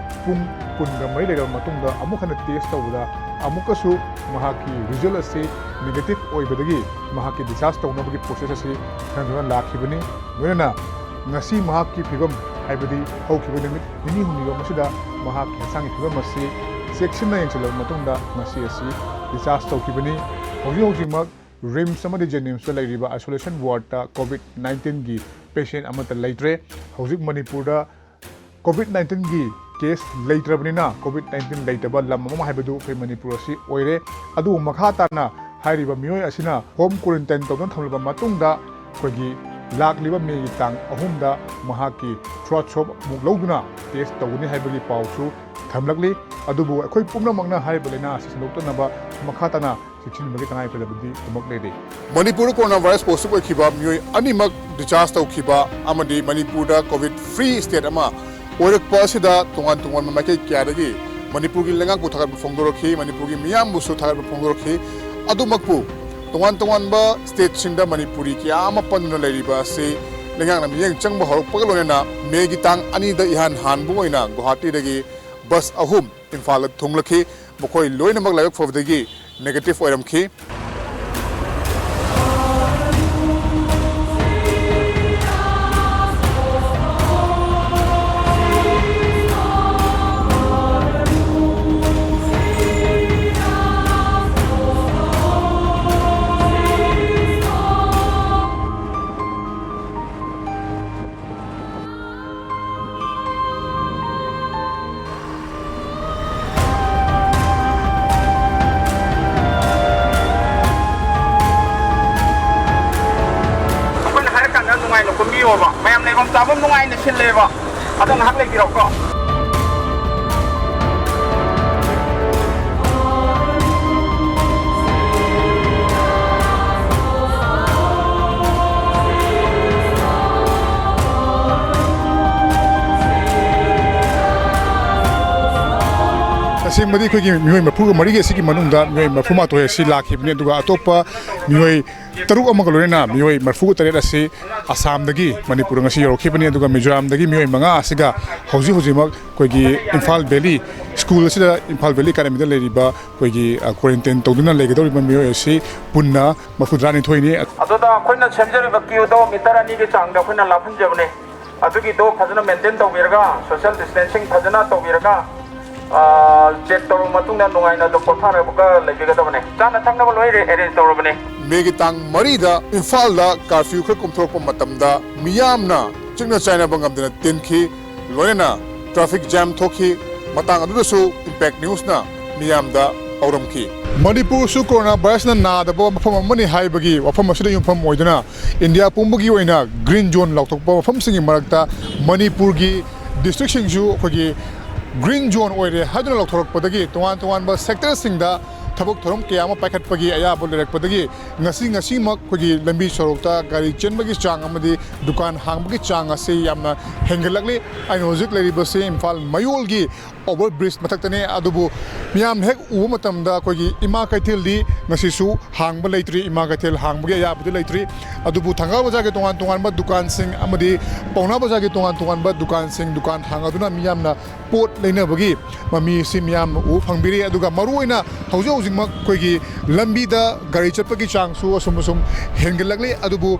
ꯄꯨꯡ ꯀꯨꯟꯒ ꯃꯔꯤ ꯂꯩꯔꯕ ꯃꯇꯨꯡꯗ ꯑꯃꯨꯛ ꯍꯟꯅ test ꯇꯧꯕꯗ ꯑꯃꯨꯛꯀꯁꯨ ꯃꯍꯥꯛꯀꯤ result ꯑꯁꯤ negative ꯑꯣꯏꯕꯗꯒꯤ ꯃꯍꯥꯛꯀꯤ discharge ꯇꯧꯅꯕꯒꯤ process ꯑꯁꯤ ꯈꯟꯅꯗꯨꯅ ꯂꯥꯛꯈꯤꯕꯅꯤ꯫ ꯂꯣꯏꯅꯅ ꯉꯁꯤ ꯃꯍꯥꯛꯀꯤ ꯐꯤꯕꯝ, ꯍꯥꯏꯕꯗꯤ ꯍꯧꯈꯤꯕ ꯅꯨꯃꯤꯠ ꯅꯤꯅꯤ ꯍꯨꯝꯅꯤꯔꯣꯝ ꯑꯁꯤꯗ ꯃꯍꯥꯛꯀꯤ ꯍꯛꯆꯥꯡꯒꯤ ꯐꯤꯕꯝ ꯑꯁꯤ ꯆꯦꯛꯁꯤꯟꯅ ꯌꯦꯡꯁꯤꯜꯂꯕ ꯃꯇꯨꯡꯗ ꯉꯁꯤ ꯑꯁꯤ discharge ꯇꯧꯈꯤꯕꯅꯤ꯫ ꯍꯧꯖꯤꯛ ꯍꯧꯖꯤꯛꯃꯛ RIMS ꯑꯃꯗꯤ JNIMS ꯇ ꯂꯩꯔꯤꯕ isolation ward ꯇ COVID nineteen ꯒꯤ patient ꯑꯃꯠꯇ ꯂꯩꯇ꯭ꯔꯦ꯫ ꯍꯧꯖꯤꯛ ꯃꯅꯤꯄꯨꯔꯗ COVID nineteen ꯒꯤ case ꯂꯩꯇ꯭ꯔꯕꯅꯤꯅ, COVID nineteen ꯂꯩꯇꯕ ꯂꯝ ꯑꯃ ꯍꯥꯏꯕꯗꯨ ꯑꯩꯈꯣꯏ ꯃꯅꯤꯄꯨꯔ ꯑꯁꯤ ꯑꯣꯏꯔꯦ꯫ ꯑꯗꯨꯕꯨ ꯃꯈꯥ ꯇꯥꯅ ꯍꯥꯏꯔꯤꯕ ꯃꯤꯑꯣꯏ ꯑꯁꯤꯅ home quarantine ꯇꯧꯗꯨꯅ ꯊꯝꯂꯕ ꯃꯇꯨꯡꯗ, ꯑꯩꯈꯣꯏꯒꯤ ꯂꯥꯛꯂꯤꯕ ꯃꯦꯒꯤ ꯇꯥꯡ ꯑꯍꯨꯝꯗ ꯃꯍꯥꯛꯀꯤ throat swab ꯑꯃꯨꯛ ꯂꯧꯗꯨꯅ test ꯇꯧꯒꯅꯤ ꯍꯥꯏꯕꯒꯤ ꯄꯥꯎꯁꯨ ꯊꯝꯂꯛꯂꯤ꯫ ꯑꯗꯨꯕꯨ ꯑꯩꯈꯣꯏ ꯄꯨꯝꯅꯃꯛꯅ ꯍꯥꯏꯔꯤꯕ ꯂꯥꯏꯅꯥ ꯑꯁꯤ ꯁꯟꯗꯣꯛꯇꯅꯕ ꯃꯈꯥ ꯇꯥꯅ ꯆꯦꯛꯁꯤꯟꯕꯒꯤ ꯇꯉꯥꯏ ꯐꯗꯕꯗꯤ ꯑꯗꯨꯃꯛ ꯂꯩꯔꯤ꯫ ꯃꯅꯤꯄꯨꯔꯗ coronavirus positive ꯑꯣꯏꯈꯤꯕ ꯃꯤꯑꯣꯏ ꯑꯅꯤꯃꯛ discharge ꯇꯧꯈꯤꯕ ꯑꯃꯗꯤ ꯃꯅꯤꯄꯨꯔꯗ COVID free state ꯑꯃ ꯑꯣꯏꯔꯛꯄ ꯑꯁꯤꯗ ꯇꯣꯉꯥꯟ ꯇꯣꯉꯥꯟꯕ ꯃꯥꯏꯀꯩ ꯀꯌꯥꯗꯒꯤ ꯃꯅꯤꯄꯨꯔꯒꯤ ꯂꯩꯉꯥꯛꯄꯨ ꯊꯥꯒꯠꯄ ꯐꯣꯡꯗꯣꯔꯛꯈꯤ, ꯃꯅꯤꯄꯨꯔꯒꯤ ꯃꯤꯌꯥꯝꯕꯨꯁꯨ ꯊꯥꯒꯠꯄ ꯐꯣꯡꯗꯣꯔꯛꯈꯤ꯫ ꯑꯗꯨꯃꯛꯄꯨ ꯇꯣꯉꯥꯟ ꯇꯣꯉꯥꯟꯕ state ꯁꯤꯡꯗ ꯃꯅꯤꯄꯨꯔꯤ ꯀꯌꯥ ꯑꯃ ꯄꯟꯗꯨꯅ ꯂꯩꯔꯤꯕ ꯑꯁꯤ ꯂꯩꯉꯥꯛꯅ ꯃꯤꯠꯌꯦꯡ ꯆꯪꯕ ꯍꯧꯔꯛꯄꯒ ꯂꯣꯏꯅꯅ ꯃꯦꯒꯤ ꯇꯥꯡ ꯑꯅꯤꯗ ꯏꯍꯥꯟ ꯍꯥꯟꯕ ꯑꯣꯏꯅ ꯒꯨꯋꯥꯍꯥꯇꯤꯗꯒꯤ bus ꯑꯍꯨꯝ ꯏꯝꯐꯥꯜꯗ ꯊꯨꯡꯂꯛꯈꯤ꯫ ꯃꯈꯣꯏ ꯂꯣꯏꯅꯃꯛ ꯂꯥꯏꯕꯛ ꯐꯕꯗꯒꯤ negative ꯑꯣꯏꯔꯝꯈꯤ꯫ ꯀꯨꯝꯕꯤꯌꯣꯕ꯫ ꯃꯌꯥꯝ ꯂꯩꯐꯝ ꯆꯥꯐꯝ ꯅꯨꯡꯉꯥꯏꯅ ꯁꯤꯜꯂꯦꯕ꯫ ꯑꯗꯣ ꯉꯥꯏꯍꯥꯛ ꯂꯩꯕꯤꯔꯣꯀꯣ꯫ ꯇꯁꯦꯡꯕꯗꯤ ꯑꯩꯈꯣꯏꯒꯤ ꯃꯤꯑꯣꯏ ꯃꯔꯤꯐꯨꯒ ꯃꯔꯤꯒꯤ ꯑꯁꯤꯒꯤ ꯃꯅꯨꯡꯗ ꯃꯤꯑꯣꯏ ꯃꯔꯤꯐꯨ ꯃꯥꯊꯣꯏ ꯑꯁꯤ ꯂꯥꯛꯈꯤꯕꯅꯤ, ꯑꯗꯨꯒ ꯑꯇꯣꯞꯄ ꯃꯤꯑꯣꯏ ꯇꯔꯨꯛ ꯑꯃꯒ ꯂꯣꯏꯅꯅ ꯃꯤꯑꯣꯏ ꯃꯔꯤꯐꯨꯒ ꯇꯔꯦꯠ ꯑꯁꯤ ꯑꯁꯥꯝꯗꯒꯤ ꯃꯅꯤꯄꯨꯔ ꯉꯁꯤ ꯌꯧꯔꯛꯈꯤꯕꯅꯤ꯫ ꯑꯗꯨꯒ ꯃꯤꯖꯣꯔꯥꯝꯗꯒꯤ ꯃꯤꯑꯣꯏ ꯃꯉꯥ ꯑꯁꯤꯒ ꯍꯧꯖꯤꯛ ꯍꯧꯖꯤꯛꯃꯛ ꯑꯩꯈꯣꯏꯒꯤ ꯏꯝꯐꯥꯜ ꯚꯦꯂꯤ ꯁ꯭ꯀꯨꯜ ꯑꯁꯤꯗ, ꯏꯝꯐꯥꯜ ꯚꯦꯂꯤ ꯑꯦꯀꯥꯗꯃꯤꯗ ꯂꯩꯔꯤꯕ ꯑꯩꯈꯣꯏꯒꯤ, ꯑ, ꯀ꯭ꯋꯥꯔꯦꯟꯇꯤꯟ ꯇꯧꯗꯨꯅ ꯂꯩꯒꯗꯧꯔꯤꯕ ꯃꯤꯑꯣꯏ ꯑꯁꯤ ꯄꯨꯟꯅ ꯃꯔꯤꯐꯨꯇꯔꯥꯅꯤꯊꯣꯏꯅꯤ꯫ ꯑꯗꯨꯗ ꯑꯩꯈꯣꯏꯅ ꯁꯦꯝꯖꯔꯤꯕ ꯀ꯭ꯌꯨꯗꯣ ꯃꯤꯇꯔ ꯑꯅꯤꯒꯤ ꯆꯥꯡꯗ ꯑꯩꯈꯣꯏꯅ ꯂꯥꯞꯍꯟꯖꯕꯅꯤ꯫ ꯑꯗꯨꯒꯤꯗꯣ ꯐꯖꯅ ꯃꯦꯟꯇꯦꯟ ꯇꯧꯕꯤꯔꯒ, ꯁꯣꯁꯤꯌꯦꯜ ꯗꯤꯁꯇꯦꯟꯁꯤꯡ ꯐꯖꯅ ꯇꯧꯕꯤꯔꯒ, ꯑ, ꯆꯦꯛ ꯇꯧꯔꯕ ꯃꯇꯨꯡꯗ ꯅꯨꯡꯉꯥꯏꯅ ꯑꯗꯨꯝ ꯄꯣꯊꯥꯔꯒ ꯂꯩꯕꯤꯒꯗꯕꯅꯤ꯫ ꯆꯥꯅ ꯊꯛꯅꯕ ꯂꯣꯏ ꯑꯦꯔꯦꯟꯖ ꯇꯧꯔꯕꯅꯤ꯫ ꯃꯦꯒꯤ ꯇꯥꯡ ꯃꯔꯤꯗ ꯏꯝꯐꯥꯜꯗ ꯀꯥꯔꯐ꯭ꯌꯨ ꯈꯔ ꯀꯣꯝꯊꯣꯔꯛꯄ ꯃꯇꯝꯗ ꯃꯤꯌꯥꯝꯅ ꯆꯤꯛꯅ ꯆꯥꯏꯅꯕ ꯉꯝꯗꯅ ꯇꯤꯟꯈꯤ, ꯂꯣꯏꯅꯅ ꯇ꯭ꯔꯥꯐꯤꯛ ꯖꯥꯝ ꯊꯣꯛꯈꯤ꯫ ꯃꯇꯥꯡ ꯑꯗꯨꯗꯁꯨ ꯏꯝꯄꯦꯛ ꯅ꯭ꯌꯨꯁꯅ ꯃꯤꯌꯥꯝꯗ ꯄꯥꯎꯗꯝꯈꯤ꯫ ꯃꯅꯤꯄꯨꯔꯁꯨ ꯀꯣꯔꯣꯅꯥ ꯚꯥꯏꯔꯁꯅ ꯅꯥꯗꯕ ꯃꯐꯝ ꯑꯃꯅꯤ ꯍꯥꯏꯕꯒꯤ ꯋꯥꯐꯝ ꯑꯁꯤꯗ ꯌꯨꯝꯐꯝ ꯑꯣꯏꯗꯨꯅ ꯏꯟꯗꯤꯌꯥ ꯄꯨꯝꯕꯒꯤ ꯑꯣꯏꯅ ꯒ꯭ꯔꯤꯟ ꯖꯣꯟ ꯂꯥꯎꯊꯣꯛꯄ ꯃꯐꯝꯁꯤꯡꯒꯤ ꯃꯔꯛꯇ ꯃꯅꯤꯄꯨꯔꯒꯤ ꯗꯤꯁꯇ꯭ꯔꯤꯛꯁꯤꯡꯁꯨ ꯑꯩꯈꯣꯏꯒꯤ ꯒ꯭ꯔꯤꯟ ꯖꯣꯟ ꯑꯣꯏꯔꯦ ꯍꯥꯏꯗꯨꯅ ꯂꯥꯎꯊꯣꯔꯛꯄꯗꯒꯤ, ꯇꯣꯉꯥꯟ ꯇꯣꯉꯥꯟꯕ ꯁꯦꯛꯇꯔꯁꯤꯡꯗ ꯊꯕꯛ ꯊꯧꯔꯝ ꯀꯌꯥ ꯑꯃ ꯄꯥꯏꯈꯠꯄꯒꯤ ꯑꯌꯥꯕ ꯂꯩꯔꯛꯄꯗꯒꯤ ꯉꯁꯤ, ꯉꯁꯤꯃꯛ ꯑꯩꯈꯣꯏꯒꯤ ꯂꯝꯕꯤ ꯁꯣꯔꯣꯛꯇ ꯒꯥꯔꯤ ꯆꯦꯟꯕꯒꯤ ꯆꯥꯡ ꯑꯃꯗꯤ ꯗꯨꯀꯥꯟ ꯍꯥꯡꯕꯒꯤ ꯆꯥꯡ ꯑꯁꯤ ꯌꯥꯝꯅ ꯍꯦꯟꯒꯠꯂꯛꯂꯤ꯫ ꯑꯩꯅ ꯍꯧꯖꯤꯛ ꯂꯩꯔꯤꯕꯁꯤ ꯏꯝꯐꯥꯜ ꯃꯌꯣꯜꯒꯤ ꯑꯣꯚꯔ ꯕ꯭ꯔꯤꯖ ꯃꯊꯛꯇꯅꯤ꯫ ꯑꯗꯨꯕꯨ ꯃꯤꯌꯥꯝꯅ ꯍꯦꯛ ꯎꯕ ꯃꯇꯝꯗ ꯑꯩꯈꯣꯏꯒꯤ ꯏꯃꯥ ꯀꯩꯊꯦꯜꯗꯤ ꯉꯁꯤꯁꯨ ꯍꯥꯡꯕ ꯂꯩꯇ꯭ꯔꯤ, ꯏꯃꯥ ꯀꯩꯊꯦꯜ ꯍꯥꯡꯕꯒꯤ ꯑꯌꯥꯕꯗꯤ ꯂꯩꯇ꯭ꯔꯤ꯫ ꯑꯗꯨꯕꯨ ꯊꯪꯒꯥꯜ ꯕꯖꯥꯔꯒꯤ ꯇꯣꯉꯥꯟ ꯇꯣꯉꯥꯟꯕ ꯗꯨꯀꯥꯟꯁꯤꯡ ꯑꯃꯗꯤ ꯄꯥꯎꯅꯥ ꯕꯖꯥꯔꯒꯤ ꯇꯣꯉꯥꯟ ꯇꯣꯉꯥꯟꯕ ꯗꯨꯀꯥꯟꯁꯤꯡ ꯗꯨꯀꯥꯟ ꯍꯥꯡꯗꯨꯅ ꯃꯤꯌꯥꯝꯅ ꯄꯣꯠ ꯂꯩꯅꯕꯒꯤ ꯃꯃꯤ ꯑꯁꯤ ꯃꯤꯌꯥꯝꯅ ꯎꯕ ꯐꯪꯕꯤꯔꯤ꯫ ꯑꯗꯨꯒ ꯃꯔꯨꯑꯣꯏꯅ ꯍꯧꯖꯤꯛ ꯍꯧꯖꯤꯛꯃꯛ ꯑꯩꯈꯣꯏꯒꯤ ꯂꯝꯕꯤꯗ ꯒꯥꯔꯤ ꯆꯠꯄꯒꯤ ꯆꯥꯡꯁꯨ ꯑꯁꯨꯝ ꯑꯁꯨꯝ ꯍꯦꯟꯒꯠꯂꯛꯂꯤ꯫ ꯑꯗꯨꯕꯨ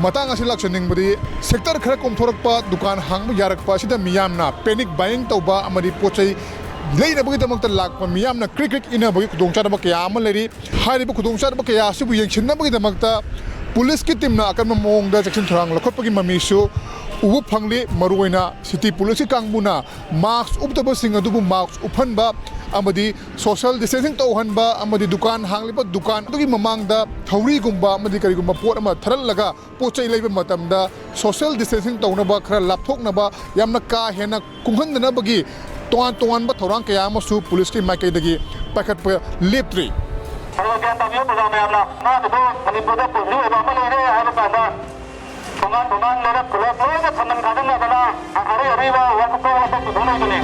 ꯃꯇꯥꯡ ꯑꯁꯤ ꯂꯥꯛꯆꯅꯤꯡꯕꯗꯤ, ꯁꯦꯛꯇꯔ ꯈꯔ ꯀꯣꯝꯊꯣꯔꯛꯄ, ꯗꯨꯀꯥꯟ ꯍꯥꯡꯕ ꯌꯥꯔꯛꯄ ꯑꯁꯤꯗ ꯃꯤꯌꯥꯝꯅ ꯄꯦꯅꯤꯛ ꯕꯥꯏꯌꯤꯡ ꯇꯧꯕ ꯑꯃꯗꯤ ꯄꯣꯠ ꯆꯩ ꯂꯩꯅꯕꯒꯤꯗꯃꯛꯇ ꯂꯥꯛꯄ ꯃꯤꯌꯥꯝꯅ ꯀ꯭ꯔꯤꯛ ꯀ꯭ꯔꯤꯛ ꯏꯟꯅꯕꯒꯤ ꯈꯨꯗꯣꯡꯆꯥꯗꯕ ꯀꯌꯥ ꯑꯃ ꯂꯩꯔꯤ꯫ ꯍꯥꯏꯔꯤꯕ ꯈꯨꯗꯣꯡꯆꯥꯗꯕ ꯀꯌꯥ ꯑꯁꯤꯕꯨ ꯌꯦꯡꯁꯤꯟꯅꯕꯒꯤꯗꯃꯛꯇ ꯄꯨꯂꯤꯁꯀꯤ ꯇꯤꯝꯅ ꯑꯀꯟꯕ ꯃꯑꯣꯡꯗ ꯆꯦꯛꯁꯤꯟ ꯊꯧꯔꯥꯡ ꯂꯧꯈꯠꯄꯒꯤ ꯃꯃꯤꯁꯨ ꯎꯕ ꯐꯪꯂꯤ꯫ ꯃꯔꯨꯑꯣꯏꯅ ꯁꯤꯇꯤ ꯄꯨꯂꯤꯁꯀꯤ ꯀꯥꯡꯕꯨꯅ ꯃꯥꯁꯛ ꯎꯞꯇꯕꯁꯤꯡ ꯑꯗꯨꯕꯨ ꯃꯥꯁꯛ ꯎꯞꯍꯟꯕ, ꯑꯃꯗꯤ social distancing ꯇꯧꯍꯟꯕ, ꯑꯃꯗꯤ ꯗꯨꯀꯥꯟ ꯍꯥꯡꯂꯤꯕ ꯗꯨꯀꯥꯟ ꯑꯗꯨꯒꯤ ꯃꯃꯥꯡꯗ ꯊꯧꯔꯤꯒꯨꯝꯕ ꯑꯃꯗꯤ ꯀꯔꯤꯒꯨꯝꯕ ꯄꯣꯠ ꯑꯃ ꯊꯠꯍꯜꯂꯒ ꯄꯣꯠ ꯆꯩ ꯂꯩꯕ ꯃꯇꯝꯗ social distancing ꯇꯧꯅꯕ, ꯈꯔ ꯂꯥꯞꯊꯣꯛꯅꯕ, ꯌꯥꯝꯅ ꯀꯥ ꯍꯦꯟꯅ ꯀꯨꯝꯍꯟꯗꯅꯕꯒꯤ ꯇꯣꯉꯥꯟ ꯇꯣꯉꯥꯟꯕ ꯊꯧꯔꯥꯡ ꯀꯌꯥ ꯑꯃꯁꯨ ꯄꯨꯂꯤꯁꯀꯤ ꯃꯥꯏꯀꯩꯗꯒꯤ ꯄꯥꯏꯈꯠꯄ ꯂꯦꯞꯇ꯭ꯔꯤ꯫ ꯁꯔꯨꯛ ꯒ꯭ꯌꯥꯟ ꯇꯥꯕꯤꯌꯨ ꯄ꯭ꯔꯖꯥ ꯃꯌꯥꯝꯅ꯫ ꯑꯉꯥꯡ ꯑꯗꯨ ꯃꯅꯤꯄꯨꯔꯗ positive ꯑꯣꯏꯕ ꯑꯃ ꯂꯩꯔꯦ ꯍꯥꯏꯕ ꯀꯥꯟꯗ ꯊꯣꯡꯒꯥꯟ ꯊꯣꯡꯒꯥꯟ ꯂꯩꯔꯛ ꯈꯨꯜꯂꯛ ꯂꯣꯏꯅ ꯈꯝꯕꯟ ꯈꯥꯖꯤꯟꯅꯗꯅ ꯑꯔꯩ ꯑꯔꯩꯕ ꯋꯥꯀꯠꯄ ꯋꯥꯀꯠ ꯄꯨꯊꯣꯛꯅꯩꯗꯨꯅꯤ꯫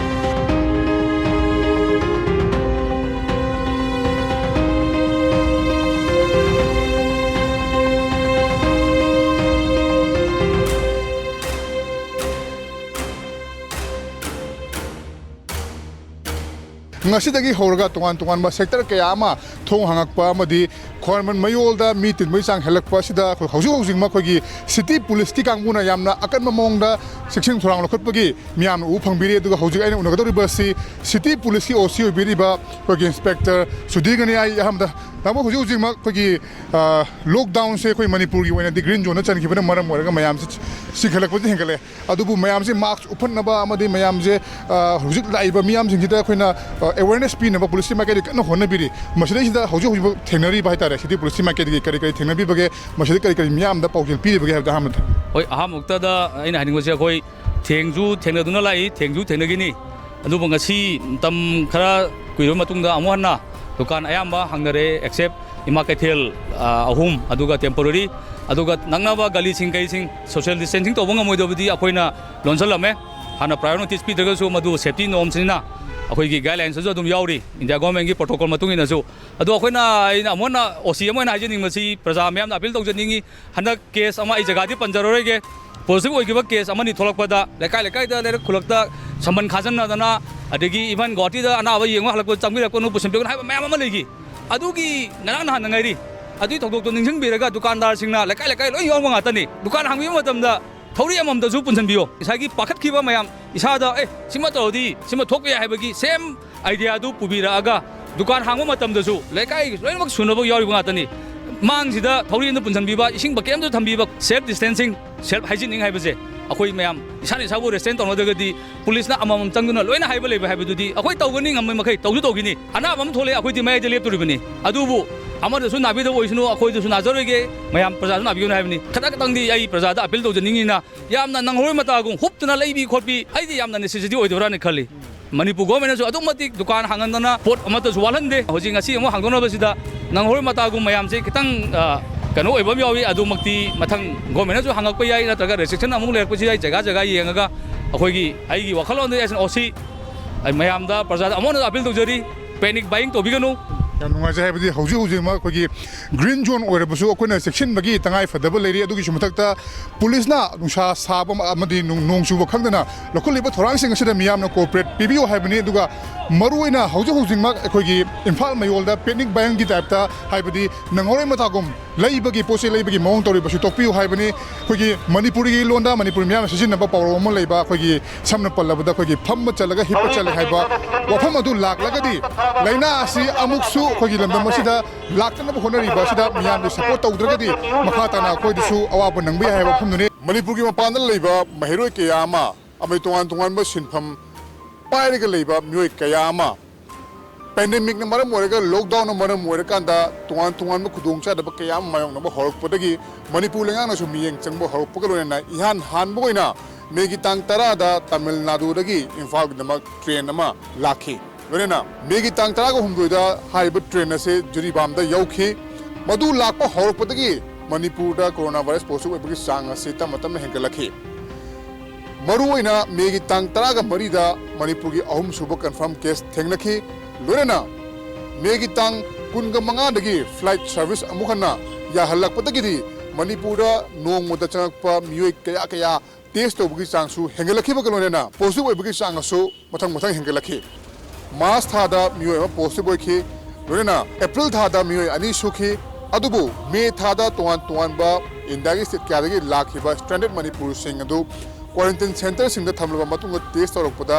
ꯉꯁꯤꯗꯒꯤ ꯍꯧꯔꯒ ꯇꯣꯉꯥꯟ ꯇꯣꯉꯥꯟꯕ sector ꯀꯌꯥ ꯑꯃ ꯊꯣꯡ ꯍꯥꯡꯉꯛꯄ ꯑꯃꯗꯤ ꯈ꯭ꯋꯥꯏꯔꯝꯕꯟ ꯃꯌꯣꯜꯗ ꯃꯤ ꯇꯤꯟꯕꯒꯤ ꯆꯥꯡ ꯍꯦꯜꯂꯛꯄ ꯑꯁꯤꯗ ꯑꯩꯈꯣꯏ ꯍꯧꯖꯤꯛ ꯍꯧꯖꯤꯛꯃꯛ ꯑꯩꯈꯣꯏꯒꯤ city police ꯀꯤ ꯀꯥꯡꯕꯨꯅ ꯌꯥꯝꯅ ꯑꯀꯟꯕ ꯃꯑꯣꯡꯗ ꯆꯦꯛꯁꯤꯟ ꯊꯧꯔꯥꯡ ꯂꯧꯈꯠꯄꯒꯤ ꯃꯤꯌꯥꯝꯅ ꯎꯕ ꯐꯪꯕꯤꯔꯤ꯫ ꯑꯗꯨꯒ ꯍꯧꯖꯤꯛ ꯑꯩꯅ ꯎꯅꯒꯗꯧꯔꯤꯕ ꯑꯁꯤ city police ꯀꯤ O C ꯑꯣꯏꯕꯤꯔꯤꯕ ꯑꯩꯈꯣꯏꯒꯤ inspector ꯁꯨꯙꯤꯔꯒꯅꯤ꯫ ꯑꯩ ꯑꯍꯥꯟꯕꯗ ꯇꯥꯃꯣ, ꯍꯧꯖꯤꯛ ꯍꯧꯖꯤꯛꯃꯛ ꯑꯩꯈꯣꯏꯒꯤ, ꯑ, lockdown ꯁꯦ ꯑꯩꯈꯣꯏ ꯃꯅꯤꯄꯨꯔꯒꯤ ꯑꯣꯏꯅꯗꯤ green zone ꯗ ꯆꯟꯈꯤꯕꯅ ꯃꯔꯝ ꯑꯣꯏꯔꯒ ꯃꯌꯥꯝꯁꯤ ꯆꯤꯡꯈꯠꯂꯛꯄꯁꯤ ꯍꯦꯟꯒꯠꯂꯦ꯫ ꯑꯗꯨꯕꯨ ꯃꯌꯥꯝꯁꯦ mask ꯎꯞꯍꯟꯅꯕ ꯑꯃꯗꯤ ꯃꯌꯥꯝꯁꯦ, ꯑ, ꯍꯧꯖꯤꯛ ꯂꯥꯛꯏꯕ ꯃꯤꯌꯥꯝꯁꯤꯡꯁꯤꯗ ꯑꯩꯈꯣꯏꯅ, ꯑ, awareness ꯄꯤꯅꯕ ꯄꯨꯂꯤꯁꯀꯤ ꯃꯥꯏꯀꯩꯗꯒꯤ ꯀꯟꯅ ꯍꯣꯠꯅꯕꯤꯔꯤ꯫ ꯃꯁꯤꯗꯩꯁꯤꯗ ꯍꯧꯖꯤꯛ ꯍꯧꯖꯤꯛ ꯊꯦꯡꯅꯔꯤꯕ ꯍꯥꯏꯇꯥꯔꯦ, city police ꯀꯤ ꯃꯥꯏꯀꯩꯗꯒꯤ ꯀꯔꯤ ꯀꯔꯤ ꯊꯦꯡꯅꯕꯤꯕꯒꯦ, ꯃꯁꯤꯗ ꯀꯔꯤ ꯀꯔꯤ ꯃꯤꯌꯥꯝꯗ ꯄꯥꯎꯖꯦꯜ ꯄꯤꯔꯤꯕꯒꯦ ꯍꯥꯏꯕꯗꯣ ꯑꯍꯥꯟꯕꯗ꯫ ꯍꯣꯏ, ꯑꯍꯥꯟꯕꯃꯛꯇꯗ ꯑꯩꯅ ꯍꯥꯏꯅꯤꯡꯕꯁꯦ, ꯑꯩꯈꯣꯏ ꯊꯦꯡꯁꯨ ꯊꯦꯡꯅꯗꯨꯅ ꯂꯥꯛꯏ, ꯊꯦꯡꯁꯨ ꯊꯦꯡꯅꯈꯤꯅꯤ꯫ ꯑꯗꯨꯕꯨ ꯉꯁꯤ ꯃꯇꯝ ꯈꯔ ꯀꯨꯏꯔꯕ ꯃꯇꯨꯡꯗ ꯑꯃꯨꯛ ꯍꯟꯅ ꯗꯨꯀꯥꯟ ꯑꯌꯥꯝꯕ ꯍꯥꯡꯅꯔꯦ, except ꯏꯃꯥ ꯀꯩꯊꯦꯜ, ꯑ, ꯑꯍꯨꯝ, ꯑꯗꯨꯒ temporary, ꯑꯗꯨꯒ ꯅꯛꯅꯕ ꯒꯂꯤꯁꯤꯡ ꯀꯩꯁꯤꯡ social distancing ꯇꯧꯕ ꯉꯝꯃꯣꯏꯗꯕꯗꯤ ꯑꯩꯈꯣꯏꯅ ꯂꯣꯟꯁꯤꯜꯂꯝꯃꯦ꯫ ꯍꯥꯟꯅ prior notice ꯄꯤꯗ꯭ꯔꯒꯁꯨ ꯃꯗꯨ safety norms ꯅꯤꯅ ꯑꯩꯈꯣꯏꯒꯤ guidelines ꯇꯁꯨ ꯑꯗꯨꯝ ꯌꯥꯎꯔꯤ, India government ꯀꯤ protocol ꯃꯇꯨꯡ ꯏꯟꯅꯁꯨ꯫ ꯑꯗꯣ ꯑꯩꯈꯣꯏꯅ, ꯑꯩꯅ ꯑꯃꯨꯛ ꯍꯟꯅ O C ꯑꯃ ꯑꯣꯏꯅ ꯍꯥꯏꯖꯅꯤꯡꯕꯁꯤ ꯄ꯭ꯔꯖꯥ ꯃꯌꯥꯝꯗ appeal ꯇꯧꯖꯅꯤꯡꯉꯤ꯫ ꯍꯟꯗꯛ case ꯑꯃ, ꯑꯩ ꯖꯒꯥꯗꯤ ꯄꯟꯖꯔꯔꯣꯏꯒꯦ, positive ꯑꯣꯏꯈꯤꯕ case ꯑꯃꯅꯤ ꯊꯣꯛꯂꯛꯄꯗ ꯂꯩꯀꯥꯏ ꯂꯩꯀꯥꯏꯗ, ꯂꯩꯔꯛ ꯈꯨꯜꯂꯛꯇ ꯁꯝꯕꯟ ꯈꯥꯖꯤꯟꯅꯗꯅ, ꯑꯗꯒꯤ even ꯒꯨꯋꯥꯍꯥꯇꯤꯗ ꯑꯅꯥꯕ ꯌꯦꯡꯕ ꯍꯜꯂꯛꯄꯗ ꯆꯪꯕꯤꯔꯛꯀꯅꯨ, ꯄꯨꯁꯤꯟꯕꯤꯔꯛꯀꯅꯨ ꯍꯥꯏꯕ ꯃꯌꯥꯝ ꯑꯃ ꯂꯩꯈꯤ꯫ ꯑꯗꯨꯒꯤ ꯉꯔꯥꯡ ꯅꯍꯥꯟꯗ ꯉꯥꯏꯔꯤ꯫ ꯑꯗꯨꯒꯤ ꯊꯧꯗꯣꯛꯇꯣ ꯅꯤꯡꯁꯤꯡꯕꯤꯔꯒ ꯗꯨꯀꯥꯟꯗꯥꯔꯁꯤꯡꯅ ꯂꯩꯀꯥꯏ ꯂꯩꯀꯥꯏ ꯂꯣꯏ ꯌꯥꯎꯕ ꯉꯥꯛꯇꯅꯤ꯫ ꯗꯨꯀꯥꯟ ꯍꯥꯡꯕꯤꯕ ꯃꯇꯝꯗ ꯊꯧꯔꯤ ꯑꯃꯃꯝꯇꯁꯨ ꯄꯨꯟꯁꯤꯟꯕꯤꯌꯣ꯫ ꯉꯁꯥꯏꯒꯤ ꯄꯥꯈꯠꯈꯤꯕ ꯃꯌꯥꯝ, ꯏꯁꯥꯗ, "ꯑꯦ, ꯁꯤꯃ ꯇꯧꯔꯗꯤ ꯁꯤꯃ ꯊꯣꯛꯄ ꯌꯥꯏ" ꯍꯥꯏꯕꯒꯤ same idea ꯗꯨ ꯄꯨꯕꯤꯔꯛꯑꯒ ꯗꯨꯀꯥꯟ ꯍꯥꯡꯕ ꯃꯇꯝꯗꯁꯨ ꯂꯩꯀꯥꯏ ꯂꯣꯏꯅꯃꯛ ꯁꯨꯅꯕ ꯌꯥꯎꯔꯤꯕ ꯉꯥꯛꯇꯅꯤ꯫ ꯃꯥꯡꯁꯤꯗ ꯊꯧꯔꯤ ꯑꯃ ꯄꯨꯟꯁꯤꯟꯕꯤꯕ, ꯏꯁꯤꯡ ꯕꯀꯦꯠ ꯑꯃꯁꯨ ꯊꯝꯕꯤꯕ, self distancing, self hygiene ꯍꯥꯏꯕꯁꯦ ꯑꯩꯈꯣꯏ ꯃꯌꯥꯝ ꯏꯁꯥꯅ ꯏꯁꯥꯕꯨ restrain ꯇꯧꯅꯗ꯭ꯔꯒꯗꯤ ꯄꯨꯂꯤꯁꯅ ꯑꯃꯃꯝ ꯆꯪꯗꯨꯅ ꯂꯣꯏꯅ ꯍꯥꯏꯕ ꯂꯩꯕ ꯍꯥꯏꯕꯗꯨꯗꯤ ꯑꯩꯈꯣꯏ ꯇꯧꯒꯅꯤ, ꯉꯝꯕ ꯃꯈꯩ ꯇꯧꯁꯨ ꯇꯧꯈꯤꯅꯤ꯫ ꯑꯅꯥꯕ ꯑꯃ ꯊꯣꯛꯂꯛꯑꯦ, ꯑꯩꯈꯣꯏꯗꯤ ꯃꯌꯥꯏꯗ ꯂꯦꯞꯇꯣꯔꯤꯕꯅꯤ꯫ ꯑꯗꯨꯕꯨ ꯑꯃꯗꯁꯨ ꯅꯥꯕꯤꯗꯕ ꯑꯣꯏꯁꯅꯨ, ꯑꯩꯈꯣꯏꯗꯁꯨ ꯅꯥꯖꯔꯣꯏꯒꯦ, ꯃꯌꯥꯝ ꯄ꯭ꯔꯖꯥꯁꯨ ꯅꯥꯕꯤꯒꯅꯨ ꯍꯥꯏꯕꯅꯤ꯫ ꯈꯤꯇꯪ ꯈꯤꯇꯪꯗꯤ ꯑꯩ ꯄ꯭ꯔꯖꯥꯗ appeal ꯇꯧꯖꯅꯤꯡꯉꯤꯅ, ꯌꯥꯝꯅ ꯅꯪꯍꯧꯔꯣꯏ ꯃꯇꯥꯒꯨꯝ ꯍꯨꯞꯇꯅ ꯂꯩꯕꯤ ꯈꯣꯠꯄꯤ ꯑꯩꯗꯤ ꯌꯥꯝꯅ necessity ꯑꯣꯏꯗꯕ꯭ꯔꯥꯅ ꯈꯜꯂꯤ꯫ ꯃꯅꯤꯄꯨꯔ government ꯅꯁꯨ ꯑꯗꯨꯛ ꯃꯇꯤꯛ ꯗꯨꯀꯥꯟ ꯍꯥꯡꯍꯟꯗꯅ ꯄꯣꯠ ꯑꯃꯠꯇꯁꯨ ꯋꯥꯠꯍꯟꯗꯦ꯫ ꯍꯧꯖꯤꯛ ꯉꯁꯤ ꯑꯃꯨꯛ ꯍꯥꯡꯗꯣꯛꯅꯕꯁꯤꯗ ꯅꯪꯍꯧꯔꯣꯏ ꯃꯇꯥꯒꯨꯝ ꯃꯌꯥꯝꯁꯦ ꯈꯤꯇꯪ, ꯑ, ꯀꯩꯅꯣ ꯑꯣꯏꯕ ꯑꯃ ꯌꯥꯎꯏ꯫ ꯑꯗꯨꯃꯛꯇꯤ ꯃꯊꯪ government ꯅꯁꯨ ꯍꯥꯡꯉꯛꯄ ꯌꯥꯏ, ꯅꯠꯇ꯭ꯔꯒ restriction ꯑꯃꯨꯛ ꯂꯩꯔꯛꯄꯁꯨ ꯌꯥꯏ꯫ ꯖꯒꯥ ꯖꯒꯥ ꯌꯦꯡꯉꯒ ꯑꯩꯈꯣꯏꯒꯤ, ꯑꯩꯒꯤ ꯋꯥꯈꯜꯂꯣꯟꯗ ꯑꯩ ꯃꯌꯥꯝꯗ, ꯄ꯭ꯔꯖꯥꯗ ꯑꯃꯨꯛ ꯍꯟꯅ appeal ꯇꯧꯖꯔꯤ, panic buying ꯇꯧꯕꯤꯒꯅꯨ꯫ ꯌꯥꯝ ꯅꯨꯡꯉꯥꯏꯖꯩ, ꯍꯥꯏꯕꯗꯤ ꯍꯧꯖꯤꯛ ꯍꯧꯖꯤꯛꯃꯛ ꯑꯩꯈꯣꯏꯒꯤ green zone ꯑꯣꯏꯔꯕꯁꯨ ꯑꯩꯈꯣꯏꯅ ꯆꯦꯛꯁꯤꯟꯕꯒꯤ ꯇꯉꯥꯏ ꯐꯗꯕ ꯂꯩꯔꯤ꯫ ꯑꯗꯨꯒꯤꯁꯨ ꯃꯊꯛꯇ ꯄꯨꯂꯤꯁꯅ ꯅꯨꯡꯁꯥ ꯁꯥꯕ ꯑꯃꯗꯤ ꯅꯣꯡ, ꯅꯣꯡ ꯆꯨꯕ ꯈꯪꯗꯅ ꯂꯧꯈꯠꯂꯤꯕ ꯊꯧꯔꯥꯡꯁꯤꯡ ꯑꯁꯤꯗ ꯃꯤꯌꯥꯝꯅ cooperate ꯄꯤꯕꯤꯌꯨ ꯍꯥꯏꯕꯅꯤ꯫ ꯑꯗꯨꯒ ꯃꯔꯨꯑꯣꯏꯅ ꯍꯧꯖꯤꯛ ꯍꯧꯖꯤꯛꯃꯛ ꯑꯩꯈꯣꯏꯒꯤ ꯏꯝꯐꯥꯜ ꯃꯌꯣꯜꯗ panic buyingꯒꯤ typeꯇ, ꯍꯥꯏꯕꯗꯤ ꯅꯪꯍꯧꯔꯣꯏ ꯃꯇꯥꯒꯨꯝ ꯂꯩꯕꯒꯤ, ꯄꯣꯠ ꯆꯩ ꯂꯩꯕꯒꯤ ꯃꯑꯣꯡ ꯇꯧꯔꯤꯕꯁꯨ ꯇꯣꯛꯄꯤꯌꯨ ꯍꯥꯏꯕꯅꯤ꯫ ꯑꯩꯈꯣꯏꯒꯤ ꯃꯅꯤꯄꯨꯔꯤꯒꯤ ꯂꯣꯟꯗ ꯃꯅꯤꯄꯨꯔꯤ ꯃꯤꯌꯥꯝꯅ ꯁꯤꯖꯤꯟꯅꯕ ꯄꯥꯎꯔꯧ ꯑꯃ ꯂꯩꯕ, ꯑꯩꯈꯣꯏꯒꯤ ꯁꯝꯅ ꯄꯜꯂꯕꯗ ꯑꯩꯈꯣꯏꯒꯤ "ꯐꯝꯕ ꯆꯠꯂꯒ ꯍꯤꯞꯄ ꯆꯠꯂꯦ" ꯍꯥꯏꯕ ꯋꯥꯐꯝ ꯑꯗꯨ ꯂꯥꯛꯂꯒꯗꯤ, ꯂꯥꯏꯅꯥ ꯑꯁꯤ ꯑꯃꯨꯛꯁꯨ ꯑꯩꯈꯣꯏꯒꯤ ꯂꯝꯗꯝ ꯑꯁꯤꯗ ꯂꯥꯛꯇꯅꯕ ꯍꯣꯠꯅꯔꯤꯕ ꯑꯁꯤꯗ ꯃꯤꯌꯥꯝꯒꯤ support ꯇꯧꯗ꯭ꯔꯒꯗꯤ ꯃꯈꯥ ꯇꯥꯅ ꯑꯩꯈꯣꯏꯗꯁꯨ ꯑꯋꯥꯕ ꯅꯪꯕ ꯌꯥꯏ ꯍꯥꯏꯕ ꯋꯥꯐꯝꯗꯨꯅꯤ꯫ ꯃꯅꯤꯄꯨꯔꯒꯤ ꯃꯄꯥꯟꯗ ꯂꯩꯕ ꯃꯍꯩꯔꯣꯏ ꯀꯌꯥ ꯑꯃ ꯑꯃꯗꯤ ꯇꯣꯉꯥꯟ ꯇꯣꯉꯥꯟꯕ ꯁꯤꯟꯐꯝ ꯄꯥꯏꯔꯒ ꯂꯩꯕ ꯃꯤꯑꯣꯏ ꯀꯌꯥ ꯑꯃ pandemicꯅ ꯃꯔꯝ ꯑꯣꯏꯔꯒ, lockdownꯅ ꯃꯔꯝ ꯑꯣꯏꯔꯀꯥꯟꯗ ꯇꯣꯉꯥꯟ ꯇꯣꯉꯥꯟꯕ ꯈꯨꯗꯣꯡꯆꯥꯗꯕ ꯀꯌꯥ ꯑꯃ ꯃꯥꯌꯣꯛꯅꯕ ꯍꯧꯔꯛꯄꯗꯒꯤ ꯃꯅꯤꯄꯨꯔ ꯂꯩꯉꯥꯛꯅꯁꯨ ꯃꯤꯠꯌꯦꯡ ꯆꯪꯕ ꯍꯧꯔꯛꯄꯒ ꯂꯣꯏꯅꯅ ꯏꯍꯥꯟ ꯍꯥꯟꯕ ꯑꯣꯏꯅ ꯃꯦꯒꯤ ꯇꯥꯡ ꯇꯔꯥꯗ ꯇꯥꯃꯤꯜ ꯅꯥꯗꯨꯗꯒꯤ ꯏꯝꯐꯥꯜꯒꯤꯗꯃꯛ train ꯑꯃ ꯂꯥꯛꯈꯤ꯫ ꯂꯣꯏꯅꯅ ꯃꯦꯒꯤ ꯇꯥꯡ ꯇꯔꯥꯒ ꯍꯨꯝꯗꯣꯏꯗ ꯍꯥꯏꯔꯤꯕ train ꯑꯁꯤ ꯖꯤꯔꯤꯕꯥꯝꯗ ꯌꯧꯈꯤ꯫ ꯃꯗꯨ ꯂꯥꯛꯄ ꯍꯧꯔꯛꯄꯗꯒꯤ ꯃꯅꯤꯄꯨꯔꯗ corona virus positive ꯑꯣꯏꯕꯒꯤ ꯆꯥꯡ ꯑꯁꯤ ꯇꯞꯅ ꯇꯞꯅ ꯍꯦꯟꯒꯠꯂꯛꯈꯤ꯫ ꯃꯔꯨꯑꯣꯏꯅ ꯃꯦꯒꯤ ꯇꯥꯡ ꯇꯔꯥꯒ ꯃꯔꯤꯗ ꯃꯅꯤꯄꯨꯔꯒꯤ ꯑꯍꯨꯝꯁꯨꯕ confirm case ꯊꯦꯡꯅꯈꯤ꯫ ꯂꯣꯏꯅꯅ ꯃꯦꯒꯤ ꯇꯥꯡ ꯀꯨꯟꯒ ꯃꯉꯥꯗꯒꯤ flight service ꯑꯃꯨꯛ ꯍꯟꯅ ꯌꯥꯍꯜꯂꯛꯄꯗꯒꯤꯗꯤ ꯃꯅꯤꯄꯨꯔꯗ ꯅꯣꯡꯃꯗ ꯆꯪꯂꯛꯄ ꯃꯤꯑꯣꯏ ꯀꯌꯥ ꯀꯌꯥ test ꯇꯧꯕꯒꯤ ꯆꯥꯡꯁꯨ ꯍꯦꯟꯒꯠꯂꯛꯈꯤꯕꯒ ꯂꯣꯏꯅꯅ positive ꯑꯣꯏꯕꯒꯤ ꯆꯥꯡ ꯑꯁꯨ ꯃꯊꯪ ꯃꯊꯪ ꯍꯦꯟꯒꯠꯂꯛꯈꯤ꯫ March ꯊꯥꯗ ꯃꯤꯑꯣꯏ ꯑꯃ positive ꯑꯣꯏꯈꯤ꯫ ꯂꯣꯏꯅꯅ April ꯊꯥꯗ ꯃꯤꯑꯣꯏ ꯑꯅꯤ ꯁꯨꯈꯤ꯫ ꯑꯗꯨꯕꯨ May ꯊꯥꯗ ꯇꯣꯉꯥꯟ ꯇꯣꯉꯥꯟꯕ ꯏꯟꯗꯤꯌꯥꯒꯤ state ꯀꯌꯥꯗꯒꯤ ꯂꯥꯛꯈꯤꯕ stranded ꯃꯅꯤꯄꯨꯔꯁꯤꯡ ꯑꯗꯨ quarantine centreꯁꯤꯡꯗ ꯊꯝꯂꯕ ꯃꯇꯨꯡꯗ test ꯇꯧꯔꯛꯄꯗ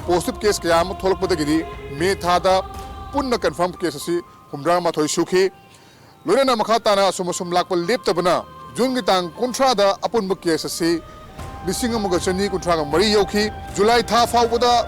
positive case ꯀꯌꯥ ꯑꯃ ꯊꯣꯛꯂꯛꯄꯗꯒꯤꯗꯤ May ꯊꯥꯗ ꯄꯨꯟꯅ confirm case ꯑꯁꯤ ꯍꯨꯝꯗ꯭ꯔꯥ ꯃꯥꯊꯣꯏ ꯁꯨꯈꯤ꯫ ꯂꯣꯏꯅꯅ ꯃꯈꯥ ꯇꯥꯅ ꯑꯁꯨꯝ ꯑꯁꯨꯝ ꯂꯥꯛꯄ ꯂꯦꯞꯇꯕꯅ ꯖꯨꯟꯒꯤ ꯇꯥꯡ ꯀꯨꯟꯊ꯭ꯔꯥꯗ ꯑꯄꯨꯟꯕ ꯀꯦꯁ ꯑꯁꯤ ꯂꯤꯁꯤꯡ ꯑꯃꯒ ꯆꯅꯤ ꯀꯨꯟꯊ꯭ꯔꯥꯒ ꯃꯔꯤ ꯌꯧꯈꯤ꯫ ꯖꯨꯂꯥꯏ ꯊꯥ ꯐꯥꯎꯕꯗ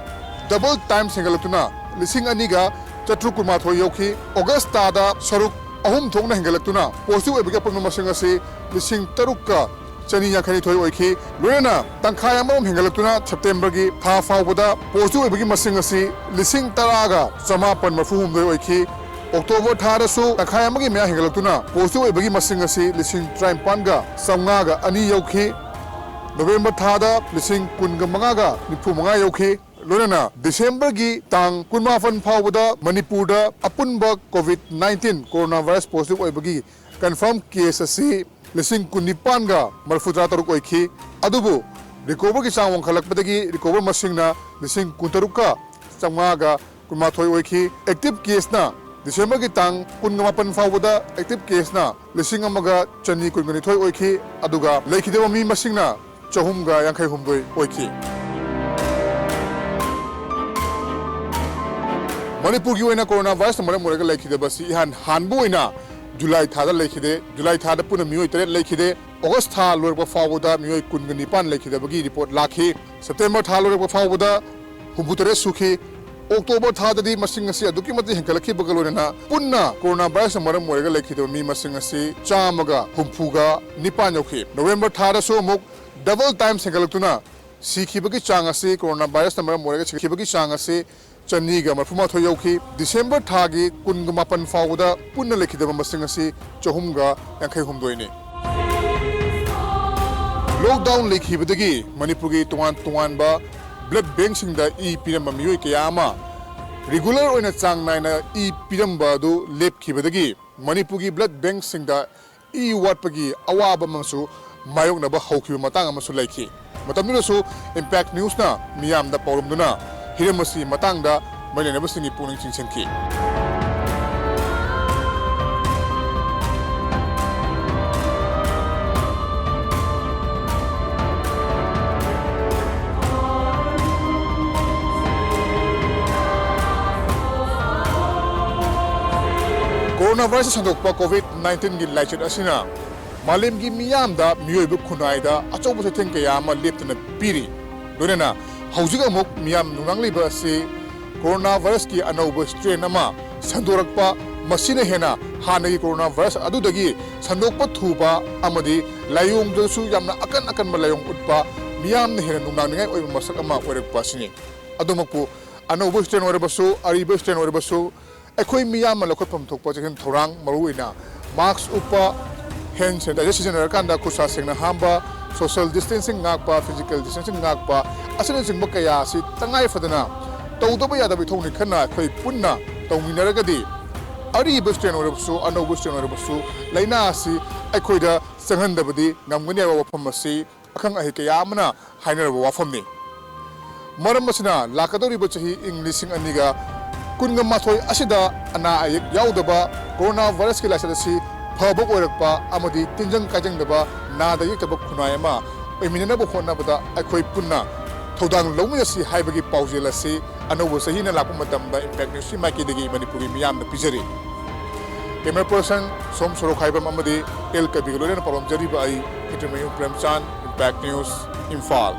ꯗꯕꯜ ꯇꯥꯏꯝꯁ ꯍꯦꯟꯒꯠꯂꯛꯇꯨꯅ ꯂꯤꯁꯤꯡ ꯑꯅꯤꯒ ꯆꯥꯇ꯭ꯔꯨꯛ ꯀꯨꯟꯃꯥꯊꯣꯏ ꯌꯧꯈꯤ꯫ ꯑꯣꯒꯁ ꯊꯥꯗ ꯁꯔꯨꯛ ꯑꯍꯨꯝ ꯊꯣꯛꯅ ꯍꯦꯟꯒꯠꯂꯛꯇꯨꯅ ꯄꯣꯖꯤꯇꯤꯚ ꯑꯣꯏꯕꯒꯤ ꯑꯄꯨꯟꯕ ꯃꯁꯤꯡ ꯑꯁꯤ ꯂꯤꯁꯤꯡ ꯇꯔꯨꯛꯀ ꯆꯅꯤ ꯌꯥꯡꯈꯩꯅꯤꯊꯣꯏ ꯑꯣꯏꯈꯤ꯫ ꯂꯣꯏꯅꯅ ꯇꯪꯈꯥꯏ ꯑꯃꯔꯣꯝ ꯍꯦꯟꯒꯠꯂꯛꯇꯨꯅ ꯁꯦꯞꯇꯦꯝꯕꯔꯒꯤ ꯊꯥ ꯐꯥꯎꯕꯗ ꯄꯣꯖꯤꯇꯤꯚ ꯑꯣꯏꯕꯒꯤ ꯃꯁꯤꯡ ꯑꯁꯤ ꯂꯤꯁꯤꯡ ꯇꯔꯥꯒ ꯆꯃꯥꯄꯟ ꯃꯔꯤꯐꯨ ꯍꯨꯝꯗꯣꯏ ꯑꯣꯏꯈꯤ꯫ ꯑꯣꯛꯇꯣꯕꯔ ꯊꯥꯗꯁꯨ ꯇꯪꯈꯥꯏ ꯑꯃꯒꯤ ꯃꯌꯥ ꯍꯦꯟꯒꯠꯂꯛꯇꯨꯅ ꯄꯣꯖꯤꯇꯤꯚ ꯑꯣꯏꯕꯒꯤ ꯃꯁꯤꯡ ꯑꯁꯤ ꯂꯤꯁꯤꯡ ꯇꯔꯥꯅꯤꯄꯥꯟꯒ ꯆꯥꯝꯃꯉꯥꯒ ꯑꯅꯤ ꯌꯧꯈꯤ꯫ ꯅꯣꯕꯦꯝꯕꯔ ꯊꯥꯗ ꯂꯤꯁꯤꯡ ꯀꯨꯟꯒ ꯃꯉꯥꯒ ꯅꯤꯐꯨ ꯃꯉꯥ ꯌꯧꯈꯤ꯫ ꯂꯣꯏꯅꯅ ꯗꯤꯁꯦꯝꯕꯔꯒꯤ ꯇꯥꯡ ꯀꯨꯟꯃꯥꯄꯟ ꯐꯥꯎꯕꯗ ꯃꯅꯤꯄꯨꯔꯗ ꯑꯄꯨꯟꯕ COVID nineteen corona virus positive ꯑꯣꯏꯕꯒꯤ ꯀꯟꯐꯥꯔꯝ ꯀꯦꯁ ꯑꯁꯤ ꯂꯤꯁꯤꯡ ꯀꯨꯟꯅꯤꯄꯥꯟꯒ ꯃꯔꯤꯐꯨꯇꯔꯥ ꯇꯔꯨꯛ ꯑꯣꯏꯈꯤ꯫ ꯑꯗꯨꯕꯨ ꯔꯤꯀꯣꯚꯔꯒꯤ ꯆꯥꯡ ꯋꯥꯡꯈꯠꯂꯛꯄꯗꯒꯤ ꯔꯤꯀꯣꯚꯔ ꯃꯁꯤꯡꯅ ꯂꯤꯁꯤꯡ ꯀꯨꯟꯇꯔꯨꯛꯀ ꯆꯥꯝꯃꯉꯥꯒ ꯀꯨꯟꯃꯥꯊꯣꯏ ꯑꯣꯏꯈꯤ꯫ ꯑꯦꯛꯇꯤꯚ ꯀꯦꯁꯅ ꯗꯤꯁꯦꯝꯕꯔꯒꯤ ꯇꯥꯡ ꯀꯨꯟꯒ ꯃꯥꯄꯟ ꯐꯥꯎꯕꯗ ꯑꯦꯛꯇꯤꯚ ꯀꯦꯁꯅ ꯂꯤꯁꯤꯡ ꯑꯃꯒ ꯆꯅꯤ ꯀꯨꯟꯒ ꯅꯤꯊꯣꯏ ꯑꯣꯏꯈꯤ꯫ ꯑꯗꯨꯒ ꯂꯩꯈꯤꯗꯕ ꯃꯤ ꯃꯁꯤꯡꯅ ꯆꯍꯨꯝꯒ ꯌꯥꯡꯈꯩ ꯍꯨꯝꯗꯣꯏ ꯑꯣꯏꯈꯤ꯫ ꯃꯅꯤꯄꯨꯔꯒꯤ ꯑꯣꯏꯅ ꯀꯣꯔꯣꯅꯥ ꯚꯥꯏꯔꯁꯅ ꯃꯔꯝ ꯑꯣꯏꯔꯒ ꯂꯩꯈꯤꯗꯕ ꯑꯁꯤ ꯏꯍꯥꯟ ꯍꯥꯟꯕ ꯑꯣꯏꯅ ꯖꯨꯂꯥꯏ ꯊꯥꯗ ꯂꯩꯈꯤꯗꯦ꯫ ꯖꯨꯂꯥꯏ ꯊꯥꯗ ꯄꯨꯟꯅ ꯃꯤꯑꯣꯏ ꯇꯔꯦꯠ ꯂꯩꯈꯤꯗꯦ꯫ ꯑꯣꯒꯁ ꯊꯥ ꯂꯣꯏꯔꯛꯄ ꯐꯥꯎꯕꯗ ꯃꯤꯑꯣꯏ ꯀꯨꯟꯒ ꯅꯤꯄꯥꯟ ꯂꯩꯈꯤꯗꯕꯒꯤ ꯔꯤꯄꯣꯔꯠ ꯂꯥꯛꯈꯤ꯫ ꯁꯦꯞꯇꯦꯝꯕꯔ ꯊꯥ ꯂꯣꯏꯔꯛꯄ ꯐꯥꯎꯕꯗ ꯍꯨꯝꯐꯨꯇꯔꯦꯠ ꯁꯨꯈꯤ꯫ ꯑꯣꯛꯇꯣꯕꯔ ꯊꯥꯗꯗꯤ ꯃꯁꯤꯡ ꯑꯁꯤ ꯑꯗꯨꯛꯀꯤ ꯃꯇꯤꯛ ꯍꯦꯟꯒꯠꯂꯛꯈꯤꯕꯒ ꯂꯣꯏꯅꯅ ꯄꯨꯟꯅ ꯀꯣꯔꯣꯅꯥ ꯚꯥꯏꯔꯁꯅ ꯃꯔꯝ ꯑꯣꯏꯔꯒ ꯂꯩꯈꯤꯗꯕ ꯃꯤ ꯃꯁꯤꯡ ꯑꯁꯤ ꯆꯥꯝꯃꯒ ꯍꯨꯝꯐꯨꯒ ꯅꯤꯄꯥꯟ ꯌꯧꯈꯤ꯫ ꯅꯣꯕꯦꯝꯕꯔ ꯊꯥꯗꯁꯨ ꯑꯃꯨꯛ ꯗꯕꯜ ꯇꯥꯏꯝꯁ ꯍꯦꯟꯒꯠꯂꯛꯇꯨꯅ ꯁꯤꯈꯤꯕꯒꯤ ꯆꯥꯡ ꯑꯁꯤ, ꯀꯣꯔꯣꯅꯥ ꯚꯥꯏꯔꯁꯅ ꯃꯔꯝ ꯑꯣꯏꯔꯒ ꯁꯤꯈꯤꯕꯒꯤ ꯆꯥꯡ ꯑꯁꯤ ꯆꯅꯤꯒ ꯃꯔꯤꯐꯨꯃꯥꯊꯣꯏ ꯌꯧꯈꯤ꯫ ꯗꯤꯁꯦꯝꯕꯔ ꯊꯥꯒꯤ ꯀꯨꯟꯒ ꯃꯥꯄꯟ ꯐꯥꯎꯕꯗ ꯄꯨꯟꯅ ꯂꯩꯈꯤꯗꯕ ꯃꯁꯤꯡ ꯑꯁꯤ ꯆꯍꯨꯝꯒ ꯌꯥꯡꯈꯩ ꯍꯨꯝꯗꯣꯏꯅꯤ꯫ ꯂꯣꯛꯗꯥꯎꯟ ꯂꯩꯈꯤꯕꯗꯒꯤ ꯃꯅꯤꯄꯨꯔꯒꯤ ꯇꯣꯉꯥꯟ ꯇꯣꯉꯥꯟꯕ ꯕ꯭ꯂꯗ ꯕꯦꯡꯁꯤꯡꯗ ꯏ ꯄꯤꯔꯝꯕ ꯃꯤꯑꯣꯏ ꯀꯌꯥ ꯑꯃ ꯔꯤꯒꯨꯂꯔ ꯑꯣꯏꯅ ꯆꯥꯡ ꯅꯥꯏꯅ ꯏ ꯄꯤꯔꯝꯕ ꯑꯗꯨ ꯂꯦꯞꯈꯤꯕꯗꯒꯤ ꯃꯅꯤꯄꯨꯔꯒꯤ ꯕ꯭ꯂꯗ ꯕꯦꯡꯁꯤꯡꯗ ꯏ ꯋꯥꯠꯄꯒꯤ ꯑꯋꯥꯕ ꯑꯃꯁꯨ ꯃꯥꯌꯣꯛꯅꯕ ꯍꯧꯈꯤꯕ ꯃꯇꯥꯡ ꯑꯃꯁꯨ ꯂꯩꯈꯤ꯫ ꯃꯇꯝꯗꯨꯗꯁꯨ ꯏꯝꯄꯦꯛ ꯅ꯭ꯌꯨꯁꯅ ꯃꯤꯌꯥꯝꯗ ꯄꯥꯎꯗꯝꯗꯨꯅ ꯍꯤꯔꯝ ꯑꯁꯤꯒꯤ ꯃꯇꯥꯡꯗ ꯃꯔꯤ ꯂꯩꯅꯕꯁꯤꯡꯒꯤ ꯄꯨꯛꯅꯤꯡ ꯆꯤꯡꯁꯤꯟꯈꯤ꯫ ꯀꯣꯔꯣꯅꯥ ꯚꯥꯏꯔꯁ ꯁꯟꯗꯣꯛꯄ ꯀꯣꯚꯤꯗ ꯅꯥꯏꯟꯇꯤꯟꯒꯤ ꯂꯥꯏꯆꯠ ꯑꯁꯤꯅ ꯃꯥꯂꯦꯝꯒꯤ ꯃꯤꯌꯥꯝꯗ ꯃꯤꯑꯣꯏꯕ ꯈꯨꯟꯅꯥꯏꯗ ꯑꯆꯧꯕ ꯆꯩꯊꯦꯡ ꯀꯌꯥ ꯑꯃ ꯂꯦꯞꯇꯅ ꯄꯤꯔꯤ꯫ ꯂꯣꯏꯅꯅ ꯍꯧꯖꯤꯛ ꯑꯃꯨꯛ ꯃꯤꯌꯥꯝ ꯅꯨꯡꯅꯥꯡꯂꯤꯕ ꯑꯁꯤ ꯀꯣꯔꯣꯅꯥ ꯚꯥꯏꯔꯁꯀꯤ ꯑꯅꯧꯕ ꯁ꯭ꯇ꯭ꯔꯦꯟ ꯑꯃ ꯁꯟꯗꯣꯔꯛꯄ, ꯃꯁꯤꯅ ꯍꯦꯟꯅ ꯍꯥꯟꯅꯒꯤ ꯀꯣꯔꯣꯅꯥ ꯚꯥꯏꯔꯁ ꯑꯗꯨꯗꯒꯤ ꯁꯟꯗꯣꯛꯄ ꯊꯨꯕ ꯑꯃꯗꯤ ꯂꯥꯏꯑꯣꯡꯗꯁꯨ ꯌꯥꯝꯅ ꯑꯀꯟ ꯑꯀꯟꯕ ꯂꯥꯏꯑꯣꯡ ꯎꯠꯄ, ꯃꯤꯌꯥꯝꯅ ꯍꯦꯟꯅ ꯅꯨꯡꯅꯥꯡꯅꯤꯡꯉꯥꯏ ꯑꯣꯏꯕ ꯃꯁꯛ ꯑꯃ ꯑꯣꯏꯔꯛꯄ ꯑꯁꯤꯅꯤ꯫ ꯑꯗꯨꯃꯛꯄꯨ ꯑꯅꯧꯕ ꯁ꯭ꯇ꯭ꯔꯦꯟ ꯑꯣꯏꯔꯕꯁꯨ, ꯑꯔꯤꯕ ꯁ꯭ꯇ꯭ꯔꯦꯟ ꯑꯣꯏꯔꯕꯁꯨ, ꯑꯩꯈꯣꯏ ꯃꯤꯌꯥꯝꯅ ꯂꯧꯈꯠꯐꯝ ꯊꯣꯛꯄ ꯆꯦꯛꯁꯤꯟ ꯊꯧꯔꯥꯡ, ꯃꯔꯨꯑꯣꯏꯅ ꯃꯥꯁꯛ ꯎꯞꯄ, ꯍꯦꯟ ꯁꯦꯅꯤꯇꯥꯏꯖꯔ ꯁꯤꯖꯤꯟꯅꯔꯀꯥꯟꯗ ꯈꯨꯠꯁꯥ ꯁꯦꯡꯅ ꯍꯥꯝꯕ, ꯁꯣꯁꯤꯌꯦꯜ ꯗꯤꯁꯇꯦꯟꯁꯤꯡ ꯉꯥꯛꯄ, ꯐꯤꯖꯤꯀꯦꯜ ꯗꯤꯁꯇꯦꯟꯁꯤꯡ ꯉꯥꯛꯄ ꯑꯁꯤꯅꯆꯤꯡꯕ ꯀꯌꯥ ꯑꯁꯤ ꯇꯉꯥꯏ ꯐꯗꯅ ꯇꯧꯗꯕ ꯌꯥꯗꯕ ꯏꯊꯧꯅꯤ ꯈꯟꯅ ꯑꯩꯈꯣꯏ ꯄꯨꯟꯅ ꯇꯧꯃꯤꯟꯅꯔꯒꯗꯤ ꯑꯔꯤꯕ ꯁ꯭ꯇ꯭ꯔꯦꯟ ꯑꯣꯏꯔꯕꯁꯨ, ꯑꯅꯧꯕ ꯁ꯭ꯇ꯭ꯔꯦꯟ ꯑꯣꯏꯔꯕꯁꯨ, ꯂꯥꯏꯅꯥ ꯑꯁꯤ ꯑꯩꯈꯣꯏꯗ ꯆꯪꯍꯟꯗꯕꯗꯤ ꯉꯝꯒꯅꯤ ꯍꯥꯏꯕ ꯋꯥꯐꯝ ꯑꯁꯤ ꯑꯈꯪ ꯑꯍꯩ ꯀꯌꯥ ꯑꯃꯅ ꯍꯥꯏꯅꯔꯕ ꯋꯥꯐꯝꯅꯤ꯫ ꯃꯔꯝ ꯑꯁꯤꯅ ꯂꯥꯛꯀꯗꯧꯔꯤꯕ ꯆꯍꯤ ꯏꯪ ꯂꯤꯁꯤꯡ ꯑꯅꯤꯒ ꯀꯨꯟꯒ ꯃꯥꯊꯣꯏ ꯑꯁꯤꯗ ꯑꯅꯥ ꯑꯌꯦꯛ ꯌꯥꯎꯗꯕ ꯀꯣꯔꯣꯅꯥ ꯚꯥꯏꯔꯁꯀꯤ ꯂꯥꯏꯆꯠ ꯑꯁꯤ ꯐꯕ ꯑꯣꯏꯔꯛꯄ ꯑꯃꯗꯤ ꯇꯤꯟꯖꯪ ꯀꯥꯏꯖꯪꯗꯕ, ꯅꯥꯗ ꯌꯦꯛꯇꯕ ꯈꯨꯟꯅꯥꯏ ꯑꯃ ꯑꯣꯏꯃꯤꯟꯅꯅꯕ ꯍꯣꯠꯅꯕꯗ ꯑꯩꯈꯣꯏ ꯄꯨꯟꯅ ꯊꯧꯗꯥꯡ ꯂꯧꯃꯤꯟꯅꯁꯤ ꯍꯥꯏꯕꯒꯤ ꯄꯥꯎꯖꯦꯜ ꯑꯁꯤ ꯑꯅꯧꯕ ꯆꯍꯤꯅ ꯂꯥꯛꯄ ꯃꯇꯝꯗ ꯏꯝꯄꯦꯛ ꯅ꯭ꯌꯨꯁꯀꯤ ꯃꯥꯏꯀꯩꯗꯒꯤ ꯃꯅꯤꯄꯨꯔꯒꯤ ꯃꯤꯌꯥꯝꯗ ꯄꯤꯖꯔꯤ꯫ ꯀꯦꯃꯦꯔꯥ ꯄꯔꯁꯟ ꯁꯣꯝ ꯁꯣꯔꯣꯛꯈꯥꯏꯕꯝ ꯑꯃꯗꯤ ꯑꯦꯜ ꯀꯕꯤꯒ ꯂꯣꯏꯅꯅ ꯄꯥꯎꯗꯝꯖꯔꯤꯕ ꯑꯩ ꯈꯦꯇ꯭ꯔꯤꯃꯌꯨꯝ ꯄ꯭ꯔꯦꯝꯆꯥꯟ, ꯏꯝꯄꯦꯛ ꯅ꯭ꯌꯨꯁ, ꯏꯝꯐꯥꯜ꯫